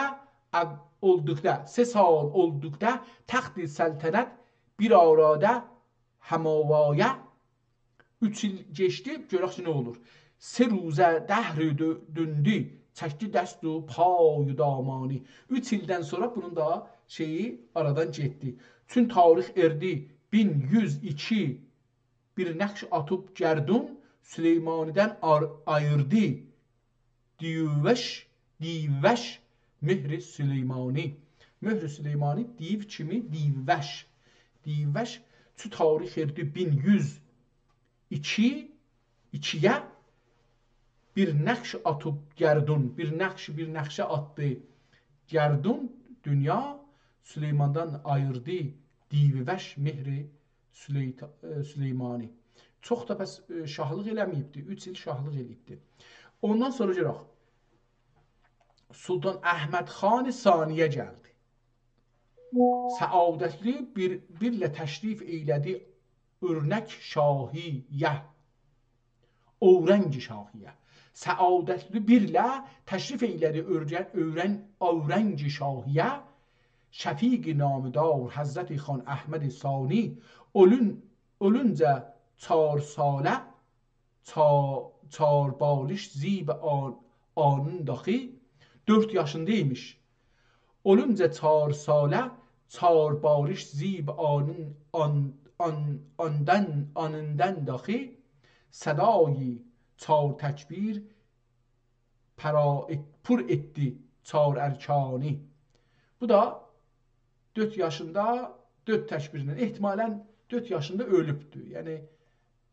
او-، اولدوقدا، سه سال اولدوقدا تخت سلطنت بیر آرادا هماوایه. اوچ ایل کئچدی، گؤرک کی، نه اولور. سه روزه دهر دؤ-، دؤندو، چکدی دست و پای و دامانی. اوچ ایلدن سونرا بونون دا شئیی آرادان گئتدی. چون تاریخ اردی مین یوز ایکی، بیر نقش آتیب گردون، سلیمانی‌دن آر-، آییردی دیووش، دیووش مهر سلیمانی. مهر سلیمانی دیو کیمی دیووش. دیووش چو تاریخ اردی مین یوز ایکی، ایکی‌یه بیر نقش آتیب گردون، بیر نقش، بیر نقشه آتدی گردون دونیا، سلیماندان آییردی دیووش مهر سلیت-، ائ، سلیمانی. چوخ دا پس، ائ، شاهلیق ائله‌مه‌ییبدی، اوچ ایل شاهلیق ائله‌ییبدی. اوندان سونرا گلک، سلطان احمد خان ثانی‌یه گلدی. سعادتلی بیر، بیرله تشریف ائیله‌دی اورنک شاهی‌یه. اورنگ شاهی‌یه. سعادتلی بیرله تشریف ائیله‌دی اورن-، اورن-، اورنگ شاهی‌یه. شفیق نامدار حضرت خان احمد ثانی، اولون-، اولونجا چار ساله، چا-، چار بالش زیب آن-، آنین داخی، دؤرد یاشیندا ایمیش. اولونجا چار ساله، چار بالش زیب آنین، آن-، آن-، آندان، آنیندان داخی، صدایی چار تکبیر پرا ائت-، پر ائتدی چار ارکانی. بو دا دؤرد یاشیندا، دؤرد تکبیرله، احتمالاً دؤرد یاشیندا اؤلوبدو. یعنی،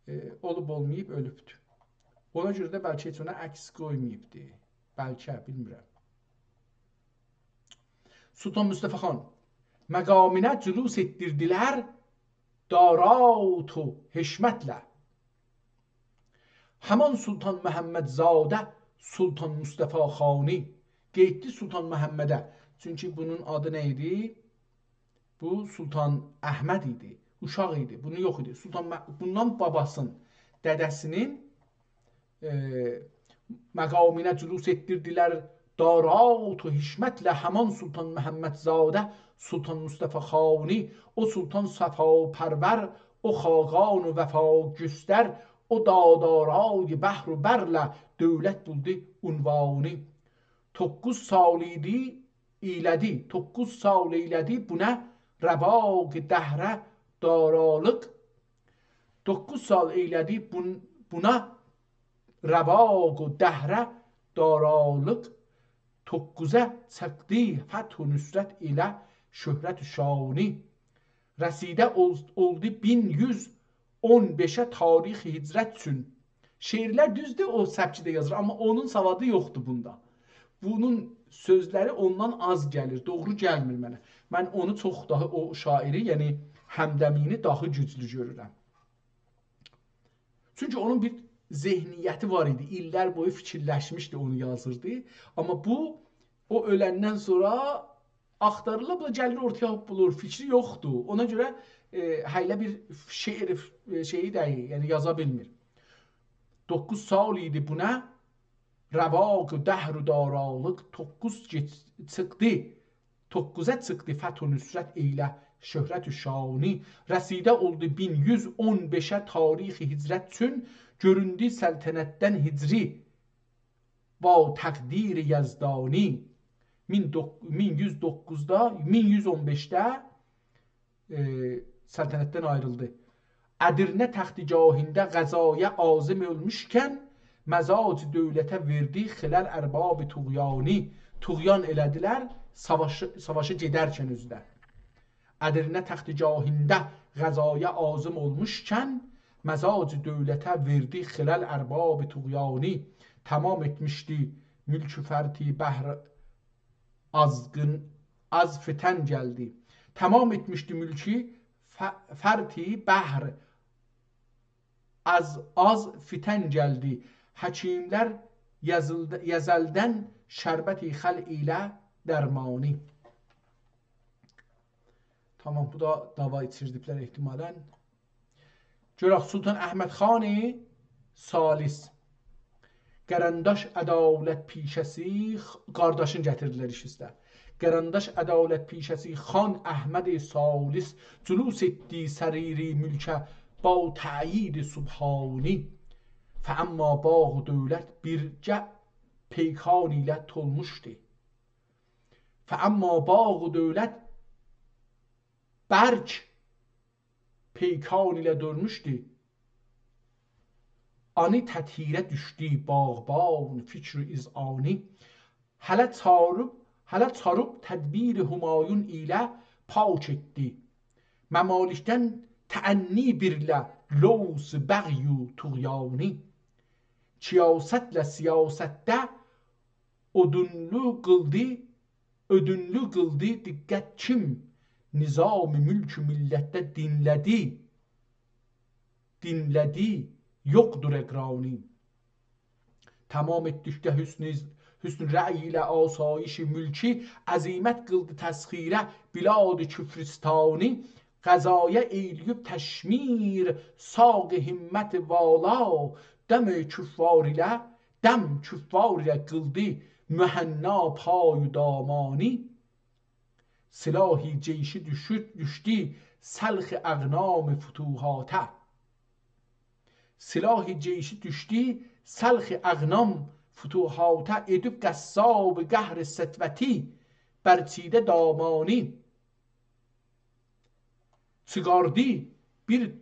ائ، اولوب اولماییب، اؤلوبدو. اونا گؤره ده بلکه هئچ اونا عکس قویماییبدی. بلکه، بیلمیرم. سلطان مصطفی خان مقامینه جلوس ائتدیردیلر دارات و حشمتله. همان سلطان محمدزاده، سلطان مصطفی خانی. قاییتدی سلطان محمده. چونکی بونون آدی نه ایدی؟ بو سلطان احمد ایدی. اوشاق ایدی. بونو یوخ ایدی. سلطان مح-، بوندان باباسین، دده‌سینین، ائ، مقامینه جلوس ائتدیردیلر دارات و حشمتله همان سلطان محمدزاده، سلطان مصطفی خانی، او سلطان صفاپرور، او خاقان و وفاگستر، او دادآرای بحر و برله دولت بولدو عنوانی. توققوز سال ایدی، ائیله‌دی، توققوز سال ائیله‌دی بونه رواق دهره دارالیق. دوققوز سال ائیله‌دی بون-، بونا رواق و دهره دارالیق، توققوزا چیخدی فتح و نصرت ایله شهرت و شانی. رسیده اول-، اولدو مین یوز اون بئشه تاریخ هجرت اوچون. شعرلر دوزدور، او سبکده یازیر، آمما اونون سوادی یوخدور بوندا. بونون سؤزلری اوندان آز گلیر، دوغرو گلمیر منه. من اونو چوخ داها، او شاعری، یعنی همدمینی داها گوجلو گؤرورم. چونکی اونون بیر ذهنیتی وار ایدی. ایللر بویو فیکیرلشمیشدی، اونو یازیردی. آمما بو، او اؤلندن سونرا آختاریلا، بو گلیر اورتایا هوپپولور، فیکری یوخدور. اونا گؤره، ائ، هله بیر شعر، ائ، شئیی دئییل، یعنی یازا بیلمیر. دوققوز سال ایدی بونا رواق و دهر و دارالیق، توققوز گئچ-، چیخدی، توققوزا چیخدی فتح و نصرت ایله شهرت و شانی. رسیده اولدو مین یوز اون بئشه تاریخ هجرت اوچون، گؤروندو سلطنتدن هجری با تقدیر یزدانی. مین دوق-، مین یوز دوققوزدا، مین یوز اون بئشده، ائ، سلطنتدن آیریلدی. ادرنه تختگاهیندا قضایا عازم اولموشکن، مزاج دولته وئردی خلال ارباب طغیانی. طغیان ائله‌دیلر، ساواشی، ساواشا گئدرکن اؤزو ده. ادرنه تختگاهیندا قضایا عازم اولموشکن، مزاج دولته وئردی خلال ارباب طغیانی. تمام ائتمیشدی ملک و فرطی بهر آزغین، آز فتن گلدی. تمام ائتمیشدی ملکی ف-، فرطی بهر، آز، آز فتن گلدی. حکیملر یزیلد-، یزلدن شربتی خل ایله درمانی. تامام، بو دا داوا ایچیردیبلر احتمالاً. گؤرک، سلطان احمد خان ثالث. قارانداش عدالت پیشه‌سی، خ-، قارداشینی گتیردیلر ایش اوسته. قارانداش عدالت پیشه‌سی خان احمد ثالث، جلوس ائتدی سریر ملکه با تأیید سبحانی. فاما باغ و دولت بیرجه پیکان ایله دولموشدو. فاما باغ و دولت برک پیکان ایله دولموشدو. آنی تطهیره دوشدو باغبان فکر و اذعانی. هله چاروب، هله چاروب تدبیر همایون ایله پاک ائتدی ممالکدن تأنی بیرله لوث بغی و طغیانی. کیاستله سیاستده اؤدونلو قیلدی، اؤدونلو قیلدی دقت کیم نظام ملک و ملتده دینله‌دی، دینله‌دی، یوخدور اقرانی. تمام ائتدیکده حسن، حسن رأی ایله آسایش ملکی، عزیمت قیلدی تسخیره بلاد کفرستانی. قضایا ائیله‌ییب تشمیر ساق همت والا، دم کفار ایله، دم کفار ایله قیلدی مهنا پای و دامانی. سلاح جیشی دوشود، دوشدو سلخ اغنام فتوحاته. سلاح جیشی دوشدو سلخ اغنام فتوحاته، ائدیب قصاب قهر سطوتی برچیده دامانی. چیخاردی بیر،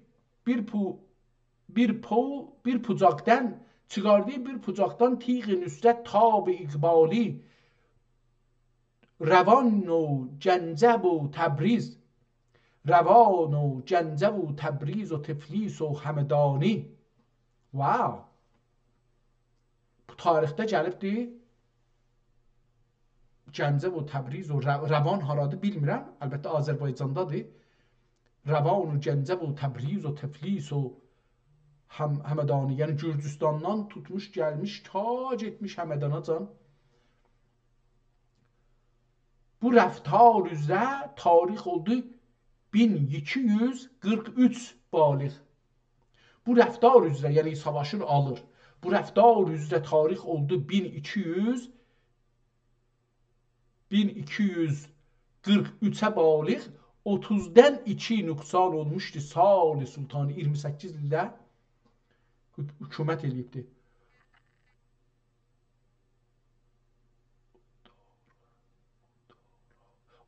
بیر پو-، بیر پو-، بیر بوجاقدان، چیخاردی بیر بوجاقدان تیغ نصرت تاب اقبالی. روان و گنجه و تبریز، روان و گنجه و تبریز و تفلیس و همدانی. واو. بو تاریخده گلیبدی. گنجه و تبریز و ر-، روان هارادی بیلمیرم. البته آذربایجاندادیر. روان و گنجه و تبریز و تفلیس و هم-، همدانی. یعنی گرجستاندان توتموش گلمیش تا گئتمیش همداناجان. بو رفتار اوزره تاریخ اولدو مین ایکی یوز قیرخ اوچ بالیق. بو رفتار اوزره، یعنی ساواشیر آلیر. بو رفتار اوزره تاریخ اولدو مین ایکی یوز، مین ایکی یوز قیرخ اوچه بالیق، اوتوزدان ایکی نقصان اولموشدو سال سلطانی، اییرمی سککیز ایلده حک-، حکومت ائله‌ییبدی.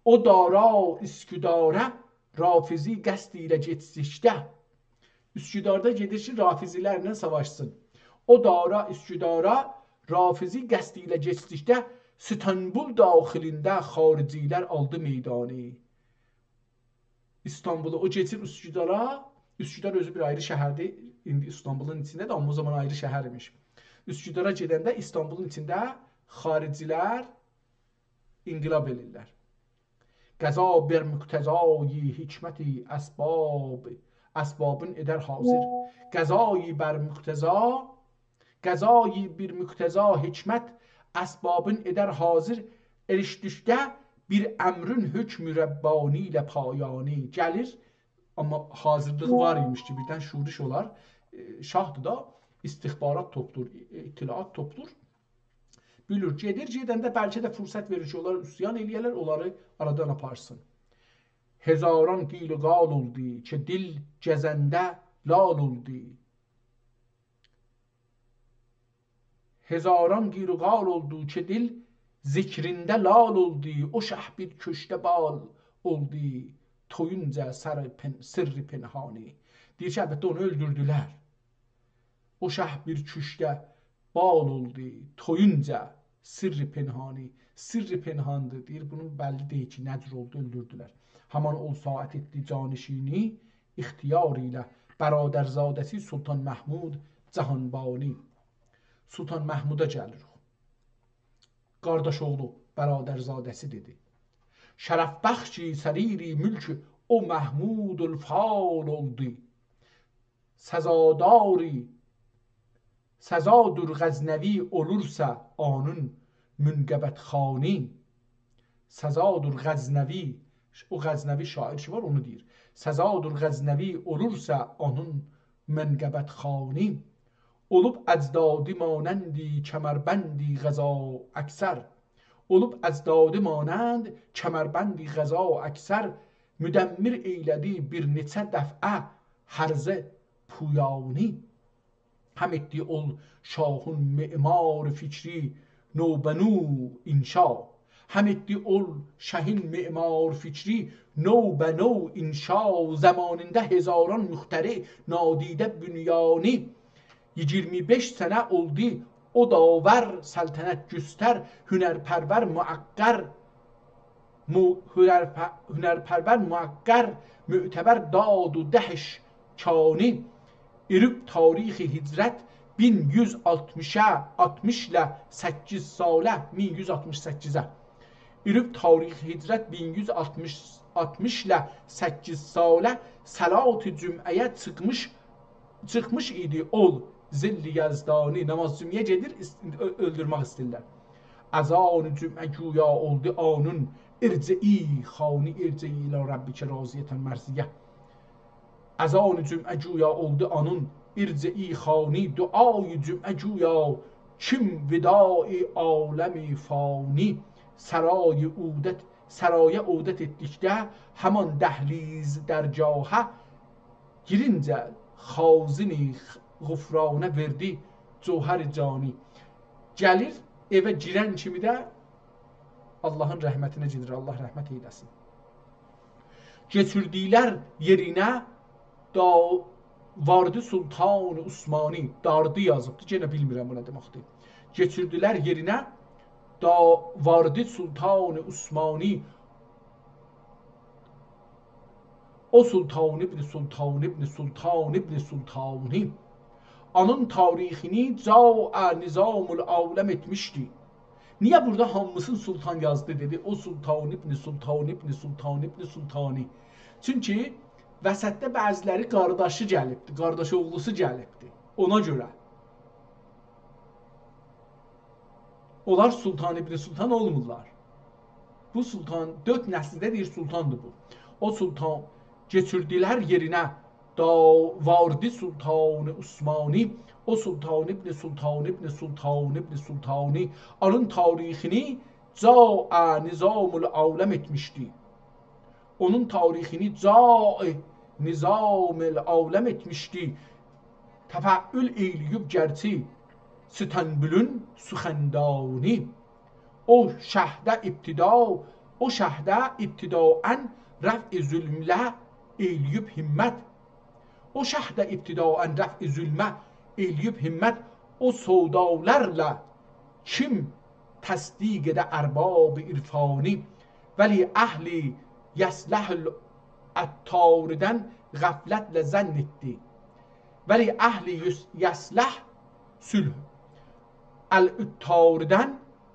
او دارا اسکداره رافضی قصد ایله گئتدیکده، اسکندر ده گئدیر کی، رافضی‌لرله ساواشسین. او دارا، اسکندرا رافضی قصدی ایله کئچدیکده استانبول داخلینده خارجی‌لر آلدی میدانی. استانبولو او کئچیر اسکندرا. اسکندر اؤزو بیر آیری شهردیر. ایندی استانبولون ایچینده ده، آمما او زامان آیری شهر ایمیش. اسکندرا گئدنده استانبولون ایچینده خارجی‌لر انقلاب ائله‌ییرلر. قضا بر مقتضای حکمت اسباب، اسبابین ائدر حاضر. قضایی بر مقتضا، قضایی بر مقتضا حکمت اسبابین ائدر حاضر. ائریشدیکده بیر امرین حکم ربانی ایله پایانی گلیر. آمما حاضرلیغی وار ایمیش کی، بیردن شورش اولار. ائ، شاهدیر دا، استخبارات توپلور، اطلاعات توپلور. بیلیر، گئدیر، گئدنده بلکه ده فرصت وئریر کی، اونلار عصیان ائله‌یه‌لر، اونلاری آرادان آپارسین. هزاران قیل و قال اولدو کی، دل گزنده لال اولدو. هزاران قیل و قال اولدو کی، دل ذکرینده لال اولدو. او شه بیر کؤشکده بال اولدو، تویونجا سر پن-، سر پنهانی. دئییر کی، البته اونو اؤلدوردولر. او شه بیر کؤشکده بال اولدو، تویونجا سر پنهانی. سر پنهاندیر، دئییر، بونون بللی دئییل کی، نه جور اولدو، اؤلدوردولر. همان او ساعت ائتدی جانشینی، اختیار ایله برادرزاده‌سی سلطان محمود جهانبانی. سلطان محمودا گلیریک. قارداش اوغلو، برادرزاده‌سی دئدی. شرف بخشی سریر ملک او محمود الفال اولدو. سزاداری، سزادور غزنوی اولورسا آنون منقبت خوانی. سزادور غزنوی، او غزنوی شاعر کی وار، اونو دئییر. سزادور غزنوی اولورسا آنون منقبت خوانی. اولوب اجدادی مانندی کمربندی قضا اکثر. اولوب اجدادی مانند کمربندی قضا اکثر، مدمر ائیله‌دی بیر نئچه دفعه هرزه پویانی. هم ائتدی اول شاهین معمار فکری نوبه‌نو انشا. هم ائتدی اول شاهین معمار فکری نوبه‌نو انشا. زامانیندا هزاران مخترع نادیده بنیانی. ایگیرمی بئش سنه اولدو او داور سلطنت گستر، هنرپرور معقر، مو-، هنرپ-، هنرپرور معقر، معتبر داد و دهش کانی. ایروب تاریخ هجرت مین یوز آلتمیش، آلتمیش ایله سککیز ساله، مین یوز آلتمیش سککیزه. ایروب تاریخ هجرت مین یوز آلتمیش، آلتمیش ایله سککیز ساله صلات جمعه‌یه چیخمیش، چیخمیش ایدی اول ظل یزدانی. نماز جمعه‌یه گئدیر، ایس-، اؤ-، اؤلدورمک ایسته‌ییرلر. اذان جمعه گویا اولدو آنون، ارجعی خوانی، ارجعی الی ربک راضیة مرضیة. اذان جمعه گویا اولدو آنون، ارجعی خوانی، دعای جمعه گویا کیم وداع عالم فانی. سرای عودت، سرایا عودت ائتدیکده همان دهلیز درگاها گیرینجه خازن غفرانه وئردی جوهر جانی. گلیر، ائوه گیرن کیمی ده آللاهین رحمتینه گئدیر، آللاه رحمت ائیله‌سین. کئچیردیلر یئرینه داواردی سلطان عثمانی. داردی یازیبدی، یئنه بیلمیرم بو نه دئمکدیر. کئچیردیلر یئرینه داواردی سلطان عثمانی. او سلطان ابن سلطان ابن سلطان ابن سلطانی. آنون تاریخینی جاء نظام العالم ائتمیشدی. نییه بورادا هامیسینی سلطان یازدی، دئدی؟ او سلطان ابن سلطان ابن سلطان ابن سلطانی. چونکی وسطده بعضی‌لری قارداشی گلیبدی، قارداش اوغلوسو گلیبدی. اونا گؤره. اونلار سلطان ابن سلطان اولمورلار. بو سلطان، دؤرد نسیلده دئییر سلطاندیر بو. او سلطان کئچیردیلر یئرینه داواردی سلطان عثمانی، او سلطان ابن سلطان ابن سلطان ابن سلطانی، آنون تاریخینی جاء نظام العالم ائتمیشدی. اونون تاریخینی جاء نظام العالم ائتمیشدی. تفعل ائیله‌ییب گرچی استانبولون سخندانی. او شهده ابتدا، او شهده ابتداءً رفع ظلمله ائیله‌ییب همت. او شه ده ابتداءً رفع ظلمه ائله‌ییب همت، او سودالارلا کیم تصدیق ائده ارباب عرفانی. ولی اهل یصلح العطاردن غفلتله ظن ائتدی. ولی اهل یص-، یصلح صلح العطاردن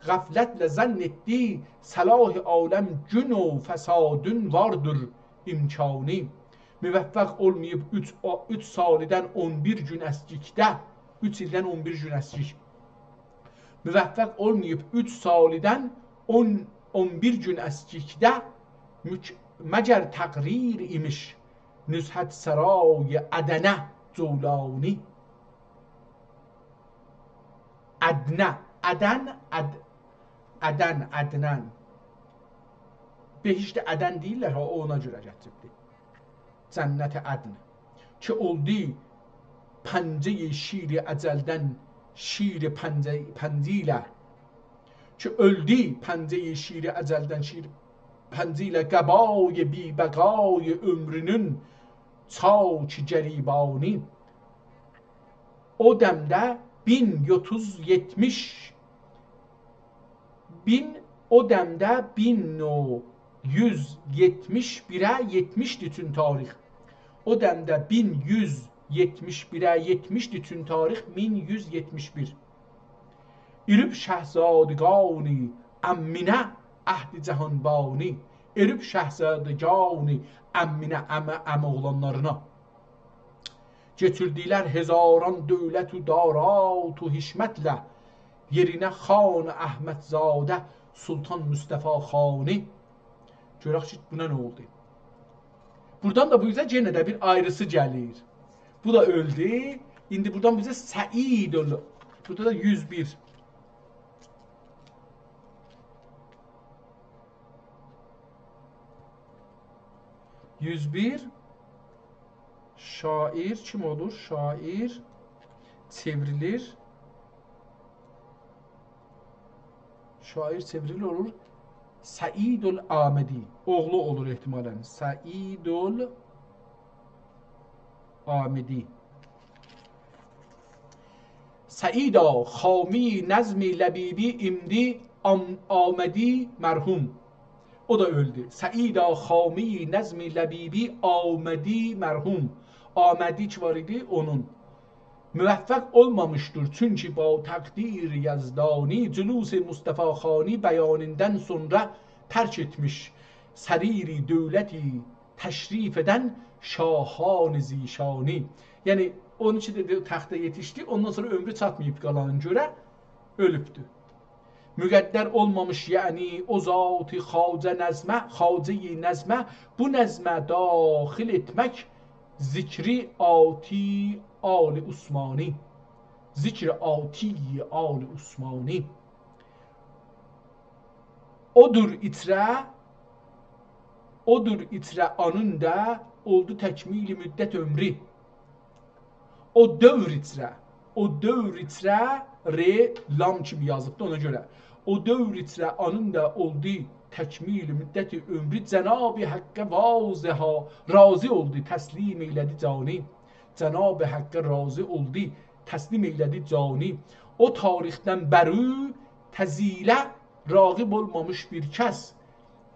غفلتله ظن ائتدی، صلاح عالم گون و فسادین واردیر امکانی. موفق اولماییب اوچ، او، اوچ سالی‌دن اون بیر گون اسکیکده، اوچ ایلدن اون بیر گون اسکیک. موفق اولماییب اوچ سالی‌دن اون، اون بیر گون اسکیکده، مک-، مگر تقریر ایمیش نزهت‌سرای عدنه جولانی. عدنه، عدن، عد-، عدن، عدنان. بهشت عدن دئییرلر ها، او اونا گؤره گتیریبدیر. جنت عدن. کی اولدو پنجه‌ی شیر اجلدن شیر پنجه-، پنجه ایله. کی اؤلدو پنجه‌ی شیر اجلدن شیر پنجه ایله، قبای بی‌بقای عمرونون چاک گریبانی. او دمده مین اوتوز یئتمیش، مین، او دمده مین و یوز یئتمیش بیره یئتمیشدی چون تاریخ. او دمده مین یوز یئتمیش بیره یئتمیشدی چون تاریخ، مین یوز یئتمیش بیر. ائریب شهزادگانی امینه عهد جهانبانی. ائریب شهزادگانی امینه، عمی، عمی اوغلانلارینا. کئچیردیلر هزاران دؤولت و دارات و حشمتله، یئرینه خان احمدزاده سلطان مصطفی خانی. گؤرک کی، بونا نه اولدو؟ بورادان دا بو اوزه یئنه ده بیر آیریسی گلیر. بو دا اؤلدو. ایندی بورادان بو اوزه سعید اولور. بورادا دا یوز بیر. یوز بیر. شاعر کیم اولور؟ شاعر چئوریلیر. شاعر چئوریلیر اولور سعید العامدی. اوغلو اولور احتمالاً. سعید العامدی. سعیدا، خامه‌ی نظم لبیبی ایمدی آم-، آمدی مرحوم. او دا اؤلدو. سعیدا، خامه‌ی نظم لبیبی آمدی مرحوم. آمدی کی وار ایدی، اونون. موفق اولمامیشدیر، چونکی با تقدیر یزدانی، جلوس مصطفی خانی بیانیندن سونرا ترک ائتمیش سریر دولتی تشریف ائدن شاهان ذی‌شانی. یعنی، اون ایکی ده تخته یئتیشدی، اوندان سونرا عؤمرو چاتماییب قالانین گؤره اؤلوبدو. مقدر اولمامیش، یعنی او ذات خواجه نظمه، خواجه‌ی نظمه، بو نظمه داخل ائتمک ذکر آتی آل عثمانی. ذکر آتی آل عثمانی. اودور ایچره، اودور ایچره آنین دا اولدو تکمیل مدت عؤمرو. او دؤور ایچره، او دؤور ایچره، ر، لام کیمی یازیبدی، اونا گؤره. او دؤور ایچره آنین دا اولدو تکمیل مدت عؤمرو، جناب حقه واضحا راضی اولدو، تسلیم ائیله‌دی جانی. جناب حقه راضی اولدو، تسلیم ائیله‌دی جانی. او تاریخدن بری تزیله راغب اولمامیش بیر کس.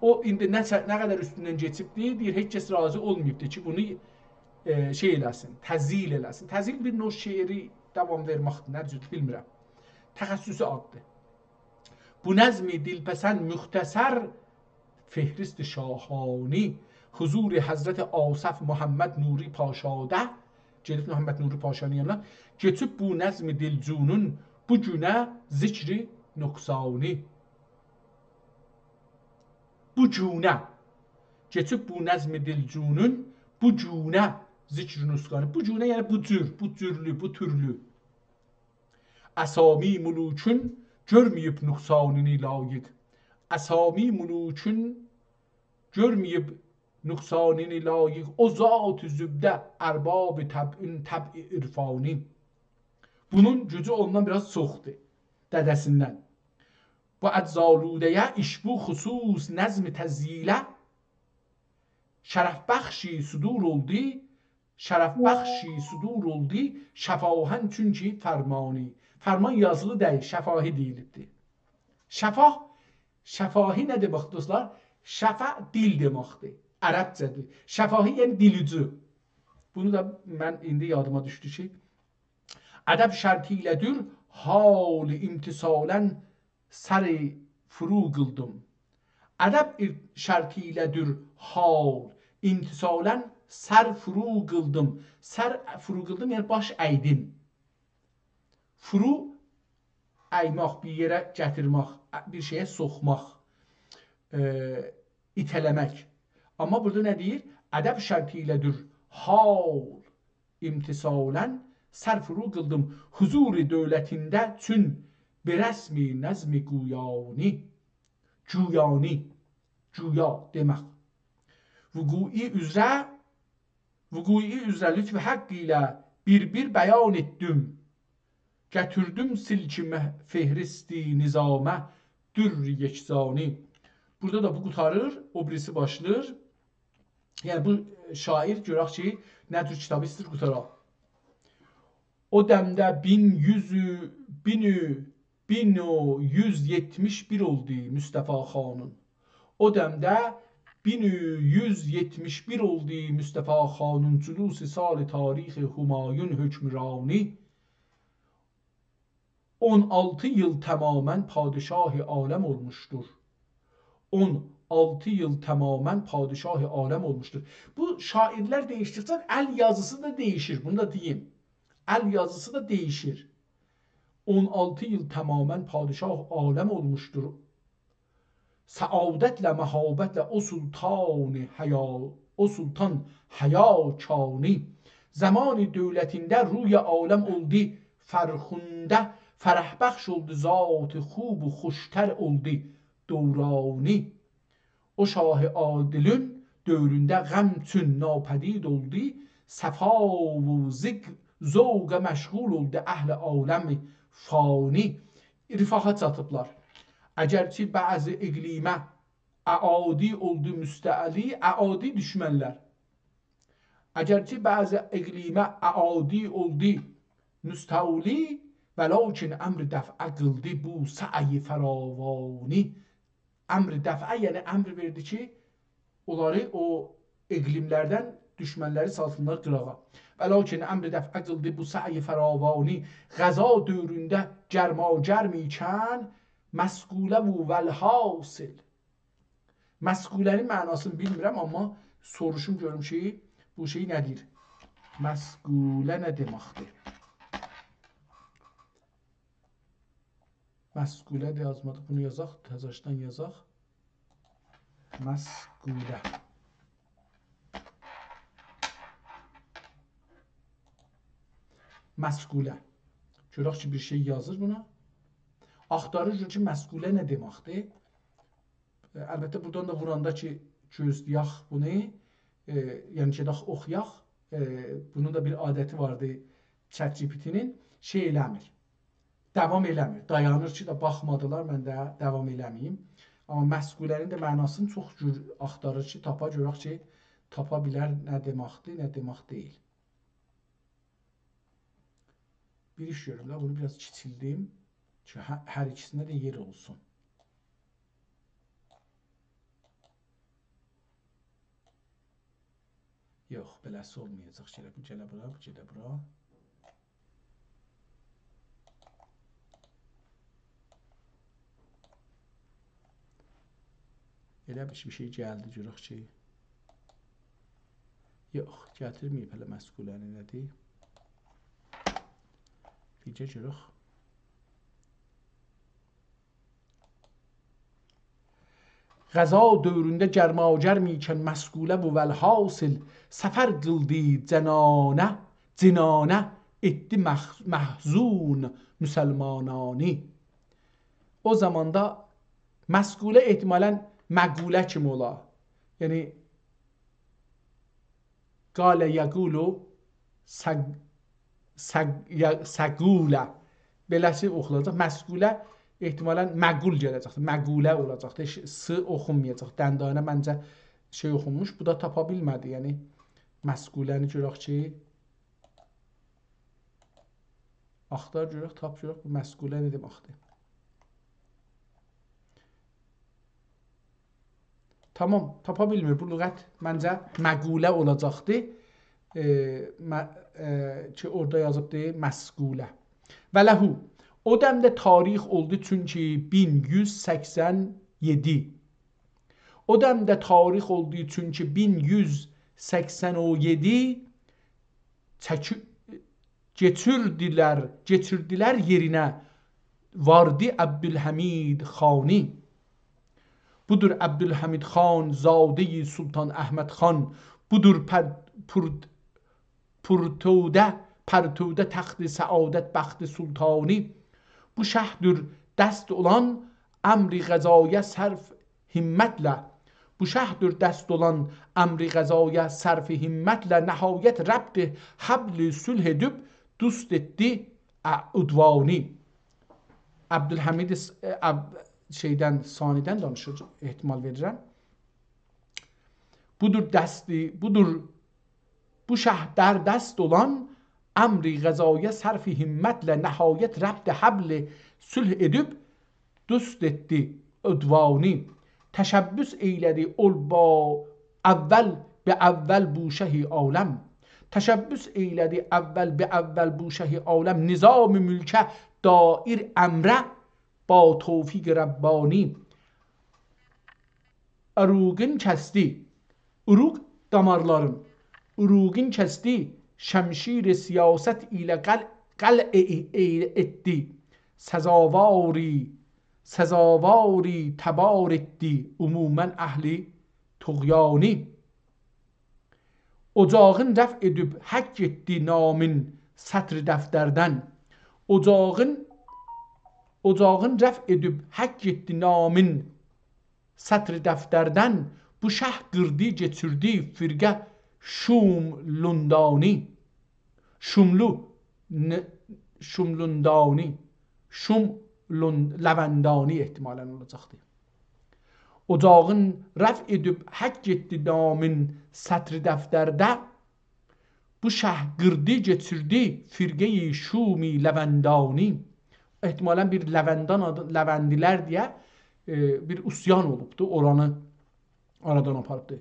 او، ایندی نه، نه قدر اوستوندن کئچیبدی، دئییر، هئچ کس راضی اولماییبدی کی، بونو، ائ، شئی ائله‌سین، تزیل ائله‌سین. تزیل بیر نوع شعری داوام وئرمکدیر، نه جور، بیلمیرم. تخصصی آددیر. بو نظم دلپسند مختصر فهرست شاهانی، حضور حضرت آصف محمد نوری پاشادا، گئدیب محمد نوری پاشانین یانینا، کئچیب بو نظم دلجویون بو گونه ذکر نقصانی. بو گونه. کئچیب بو نظم دلجویون بو گونه ذکر نقصانی. بو گونه، یعنی بو جور، بو جورلو، بو تورلو. اسامی ملوکون گؤرمه‌ییب نقصانینی لایق. اسامی ملوکون گؤرمه‌ییب نقصانینی لایق. او ذات زبده ارباب طبعین طبع عرفانی. بونون گوجو اوندان بیر آز چوخدور، دده‌سیندن. بو اجزالوده‌یه ایشبو خصوص نظم تزیله شرف‌بخشی صدور اولدو، شرف بخشی صدور اولدو شفاهن چونکی فرمانی. فرمان یازیلی دئییل، شفاهی دئییلیبدیر. شفاه، شفاهی نه دئمکدیر، دوستلار؟ شفا دیل دئمکدیر. عربجه‌دیر. شفاهی، یعنی دیل اوجو. بونو دا من ایندی یادیما دوشدو کی، ادب شرطی ایله دور حال امتثالاً سر فرو قیلدیم. ادب ار-، شرطی ایله دور حال امتثالاً سر فرو قیلدیم. سر فرو قیلدیم، یعنی باش اَیدیم. فرو، اَیمک، بیر یئره گتیرمک، بیر شئیه سوخماق، ائ، ایته‌له‌مک. آمما بورادا نه دئییر؟ ادب شرطی ایله دور حال امتثالاً سر فرو قیلدیم. حضور دولتینده چون به رسم نظم گویانی. گویانی، گویا دئمک. وقوعی اوزره، وقوعی اوزره لطف حق ایله بیر بیر بیان ائتدیم. گتیردیم سلک مه-، فهرست نظامه در یکزانی. بورادا دا بو قوتاریر، او بیریسی باشلاییر. یعنی بو شاعر، گؤرک کی، نه جور کیتابی ایسته‌ییر قوتارا. او دمده بین یوز، بین، بین و یوز یئتمیش بیر اولدو مصطفی خانین. او دمده بین و یوز یئتمیش بیر اولدو مصطفی خانین، جلوس سال تاریخ همایون حکمرانی. اون آلتی ایل تماماً پادشاه عالم اولموشدور. اون آلتی ایل تماماً پادشاه عالم اولموشدور. بو شاعرلر دییشدیکجه ال یازیسی دا دییشیر. بونو دا دئییم. ال یازیسی دا دییشیر. اون آلتی ایل تماماً پادشاه عالم اولموشدور. سعادتله، مهابتله او سلطان حیا، او سلطان حیا کانی. زمان دولتینده روی عالم اولدو فرخنده، فرح بخش اولدو ذات خوب و خوشتر اولدو دورانی. او شاه عادلین دؤورونده غم چون ناپدید اولدو، صفا و ذک-، ذوقه مشغول اولدو اهل عالم فانی. رفاها چاتیبلار. اگرچه بعضی اقلیمه اعادی اولدو مستعلی، اعادی دوشمنلر. اگرچه بعضی اقلیمه اعادی اولدو مستعلی، ولکن امر دفعه قیلدی بو سعی فراوانی. امر دفعه، یعنی امر وئردی کی، اونلاری، او اقلیملردن دوشمنلری سالسینلار قیراغا. ولکن امر دفعه قیلدی بو سعی فراوانی، غزا دؤورونده گرماگرم ایکن مصقوله و والحاصل. مصقوله‌نین معناسینی بیلمیرم، آمما سوروشوم گؤروم کی، بو شئی نه دئییر؟ مصقوله نه دئمکدیر؟ مصقوله ده یازمادیق. بونو یازاق، تزاشدان یازاق. مصقوله. مصقوله. گؤرک کی، بیر شئی یازیر بونا. آختاریر گؤر کی، مصقوله نه دئمکدیر؟ ائ، البته، بورادان دا ووراندا کی، گؤزله‌یک بونو، ائ، یعنی کی، داخ اوخویاق، ائ، بونون دا بیر عادتی واردی ChatGPT-نین، شئی ائله‌میر. داوام ائله‌میر. دایانیر کی، دا باخمادیلار، من ده داوام ائله‌مه‌ییم. آمما مصقوله‌نین ده معناسینی چوخ جور آختاریر کی، تاپا، گؤرک کی، تاپا بیلر نه دئمکدیر، نه دئمک دئییل. بیر ایش گؤروم ده، بونو بیر آز کیچیلدیم کی، هه-، هر ایکیسینده ده یئر اولسون. یوخ، بئله‌سی اولمایاجاق. گله بو، گله بورا، بو گئده بورا. ائله بیر شئی، بیر شئی گلدی، گؤرک کی. یوخ، گتیرمه‌ییب هله مصقوله‌نی، نه‌دیر؟ بیرجه گؤرک. غزا دؤورونده گرماگرم ایکن مصقوله و والحاصل، سفر قیلدی جنانه، جنانه ائتدی مخ-، محزون مسلمانانی. او زاماندا مصقوله احتمالاً مقوله کیمی اولا. یعنی، قال یقول سق-، سق-، یا-، سقوله. بئله‌سی اوخوناجاق. مصقوله احتمالاً مقول گله‌جکدیر. مقوله اولاجاقدیر. هئچ س اوخونمایاجاق. دندانه منجه شئی اوخونموش. بو دا تاپا بیلمه‌دی. یعنی، مسغوله‌نی گؤرک کی، آختار گؤرک، تاپ گؤرک، بو مسغوله نه دئمکدیر؟ تامام، تاپا بیلمیر. بو لغت منجه مقوله اولاجاقدی. ائ، مه-، ائ، کی، اورادا یازیبدی مسغوله. «و له»، او دم ده تاریخ اولدو چونکی مین یوز سکسن یئددی. او دم ده تاریخ اولدو چونکی مین یوز سکسن و یئددی چکی-، کئچیردیلر، کئچیردیلر یئرینه واردی عبدالحمید خانی. بودور عبدالحمید خان، زاده‌ی سلطان احمد خان. بودور پر-، پرد-، پرتوده، پرتوده تخت سعادت بخت سلطانی. بو شه‌دور دست اولان امر قضایا صرف همتله. بو شه‌دور دست اولان امر قضایا صرف همتله، نهایت ربط حبل صلح ائدیب دوست ائتدی ع-، عدوانی. عبدالحمید س-، اه، عب-، شئیدن، ثانی‌دن دانیشیر، احتمال وئریرم. بودور دستی، بودور بو شه‌دور دست اولان امر قضایا صرف همتله، نهایت ربط حبل صلح ائدیب دوست ائتدی عدوانی. تشبث ائیله‌دی اول با اول، به اول بو شه عالم. تشبث ائیله‌دی اول به اول بو شه عالم، نظام ملکه دایر امره با توفیق ربانی. عروقین کسدی. عروق دامارلارین. عروقین کسدی. شمشیر سیاست ایله قل-، قلع ائ-، ائ-، ائتدی. سزاواری، سزاواری تبار ائتدی عموماً اهل طغیانی. اوجاغین رفع ائدیب حک ائتدی نامین سطر دفتردن. اوجاغین، اوجاغین رفع ائدیب حک ائتدی نامین سطر دفتردن. بو شه قیردی، کئچیردی فرقه شوم لوندانی. شوملو، ن-، شوملوندانی، شوم لون-، لوندانی احتمالاً اولاجاقدی. اوجاغین رفع ائدیب حک ائتدی نامین سطر دفترده. بو شه قیردی، کئچیردی فرقه‌ی شوم لوندانی. احتمالاً بیر لوندان آدی، لوندی‌لر دئیه، ائ، بیر عصیان اولوبدو، اورانی آرادان آپاریبدی.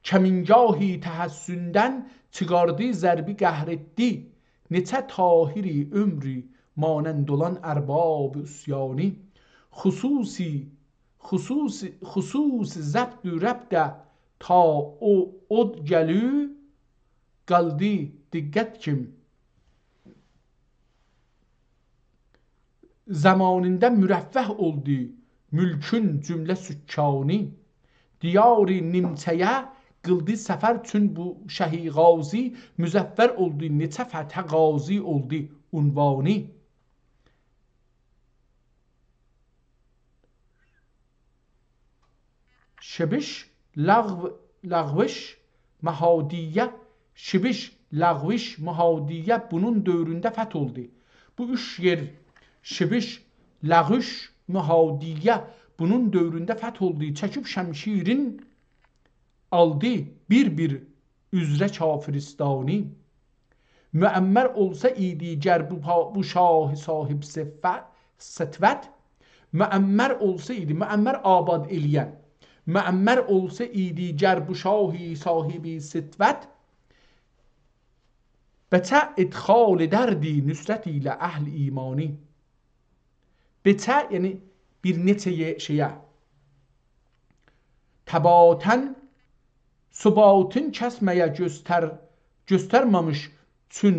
کمینگاهی تحصندن چیخاردی، ضربی قهر ائتدی. نئچه طاهری عمری مانند اولان ارباب عصیانی. خصوصی، خصوصی، خصوصی ضبط ربطه تا او اود گلو، قالدی دقت کیم زمانیندا مرفه اولدو ملکون جمله سکانی. دیاری نیمچه‌یه قیلدی سفر چون بو شه غازی، مظفر اولدو نئچه فتحه قاضی اولدو عنوانی. شبش، لغو، لغوش، مهادیه، شبش، لغوش، مهادیه بونون دؤورونده فتح اولدو. بو اوچ یئر، شبش، لغوش، مهادیه بونون دؤورونده فتح اولدو. چکیب شمشیرین آلدی بیر-بیر عذره کافرستانی. معمر اولسا ایدی گر بو پا-، بو شاه صاحب صفت، سطوت. معمر اولسا ایدی، معمر آباد ائله‌ین. معمر اولسا ایدی گر بو شاه صاحب سطوت، بچه ادخال ائدردی نصرت ایله اهل ایمانی. بچه، یعنی بیر نئچه یئ-، شئیه. ثباتاً، ثباتین کسمه‌یه گؤستر-، گؤسترمه‌میش چون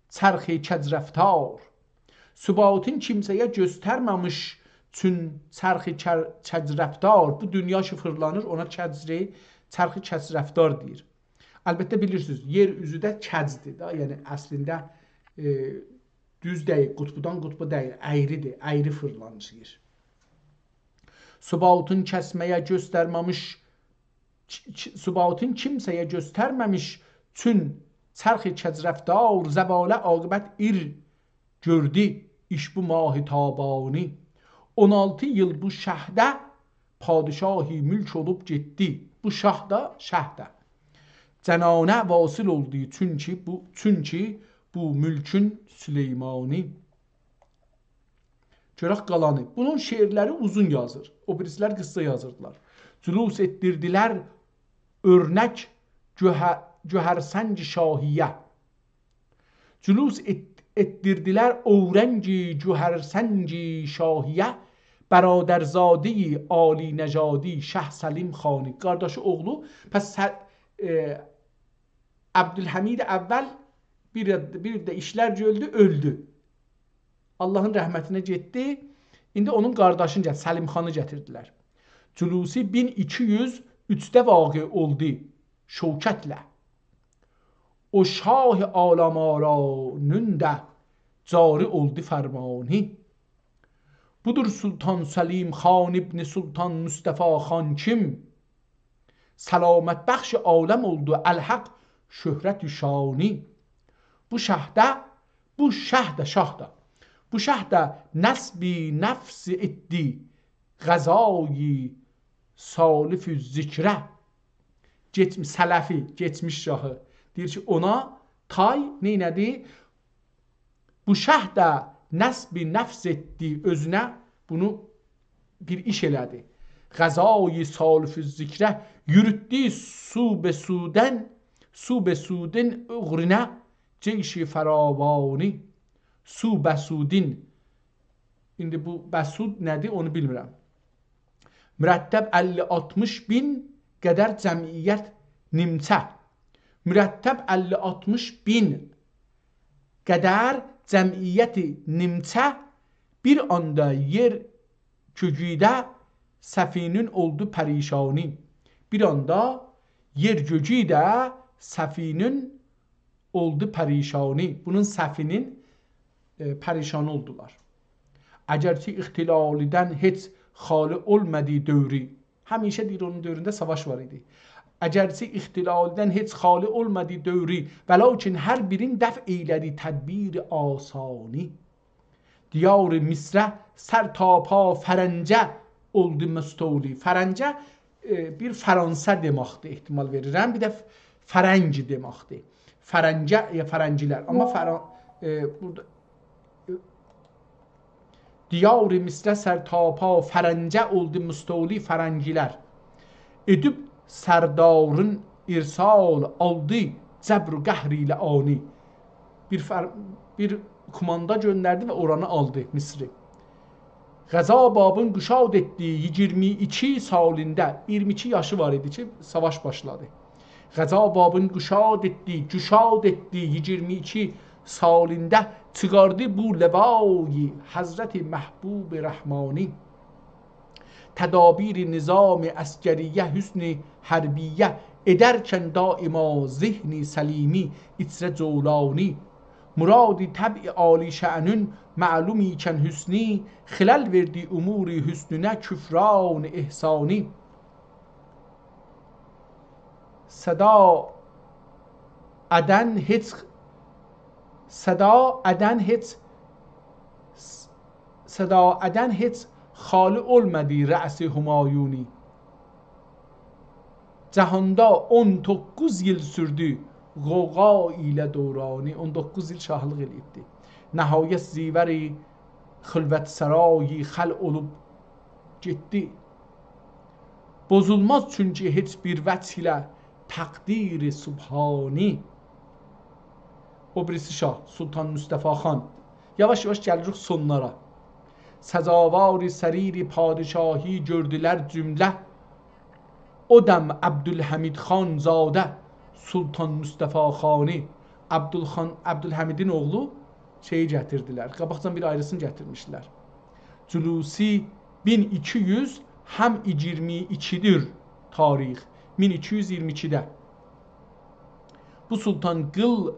چرخ کج‌رفتار. ثباتین کیمسه‌یه گؤسترمه‌میش چون چرخ کر-، کج‌رفتار. بو دونیا کی فیرلانیر، اونا کجر، چرخ کج‌رفتار دئییر. البته بیلیرسینیز، یئر اوزو ده کجدیر دا، یعنی اصلینده، ائ، دوز دئییل، قطبدان قطبا دئییل، اَیری‌دیر، اَیری فیرلانیر. ثباتین کسمه‌یه گؤسترمه‌میش، کی-، کی-، ثباتین کیمسه‌یه گؤسترمه‌میش چون چرخ کج‌رفتار، زواله عاقبت ایر گؤردو ایش بو ماه تابانی. اون آلتی ایل بو شهده پادشاهی ملک اولوب گئتدی. بو شاه دا، شه ده. جنانه واصل اولدو، چونکی بو، چونکی بو ملکون سلیمانی. گؤرک قالانی. بونون شعرلری اوزون یازیر. او بیریسیلر قیسا یازیردیلار. جلوس ائتدیردیلر اؤرنک گؤهه-، گؤهرسنگ شاهیه. جلوس ائت-، ائتدیردیلر اورنگ گؤهرسنگ شاهیه، برادرزادهٔ عالی‌نژادی شه سلیم خانی. قارداشی، اوغلو. پس سه-، ائ، عبدالحمید اول بیر، بیر ده ایشلر گؤردو، اؤلدو. آللاهین رحمتینه گئتدی. ایندی اونون قارداشینی گت-، سلیم خانی گتیردیلر. جلوسی مین ایکی یوز اوچده واقع اولدو شوکتله. او شاه عالم‌آرانین ده جاری اولدو فرمانی. بودور سلطان سلیم خان ابن سلطان مصطفی خان کیم، سلامت بخش عالم اولدو الحق شهرت و شانی. بو شه ده، بو شه ده، شاه دا. بو شه ده نصب نفس ائتدی غذای سالف الذکره. گئچ-، سلفی، گئچمیش شاهی. دئییر کی، اونا تای نئینه‌دی؟ بو شه ده نصب نفس ائتدی اؤزونه، بونو بیر ایش ائله‌دی. غذای سالف الذکره یوروتدو سو به سودن، سو به سودن اوغرونه جیش فراوانی. سو به سودن. ایندی بو بسود نه‌دیر، اونو بیلمیرم. مرتب اللی آلتمیش مین قدر جمعیت نیمچه. مرتب اللی آلتمیش مین قدر جمعیت نیمچه، بیر آندا یئر گؤیو ده سفینین اولدو پریشانی. بیر آندا یئر گؤیو ده سفینین اولدو پریشانی. بونون سفینین، ائ، پریشانی اولدولار. اگرچه اختلالیدن هئچ خالی اولمادی دؤورو. همیشه دئییر، اونون دؤورونده ساواش وار ایدی. اگرچه اختلالیدن هئچ خالی اولمادی دؤورو، ولاکین هر بیرین دفع ائیله‌دی تدبیر آسانی. دیار مصره سر تا پا فرنجه اولدو مستولی. فرنجه، ائ، بیر فرانسه دئمکدیر، احتمال وئریرم. بیر ده فرنگ دئمکدیر. فرنجه، یا فرنگیلر. آمما فران-، ائ، بورادا، ائ، دیار مصره سر تا پا فرنجه اولدو مستولی، فرنگیلر. ائدیب سردارین ارسال آلدی جبر و قهر ایله آنی. بیر فر-، بیر کوماندا گؤندردی و اورانی آلدی، مصری. قضا بابین گشاد ائتدی ایگیرمی ایکی سالینده، ایگیرمی ایکی یاشی وار ایدی کی، ساواش باشلادی. قضا بابین گشاد ائتدی، گشاد ائتدی ایگیرمی ایکی سالینده، چیخاردی بو لوای حضرت محبوب رحمانی. تدابیر نظام عسکریه، حسن حربیه، ائدرکن دایما ذهن سلیمی ایچره جولانی. مراد طبع عالی‌شأنین معلوم ایکن حسنی، خلل وئردی امور حسنینه کفران احسانی. صداعدن هئچ، صداعدن هئچ، صداعدن هئچ خالی اولمادی رأس همایونی. جهاندا اون دوققوز ایل سوردو غوغا ایله دورانی، اون دوققوز ایل شاهلیق ائله‌ییبدی. نهایت زیور خلوت‌سرایی خلع اولوب گئتدی. پوزولماز چونکی هئچ بیر وجه ایله تقدیر سبحانی. او بیریسی شاه، سلطان مصطفی خان. یاواش-یاواش گلیریک سونلارا. سزاوار سریر پادشاهی گؤردولر جمله، او دم عبدالحمید خان‌زاده سلطان مصطفی خانی. عبدالخان، عبدالحمیدین اوغلو شئیی گتیردیلر. قاباقجان بیر آیریسینی گتیرمیشدیلر. جلوسی مین ایکی یوز هم ایگیرمی ایکی‌دیر تاریخ. مین ایکی یوز ایگیرمی ایکیده. بو سلطان قیل-،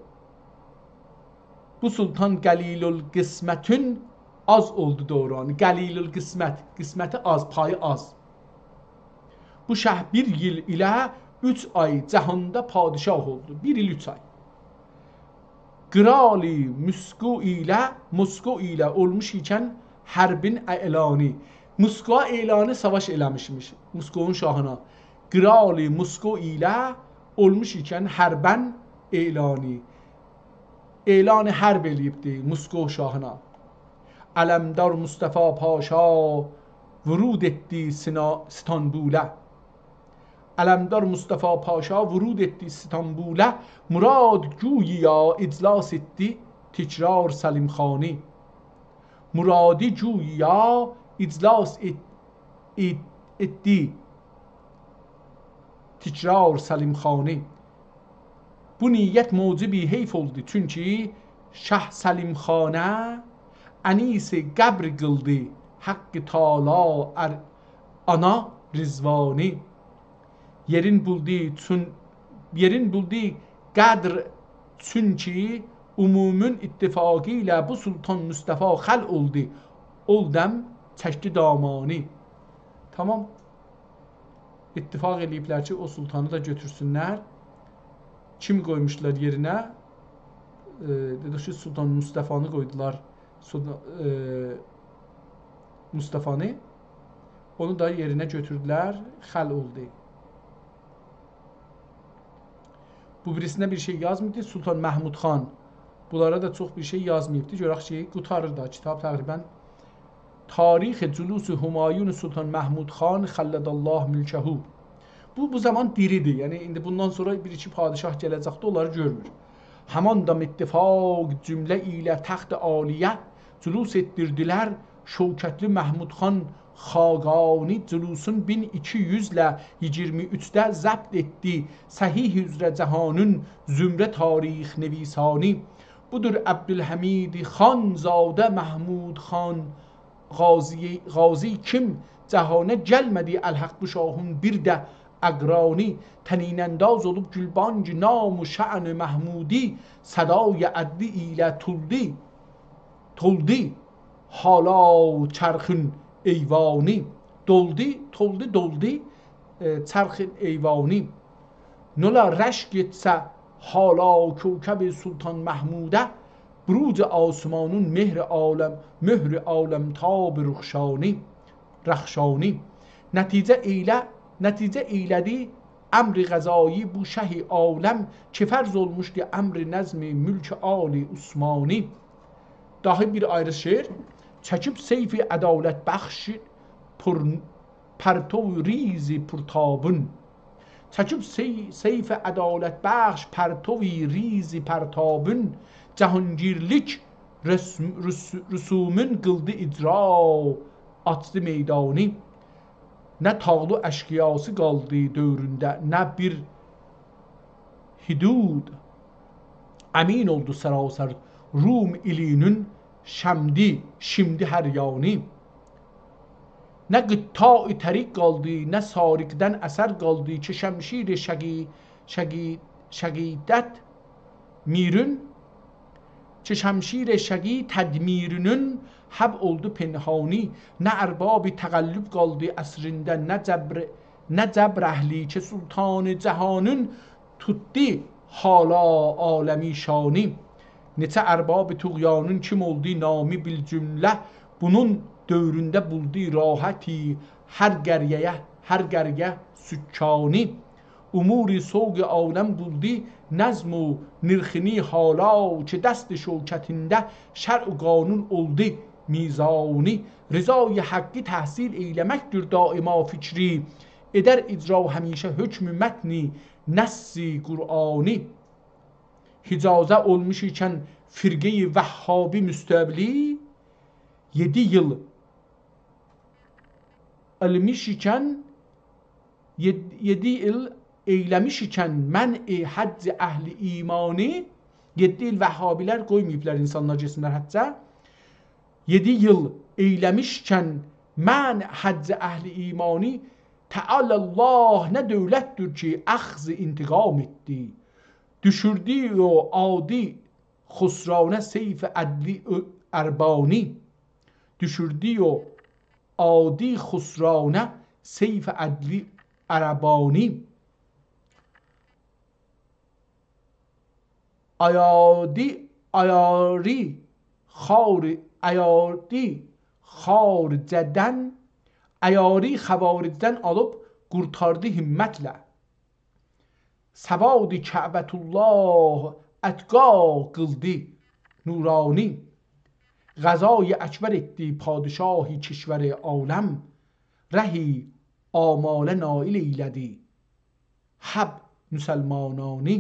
بو سلطان قلیل‌القسمتین آز اولدو دورانی. قلیل‌القسمت، قسمتی آز، پایی آز. بو شاه بیر ایل ایله اوچ آی جهاندا پادشاه اولدو. بیر ایل اوچ آی. قرال مسکو ایله، مسکو ایله اولموش ایکن حربین اعلانی. مسکویا اعلانی ساواش ائله‌میشمیش، مسکونون شاهینا. قرال مسکو ایله اولموش ایکن حربن اعلانی، اعلان حرب ائله‌ییبدی موسکو شاهینا. علمدار مصطفی پاشا ورود ائتدی سینا-، استانبولا. علمدار مصطفی پاشا ورود ائتدی استانبولا. مراد گویا اجلاس ائتدی تکرار سلیم خانی. مرادی گویا اجلاس ائت-، ائت-، ائتدی تکرار سلیم خانی. بو نیت موجب حیف اولدو، چونکی شاه سلیم خانه انیس قبر قیلدی حق تعالی ار-، آنا رضوانی. یئرین بولدو چون-، یئرین بولدو قدر، چونکی عمومون اتفاقی ایله بو سلطان مصطفی خلع اولدو، اول دم چکدی دامانی. تامام. اتفاق ائله‌ییبلر کی، او سلطانی دا گؤتورسونلر. کیمی قویموشلار یئرینه؟ ائ، دئدیک کی، سلطان مصطفانی قویدولار. سلطان، ائ، مصطفانی. اونو دا یئرینه گؤتوردولر، خلع اولدو. بو بیریسینه بیر شئی یازماییبدی، سلطان محمود خان. بونلارا دا چوخ بیر شئی یازماییبدی. گؤرک کی، قوتاریر دا کیتاب تقریباً. تاریخ جلوس همایون سلطان محمود خان خلد الله ملکه. بو، بو زامان دیریدیر. یعنی، ایندی بوندان سونرا بیر ایکی پادشاه گله‌جکدی، اونلاری گؤرمور. همان دم اتفاق جمله ایله تخت عالیه جلوس ائتدیردیلر شوکتلی محمود خان خاقانی. جلوسون مین ایکی یوز ایله ایگیرمی اوچده ضبط ائتدی صحیح اوزره جهانون زمره تاریخ‌نویسانی. بودور عبدالحمید خان‌زاده محمود خان غازی، غازی کیم جهانه گلمه‌دی الحق بو شاهون بیر ده اقرانی. طنین‌انداز اولوب گلبانگ نام و شأن محمودی، صدای عدلی ایله تولدی، تولدی حالا چرخین ایوانی. دولدی، تولدی، دولدی، ائ، چرخین ایوانی. نولا رشک ائتسه حالا کوکب سلطان محموده، بروج آسمانون مهر عالم، مهر عالم‌تاب رخشانی، رخشانی. نتیجه ائیله، نتیجه ائیله‌دی امر قضایی بو شه عالم، کی فرض اولموشدو امر نظم ملک آل عثمانی. داهی بیر آیری شعر. چکیب سیف عدالت بخش پر، پرتو ریز پرتابین. چکیب سی-، سیف عدالت بخش پرتو ریز پرتابین، جهانگیرلیک رسم-، رس-، رسومون قیلدی اجرا، آچدی میدانی. نه تاغلو اشقیاسی قالدی دؤورونده، نه بیر حدود. امین اولدو سراسر روم ایلینین شمدی، شیمدی هر یانی. نه قطاع طریق قالدی، نه سارقدن اثر قالدی کی شمشیر شقی-، شقی-، شقیدت میرون، کی شمشیر شقی تدمیرونون حب اولدو پنهانی. نه ارباب تقلب قالدی عصرینده، نه جبر، نه جبر اهلی کی سلطان جهانون توتدو حالا عالمی شانی. نئچه ارباب طغیانون کیم اولدو نامی بالجمله، بونون دؤورونده بولدو راحتی هر قریه‌یه، هر قریه سکانی. امور سوق عالم بولدو نظم و نرخینی حالا، کی دست شوکتینده شرع و قانون اولدو میزانی. رضای حقی تحصیل ائیله‌مکدیر دایما فکری، ائدر اجرا همیشه حکم متنی نص قرآنی. حجازه اولموش ایکن فرقه‌ی وهابی مستولی، یئددی ایل ائله‌میش ایکن، یئد-، یئددی ایل ائیله‌میش ایکن منع حج اهل ایمانی، یئددی ایل وهابی‌لر قویماییبلار اینسانلار گئتسینلر حجه. یئددی ایل ائیله‌میشکن منع حج اهل ایمانی، تعالی الله نه دؤولتدیر کی اخذ انتقام ائتدی. دوشوردو او عادی خسرانه سیف عدلی اؤ-، اربانی. دوشوردو او عادی خسرانه سیف عدلی اربانی. عیادی، عیاری خار، عیادی خارجدن، عیاری خوارجدن آلیب قورتاردی همتله. سواد کعبة‌الله اتقی قیلدی نورانی. غزای اکبر ائتدی پادشاه کشور عالم، ره آماله نایل ائیله‌دی حب مسلمانانی.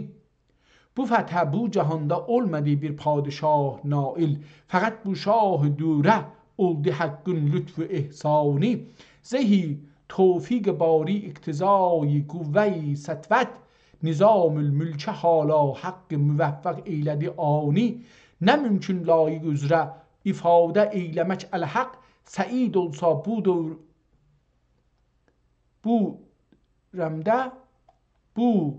بو فتحه بو جهاندا اولمادی بیر پادشاه نائل، فقط بو شاه دوره اولدو حقین لطف و احسانی. زهی توفیق باری اقتضای قوهٔ سطوت، نظام الملکه حالا حق موفق ائیله‌دی عانی. نه ممکن لایق عذره افاده ائیله‌مک الحق، سعید اولسا بو دور، بو رمده، بو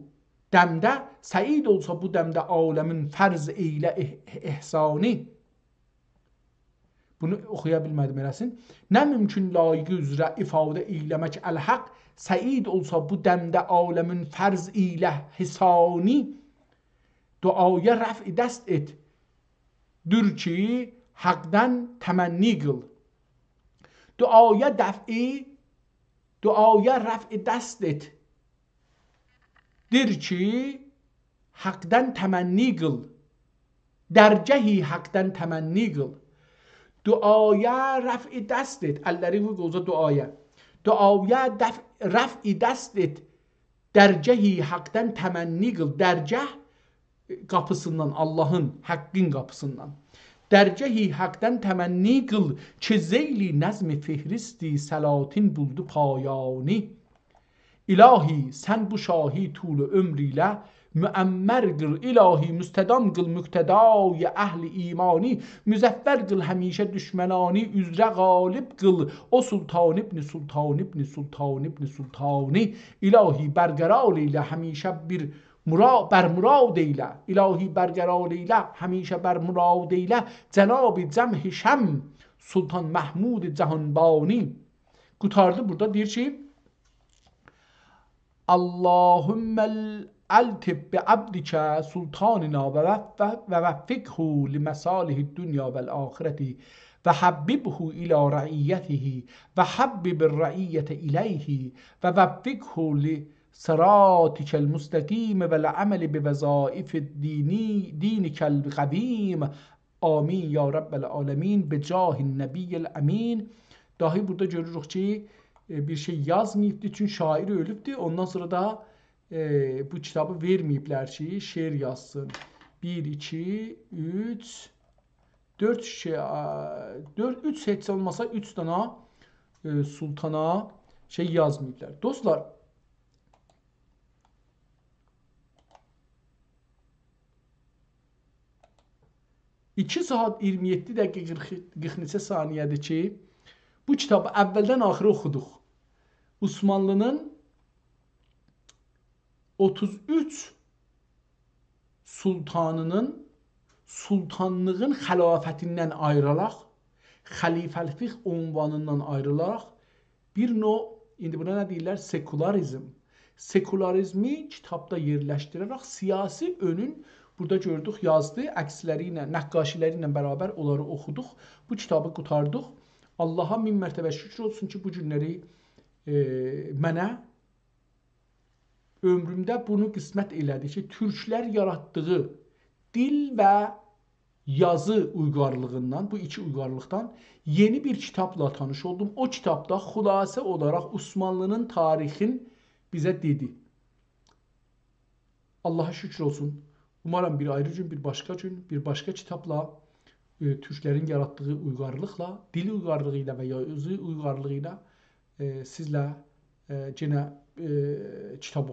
دمده، سعید اولسا بو دمده عالمین فرض ائیله اح-، احسانی. بونو اوخویا بیلمه‌دیم ائله‌سین. نه ممکن لایق عذره افاده ائیله‌مک الحق، سعید اولسا بو دمده عالمین فرض ائیله احسانی. دعایا رفع دست ائت، دور کی حقدن تمنی قیل. دعایا دفع، دعایا رفع دست ائت، دور کی حقدن تمنی قیل. درگه حقدن تمنی قیل. دعایا رفع دست ائت، اللری وور قووجا دعایا. دعایا دف-، رفع دست ائت، درگه حقدن تمنی قیل. درگه قاپیسیندان، آللاهین، حقین قاپیسیندان. درگه حقدن تمنی قیل، کی ذیل نظم فهرست سلاطین بولدو پایانی. الهی، سن بو شاهی طول عمر ائیله معمر قیل، الهی، مستدام قیل مقتدای اهل ایمانی، مظفر قیل همیشه دشمنانی، عذره غالب قیل او سلطان ابن سلطان ابن سلطان ابن سلطانی. الهی، برقرار ائیله همیشه بیر مرا-، بر مراد ائیله، الهی، برقرار ائیله، همیشه بر مراد ائیله، جناب جمع شمع سلطان محمود جهانبانی. قوتاردی بورادا، دئییر کی، اللهم الطف بعبدك سلطاننا و وف-، و وفقه لمصالح الدنيا والآخرة و حببه إلى رعيته و حبب الرعية إليه و وفقه لصراطك المستقيم والعمل بوظائف ديني-، دينك القويم. آمین یا رب العالمین، بجاه النبی الامین. داهی بورادا گؤروروک کی، ائ، بیر شئی یازماییبدی، چونکی شاعر اؤلوبدو. اوندان سونرا دا، ائ، بو کیتابی وئرمه‌ییبلر کی، شعر یازسین. بیر، ایکی، اوچ، دؤرد شئی، آ، دؤرد، اوچ، هئچ اولماسا اوچ دانا، ائ، سلطانا شئی یازماییبلار. دوستلار، ایکی ساعت اییرمی یئددی دقیقه قیرخ، قیرخ نئچه ثانیه‌دیر کی، بو کیتابی اولدن آخیرا اوخودوق. عثمانلی‌نین اوتوز اوچ سلطانی‌نین سلطانلیغین خلافتیندن آیریلاراق، خلیفه‌لیک عنوانیندان آیریلاراق بیر نوع، ایندی بونا نه دئییرلر؟ سکولاریزم. سکولاریزمی کیتابدا یئرلشدیره‌رک سیاسی اؤنون بورادا گؤردوک، یازدی، عکسلری ایله، نقاشی‌لری ایله برابر اونلاری اوخودوق. بو کیتابی قوتاردیق. آللاها مین مرتبه شکر اولسون کی، بو گونلری، ائ، منه عؤمرومده بونو قسمت ائله‌دی کی، تورکلر یاراتدیغی دیل و یازی اویغارلیغیندان، بو ایکی اویغارلیقدان یئنی بیر کیتابلا تانیش اولدوم. او کیتابدا خلاصه اولاراق عثمانلی‌نین تاریخین بیزه دئدی. آللاها شکر اولسون. اومارام بیر آیری گون، بیر باشقا گون، بیر باشقا کیتابلا، ائ، تورکلرین یاراتدیغی اویغارلیقلا، دیل اویغارلیغی ایله و یازی اویغارلیغی ایله، ائ، سیزله، ائ، یئنه، ائ، کیتاب